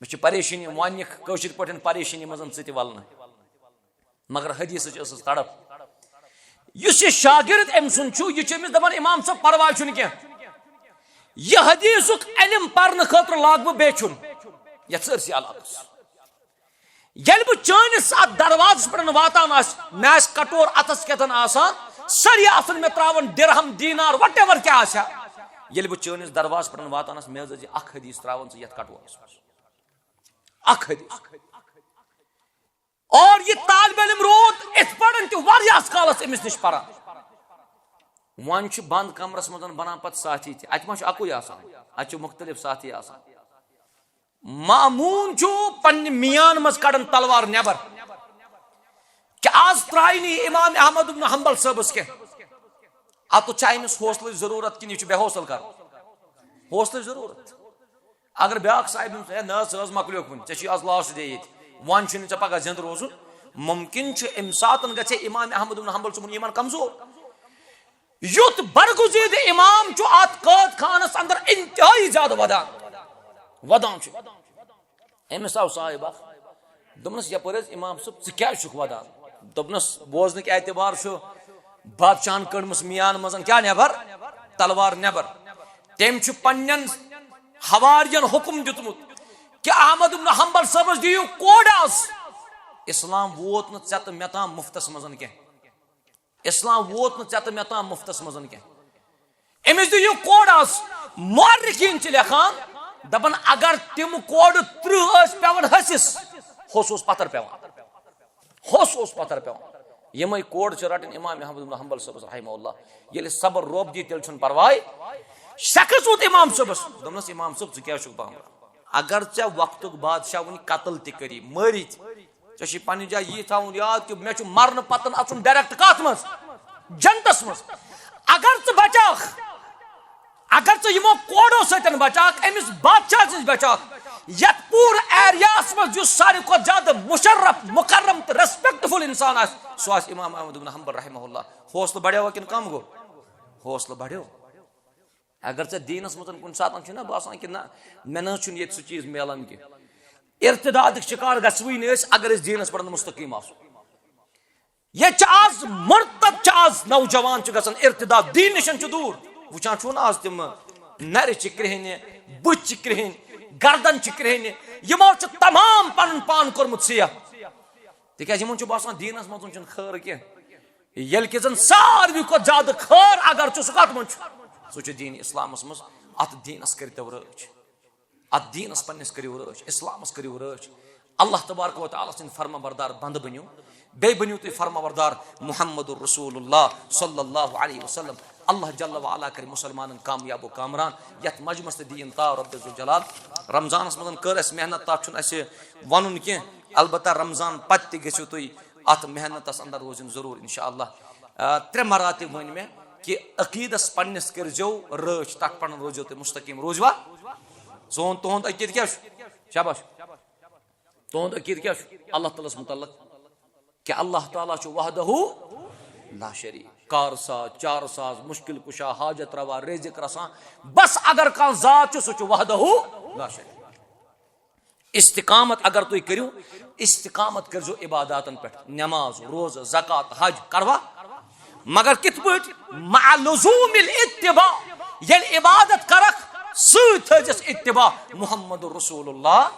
مےٚ چھِ پریشٲنی، وۄنۍ یہِ کٲشِر پٲٹھۍ پریشٲنی منٛز ژٕ تہِ ولنہٕ۔" مگر حدیثٕچ ٲسٕس تڑپ۔ یُس یہِ شاگرد أمۍ سُنٛد چھُ، یہِ چھُ أمِس دپان، "امام صٲب، پرواے چھُنہٕ کینٛہہ، یہِ حدیثُک علم پرنہٕ خٲطرٕ لاگہٕ بہٕ بیٚیہِ چھُن یتھ سٲرسٕے علاقس۔ ییٚلہِ بہٕ چٲنِس اتھ دروازس پٮ۪ٹھ واتان آسہِ، مےٚ آسہِ کٹور اتھس کٮ۪تھ آسان، سٲری آسن مےٚ تراوان درہم، دینار، whatever کیٛاہ آسہِ ہا۔ ییٚلہِ بہٕ چٲنِس دروازس پٮ۪ٹھ واتان آسہٕ، مےٚ حظ ٲسۍ یہِ اکھ حدیث تراوان ژٕ یتھ کٹورس منٛز۔ اکھ حدیث۔" اور یہِ طالب علم روٗد اِتھ پٲٹھۍ تہِ واریاہس کالس أمِس نِش پران۔ وۄنۍ چھُ بند کمرس منٛز بنان پتہٕ ساتھی تہِ۔ اتہِ ما چھُ اکُے آسان؟ اتہِ چھُ مختلف ساتھی آسان۔ مامون چھُ پننہِ میان منٛز کڑان تلوار نٮ۪بر کہ آز ترٛایہِ نہٕ یہِ امام احمد ابن حنبل صٲبس کینٛہہ۔ اتھ چھا أمِس حوصلٕچ ضروٗرت کِنہٕ یہِ چھُ بے حوصلہٕ کران؟ حوصلٕچ ضروٗرت۔ اگر بیٛاکھ صاحب أمِس، "ہے نہ حظ، ژٕ حظ مۄکلیوکھ وُنہِ، ژےٚ چھُے آز last day ییٚتہِ، وۄنۍ چھُنہٕ ژےٚ پگاہ زِندٕ روزُن"، ممکن چھُ اَمہِ ساتَن گژھِ امام احمد بن حنبل صٲبُن ایمان کمزور۔ یُتھ برگزیدٕ امام چھُ اتھ قٲد خانس اندر انتہائی زیادٕ ودان، ودان چھُ۔ أمِس آو صاحب اکھ، دوٚپنس، "یپٲرۍ حظ امام صٲب، ژٕ کیٛازِ چھُکھ ودان؟" دوٚپنس، بوزنٕکۍ اعتبار چھُ بادشاہن کٔڑمٕژ میان منٛز کیٛاہ نٮ۪بر؟ تلوار نٮ۪بر۔ تٔمۍ چھُ پننٮ۪ن حواریَن حُکم دیُتمُت کہِ احمد ابن حنبل صٲبس دِیِو کوڑ آز۔ اسلام ووت نہٕ ژےٚ تہٕ مےٚ تام مُفتس منٛز کینٛہہ۔ اسلام ووت نہٕ ژےٚ تہٕ مےٚ تام مُفتس منٛز کینٛہہ۔ أمِس دِیِو کوڑ آز۔ مورخیٖن چھِ لیکھان، دپان، اگر تِم کوڑ ترٕٛہ ٲسۍ پٮ۪وان ہسِس، ہوٚس اوس پتھر پٮ۪وان۔ ہوٚس اوس پتھر پٮ۪وان۔ یِمے کوڑ چھِ رٹٕنۍ امام احمد بن حنبل صٲبس رحمہ اللہ۔ ییٚلہِ صبر روب دی، تیٚلہِ چھُنہٕ پرواے۔ شخص ووت امام صٲبس، دوٚپنس، "امام صٲب، ژٕ کیٛازِ چھُکھ بامبران؟ اگر ژےٚ وقتُک بادشاہ وُنہِ قتل تہِ کٔری، مٲرِتھ، ژےٚ چھُے پننہِ جایہِ یی تھاوُن یاد کہِ مےٚ چھُ مرنہٕ پتہٕ اژُن direct کتھ منٛز؟ جنتس منٛز۔ اگر ژٕ بچاکھ، اگر ژٕ یِمو کوڑو سۭتۍ بچاکھ، أمِس بادشاہ نِش بچاکھ، یتھ پوٗرٕ ایریاہس منٛز یُس ساروی کھۄتہٕ زیادٕ مشرف، مکرم تہٕ respectful انسان آسہِ، سُہ آسہِ امام احمد بن حنبل رحمہ اللہ۔" حوصلہٕ بڑیو کِنہٕ کم گوٚو؟ حوصلہٕ بڑیو۔ اگر ژےٚ دیٖنس منٛز کُنہِ ساتہٕ چھُنہ باسان کہِ نہ، مےٚ نہ حظ چھُنہٕ ییٚتہِ سُہ چیٖز میلان کینٛہہ، ارتدادٕکۍ شکار گژھوٕے نہٕ أسۍ، اگر أسۍ دیٖنس پٮ۪ٹھ مستقیم آسو۔ ییٚتہِ چھِ آز مرتد، چھِ آز نوجوان چھِ گژھان ارتداد، دیٖن نِش چھِ دوٗر۔ وٕچھان چھُو نہ آز تِم نرِ چھِ کرٛہنہِ، بٕتھۍ چھِ کرٛہِنۍ، گردن چھِ کرٛہنہِ، یِمو چھُ تمام پنُن پان کوٚرمُت سیاہ۔ تِکیٛازِ یِمن چھُ باسان دیٖنس منٛز چھُنہٕ خٲر کینٛہہ۔ ییٚلہِ کہِ زن ساروی کھۄتہٕ زیادٕ خٲر اگر چھُ، سُہ کتھ منٛز چھُ؟ سُہ چھُ دیٖن اسلامس منٛز۔ اتھ دیٖنس کٔرۍتو رٲچھ، اتھ دیٖنس پننِس کٔرِو رٲچھ، اسلامس کٔرِو رٲچھ۔ اللہ تبارک و تعالیٰ سٕنٛدۍ فرما بردار بندٕ بٔنِو، بیٚیہِ بٔنِو تُہۍ فرما بردار محمد رسول اللہ صلی اللہ علیہ وسلم۔ اللہ جل وعلا کرِ مسلمانن کامیاب و کامران۔ یتھ مجمس تہٕ دِیِن تاو رب ذوالجلال۔ رمضانس منٛز کٔر اَسہِ محنت، تتھ چھُنہٕ اَسہِ ونُن کینٛہہ، البتہ رمضان پتہٕ تہِ گٔژھِو تُہۍ اتھ محنتس اندر روزٕنۍ ضروٗر انشاءاللہ۔ آ، ترٛےٚ مراتب ؤنۍ مےٚ کہِ عقیدس پننِس کٔرۍزیو رٲچھ، تتھ پٮ۪ٹھ روزیو تُہۍ مستقیم۔ روزوا؟ سون تُہُنٛد عقیدٕ کیٛاہ چھُ؟ شاباش۔ تُہُنٛد عقیدٕ کیٛاہ چھُ اللہ تعالیٰ ہَس مُتعلق؟ کہِ اللہ تعالیٰ چھُ وحدہ لا شریک، کار ساز، چار ساز، مشکل کشا، حاجت روا، رزق رسان۔ بس اگر کانٛہہ ذات چھُ، سُہ چھُ وحدہ لا شریک۔ استقامت اگر تُہۍ کٔرِو، استقامت کٔرۍزیو عباداتن پٮ۪ٹھ، نماز، روزٕ، زکوٰۃ، حج کروا؟ مگر کِتھ پٲٹھۍ؟ مع لزوم الاتباع، ییٚلہِ عبادت کرکھ، سۭتۍ تھٲیزٮ۪س اتباع محمد رسول اللہ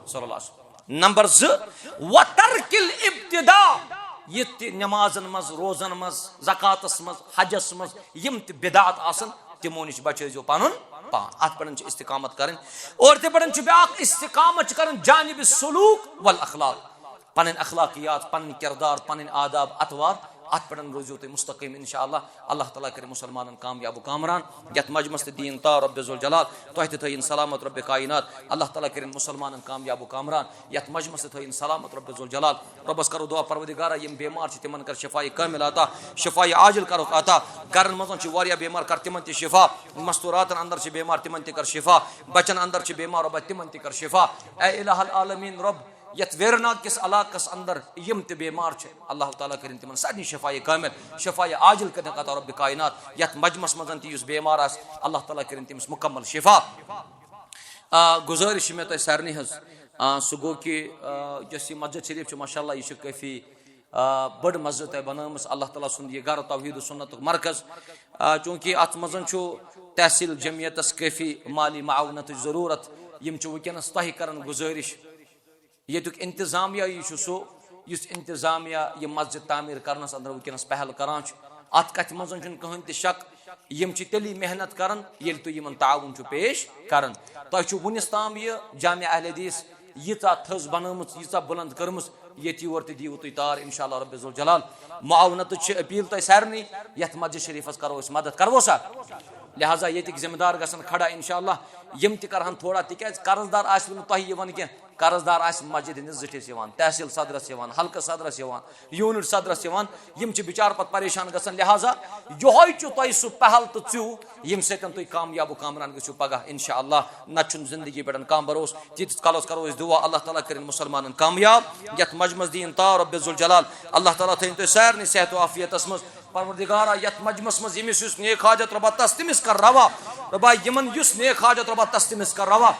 صلی اللہ علیہ وسلم۔ نمبر زٕ، وترک الابتداع، یہِ تہِ نمازن منٛز، روزن منٛز، زکوٰتس منٛز، حجس منٛز، یِم تہِ بدعات آسن، تِمو نِش بچٲیزیو پنُن پان۔ اتھ پٮ۪ٹھ چھِ استقامت کرٕنۍ۔ اور تہِ پٮ۪ٹھ چھُ بیاکھ استقامت چھِ کرٕنۍ جانب سلوک والاخلاق، پنٕنۍ اخلاقیات، پنٕنۍ کردار، پنٕنۍ آداب اطوار، اتھ پٮ۪ٹھ روٗزِو تُہۍ مستقیم انشاءاللہ۔ اللہ تعالیٰ کرِ مسلمانن کامیاب و کامران۔ یتھ مجمس تہٕ دِیِن تاو رب ذوالجلال، تۄہہِ تہِ تھٲیِن سلامت رب کائنات۔ اللہ تعالیٰ کرِن مسلمانن کامیاب و کامران۔ یتھ مجمس تہٕ تھٲیِن سلامت رب ذوالجلال۔ ربس کرو دعا، پروردگارا، یِم بیمار چھِ، تِمن کر شفایہِ کامل عطا، شفایہِ عاجل کرُکھ عطا۔ گرن منٛز چھِ واریاہ بیمار، کر تِمن تہِ شفا۔ مستوراتن اندر چھِ بیمار، تِمن تہِ کر شفا۔ بچن اندر چھِ بیمار، رۄبا، تِمن تہِ کر شفا۔ اے الہ العالمین رب، یتھ ویرناگ کِس علاقس اندر یِم تہِ بیمار چھِ، اللہ تعالیٰ کرِن تِمن سارنٕے شفایہِ کامل، شفایہِ عاجل کرنُکھ عطا رب کائنات۔ یتھ مجمس منٛز تہِ یُس بیمار آسہِ، اللہ تعالیٰ کرِن تٔمِس مکمل شفا۔ آ، گُزٲرِش چھِ مےٚ تۄہہِ سارنٕے ہٕنٛز۔ آ، سُہ گوٚو کہِ، آ، یۄس یہِ مسجد شریف چھِ، ماشاءاللہ، یہِ چھِ کٲفی، آ، بٔڑ مسجد تۄہہِ بنٲومٕژ۔ اللہ تعالیٰ سُنٛد یہِ گرٕ توحید و سنتُک مرکز۔ آ، چوٗنٛکہِ اتھ منٛز چھُ تحصیل جمعیتس کٲفی مالی معاونتٕچ ضروٗرت، یِم چھِ وٕنکیٚنس تۄہہِ کران گُزٲرِش۔ ییٚتیُک انتظامیہ یہِ چھُ سُہ، یُس انتظامیہ یہِ مسجد تعمیٖر کرنس اندر وٕنکیٚنس پہل کران چھُ۔ اتھ کتھِ منٛز چھُنہٕ کٕہٕنۍ تہِ شک، یِم چھِ تیٚلی محنت کران، ییٚلہِ تُہۍ یِمن تعاوُن چھُ پیش کران۔ تۄہہِ چھُ وُنِس تام یہِ جامع اہل حدیث ییٖژاہ تھٔز بنٲومٕژ، ییٖژاہ بُلند کٔرمٕژ، ییٚتہِ یور تہِ دِیِو تُہۍ تار، انشاءاللہ رب ذوالجلال۔ معاونتٕچ چھِ اپیل تۄہہِ سارنٕے، یتھ مسجد شریفس کرو أسۍ مدد، کرو سا؟ لہذا ییٚتِکۍ ذمہٕ دار گژھن کھڑا، انشاءاللہ یِم تہِ کرہن تھوڑا، تِکیازِ قرض دار آسہِ نہٕ تۄہہِ یِوان کینٛہہ، قرض دار آسہِ مسجد ہٕنٛدِس زِٹھِس یِوان، تحصیل صدرس یِوان، حلقہٕ صدرس یِوان، یوٗنٹ صدرس یِوان، یِم چھِ بِچار پتہٕ پریشان گژھان۔ لہذا یِہوٚے چھُ تۄہہِ سُہ پہل تہٕ ژیوٗ، ییٚمہِ سۭتۍ تُہۍ کامیاب و کامران گٔژھِو پگاہ، انشاءاللہ۔ نتہٕ چھُنہٕ زندگی پٮ۪ٹھ کانٛہہ بھروسہٕ۔ تیٖتِس کالس کرو أسۍ دُعا، اللہ تعالیٰ کٔرِن مُسلمانن کامیاب۔ یتھ مجمس دِیِن تاو رب ذوالجلال۔ اللہ تعالیٰ تھٲیِن تُہۍ سارنٕے صحت و عافیتس منٛز۔ پروردگارا، یتھ مجمس منٛز ییٚمِس یُس نیک حاجت رۄبا تس تٔمِس کر روا۔ رۄبا، یِمن یُس نیک حاجت رۄبا تس تٔمِس کر روا۔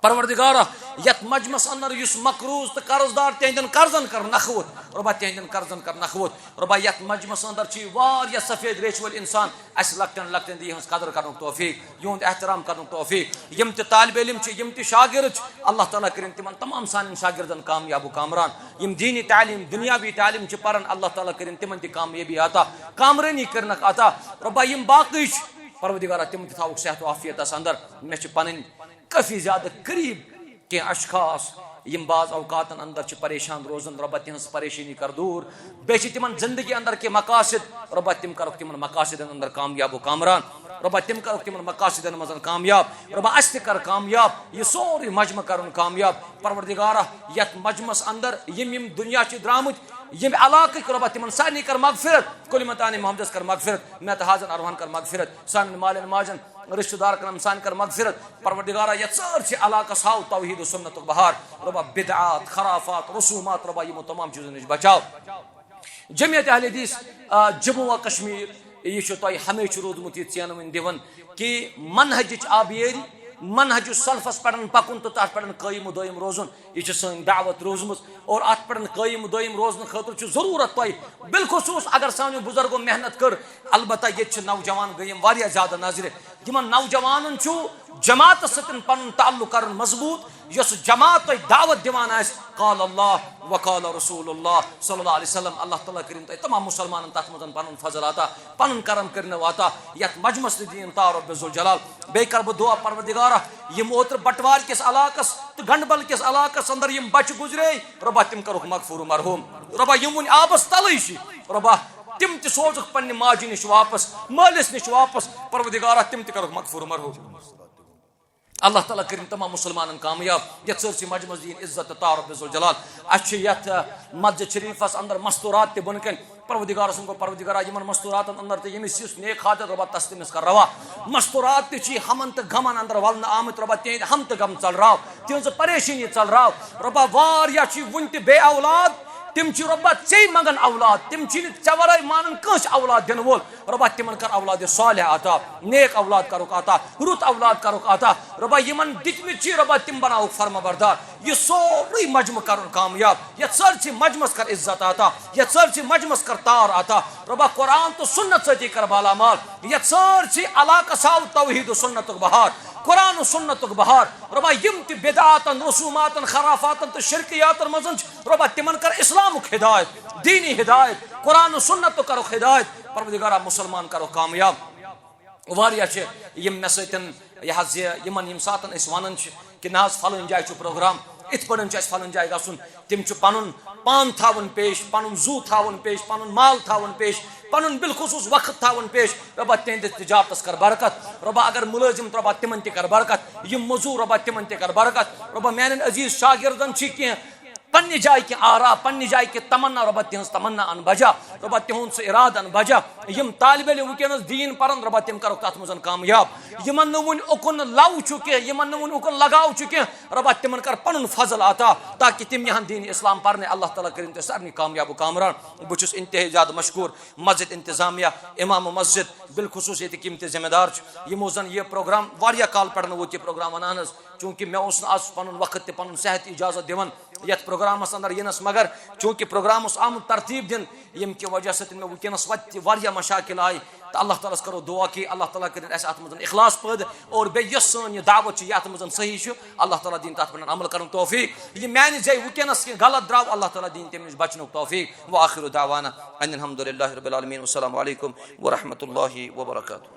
پروردگارا، یتھ مجمس اندر یُس مقروض تہٕ قرض دار، تِہنٛدٮ۪ن قرضن کر نکھوت۔ رۄبا، تِہنٛدٮ۪ن قرضن کر نکھوت۔ رۄبا، یتھ مجمس اندر چھِ واریاہ سفید ریشہِ وٲلۍ انسان، اسہِ لۄکٹٮ۪ن لۄکٹٮ۪ن دِ یِہٕنٛز قدر کرنُک توفیق، یِہُنٛد احترام کرنُک توفیق۔ یِم تہِ طالب علم چھِ، یِم تہِ شاگرد چھِ، اللہ تعالیٰ کٔرِن تِمن تمام سانٮ۪ن شاگردن کامیاب و کامران۔ یِم دینی تعلیٖم، دُنیاوی تعلیٖم چھِ پران، اللہ تعالیٰ کٔرِن تِمن تہِ کامیٲبی عطا، کامرٲنی کٔرنکھ عطا۔ رۄبا، یِم باقٕے چھِ، پروردگارا، تِم تہِ تھاوُکھ صحت و عافیتس اندر۔ مےٚ چھِ پنٕنۍ کٲفی زیادٕ قریب کینٛہہ اشخاص، یِم بعض اوقاتن اندر چھِ پریشان روزان، رۄبا، تِہنٛز پریشٲنی کر دوٗر۔ بیٚیہِ چھِ تِمن زندگی اندر کینٛہہ مقاصد، رۄبا، تِم کرکھ تِمن مقاصدن اندر کامیاب و کامران۔ رۄبا، تِم کرکھ تِمن مقاصدن منٛز کامیاب۔ رۄبا، اسہِ تہِ کر کامیاب۔ یہِ سورُے مجمع کرُن کامیاب۔ پروردگارا، یتھ مجمس اندر یِم یِم دُنیا چھِ درامٕتۍ، ییٚمہِ علاقٕکۍ، رۄبا، تِمن سارنٕے کر مغفرت۔ کلمت آل محمدس کر مغفرت۔ مےٚ تہٕ حاضن ارواحن کر مغفرت۔ سانٮ۪ن مالٮ۪ن ماجن، رشتہٕ دار کرن سانہِ کر مغفرت۔ پروردگارا، یتھ سٲرسٕے علاقس ہاو توحید و سنتُک بہار۔ رۄبا، بدعات، خرافات، رسومات، رۄبا، یِمو تمام چیزو نِش بچاو۔ جمعیت اہل حدیث، آ، جموں و کشمیر، یہِ چھُ تۄہہِ ہمیشہِ روٗدمُت یہِ ژینہٕ وٕنۍ دِوان کہِ منہجٕچ آبیٲری، منہج سلفس پٮ۪ٹھ پکُن تہٕ تتھ پٮ۪ٹھ قٲیِم و دٲیِم روزُن۔ یہِ چھِ سٲنۍ دعوت روٗزمٕژ اور اتھ پٮ۪ٹھ قٲیِم و دٲیِم روزنہٕ خٲطرٕ چھُ ضروٗرت تۄہہِ۔ بالخصوٗص اگر سانیو بُزرگو محنت کٔر، البتہ ییٚتہِ چھِ نوجوان گٔیِم واریاہ زیادٕ نظرِ۔ تِمن نوجوانن چھُ جماعتس سۭتۍ پنُن تعلق کرُن مضبوٗط، یۄس جماعت تۄہہِ دعوت دِوان آسہِ، قال اللہ و قال رسول اللہ صلی اللہ علیہ وسلم۔ اللہ تعالیٰ کٔرِن تۄہہِ تمام مسلمانن تتھ منٛز پنُن فضل عطا، پنُن کرم کٔرِنو عطا۔ یتھ مجمس تہِ دِیِن تاو رب ذوالجلال۔ بیٚیہِ کرٕ بہٕ دعا، پروردگارا، یِم اوترٕ بٹوارِ کِس علاقس تہٕ گنڈبل کِس علاقس اندر یِم بچہِ گُزرے، رۄبا، تِم کرُکھ مغفور و مرحوم۔ رۄبا، یِم وُنہِ آبس تلے چھِ، رۄبا، تِم تہِ سوزُکھ پننہِ ماجہِ نِش واپس، مٲلِس نِش واپس۔ پروردگارا، تِم تہِ کرُکھ مغفور مرحوم۔ اللہ تعالیٰ کٔرِن تمام مسلمانن کامیاب۔ یتھ سٲرسٕے مجمس دِیِن عزت تہٕ تعارف بذو الجلال۔ اسہِ چھِ یتھ، آ، مسجد شریفس اندر مستورات تہِ بۄنہٕ کنہِ۔ پروردگار سُنٛد گوٚو، پروردگارا، یِمن مستوراتن اندر تہِ ییٚمِس یُس نیک حاجت، رۄبا، تس تٔمِس کر روا۔ مستورات تہِ چھِ ہمن تہٕ غمن اندر ولنہٕ آمٕتۍ، رۄبا، تِہنٛدۍ ہم تہٕ غم ژلراو، تِہنٛزٕ پریشٲنی ژلراو۔ رۄبا، واریاہ چھِ وُنہِ تہِ بے اولاد، تِم چھِ، رۄبا، ژے منگان اولاد، تِم چھِنہٕ ژےٚ ورٲے مانان کٲنٛسہِ اولاد دِنہٕ وول۔ رۄبا، تِمن کر اولاد صالح عطا، نیک اولاد کرُکھ عطا، رُت اولاد کرُکھ عطا۔ رۄبا، یِمن دِتمٕتۍ چھِ، رۄبا، تِم بناوُکھ فرما بردار۔ یہِ سورُے مجمہٕ کرُن کامیاب۔ یتھ سٲرسٕے مجمس کر عزت عطا، یتھ سٲرسٕے مجمس کر تار عطا۔ رۄبا، قرآن تہٕ سنت سۭتی کر بالا مال۔ یتھ سٲرسٕے علاقس آو توحید و سنتُک بہار، قرآن و سنتُک بہار۔ رۄبا، یِم تہِ بدعاتن، رسوماتن، خرافاتن تہٕ شرکیاتن منٛز چھِ، رۄبا، تِمن کر اسلامُک ہدایت، دینی ہدایت، قرآن و سنتُک کرُکھ ہدایت۔ پروردگارا، مسلمان کرُکھ کامیاب۔ واریاہ چھِ یِم مےٚ سۭتۍ، یہِ حظ یہِ، یِمن ییٚمہِ ساتن أسۍ ونان چھِ کہِ نہ حظ فلٲنۍ جایہِ چھُ پروگرام، اِتھ پٲٹھۍ چھُ اَسہِ فلٲنۍ جایہِ گژھُن، تِم چھِ پنُن پان تھاوان پیش، پنُن زُو تھاوان پیش، پنُن مال تھاوان پیش، پنُن بالخصوص وقت تھاوان پیش۔ رۄبا، تِہنٛدِس تجارتس کر برکت۔ رۄبا، اگر مُلٲزِم، رۄبا، تِمن تہِ کر برکت، یِم مٔزوٗر، رۄبا، تِمن تہِ کر برکت۔ رۄبا، میانٮ۪ن عزیٖز شاگردن چھِ کینٛہہ پننہِ جایہِ کینٛہہ آرا، پننہِ جایہِ کینٛہہ تمنا، رۄبا، تِہنٛز تمنا اَن بجا۔ رۄبا، تِہُنٛد سُہ اِرادٕ اَن بجا۔ یِم طالب علم وٕنکیٚنَس دیٖن پَرَن، رۄبا، تِم کَرُکھ تَتھ منٛز کامیاب۔ یِمَن نہٕ وُنہِ اُکُن لَو چھُ کینٛہہ، یِمَن نہٕ وُنہِ اُکُن لگاو چھُ کینٛہہ، رۄبا، تِمَن کَر پَنُن فضل عطا، تاکہِ تِم یِہَن دیٖن اِسلام پَرنہِ۔ اللہ تعالیٰ کٔرِنۍ تُہۍ سارنٕے کامیاب و کامران۔ بہٕ چھُس اِنتِہٲیی زیادٕ مشکوٗر مسجد انتظامیہ، اِمام مسجد، بالخصوٗص ییٚتِکۍ یِم تہِ ذمہ دار چھِ، یِمو زَن یہِ پروگرام واریاہ کال پٮ۪ٹھ ووت، یہِ پروگرام وَنان حظ، چوٗنٛکہِ مےٚ اوس نہٕ آز پَنُن وقت تہِ پَنُن صحت اجازت دِوان یَتھ پروگرامَس اندر یِنَس، مگر چوٗنٛکہِ پروگرام اوس آمُت ترتیٖب دِنہٕ، ییٚمہِ کہِ وجہ سۭتۍ مےٚ وٕنکیٚنَس وَتہِ تہِ واریاہ مشاکل آیہِ۔ تہٕ اللہ تعالیٰ ہَس کَرو دُعا کہِ اللہ تعالیٰ کٔرِنۍ اَسہِ اَتھ منٛز اخلاص پٲدٕ، اور بیٚیہِ یۄس سٲنۍ یہِ دعوت چھِ، یہِ اَتھ منٛز صحیح چھُ، اللہ تعالیٰ دِنۍ تَتھ پٮ۪ٹھ عمل کَرُن توفیٖق۔ یہِ میٛانہِ زَے وٕنکیٚنَس کینٛہہ غلط درٛاو، اللہ تعالیٰ دِنۍ تَمہِ نِش بَچنُک توفیٖق۔ وآخر دعوانا ان الحمد للہ رب العالمین۔ والسلام علیکم ورحمۃ اللہ وبرکاتہ۔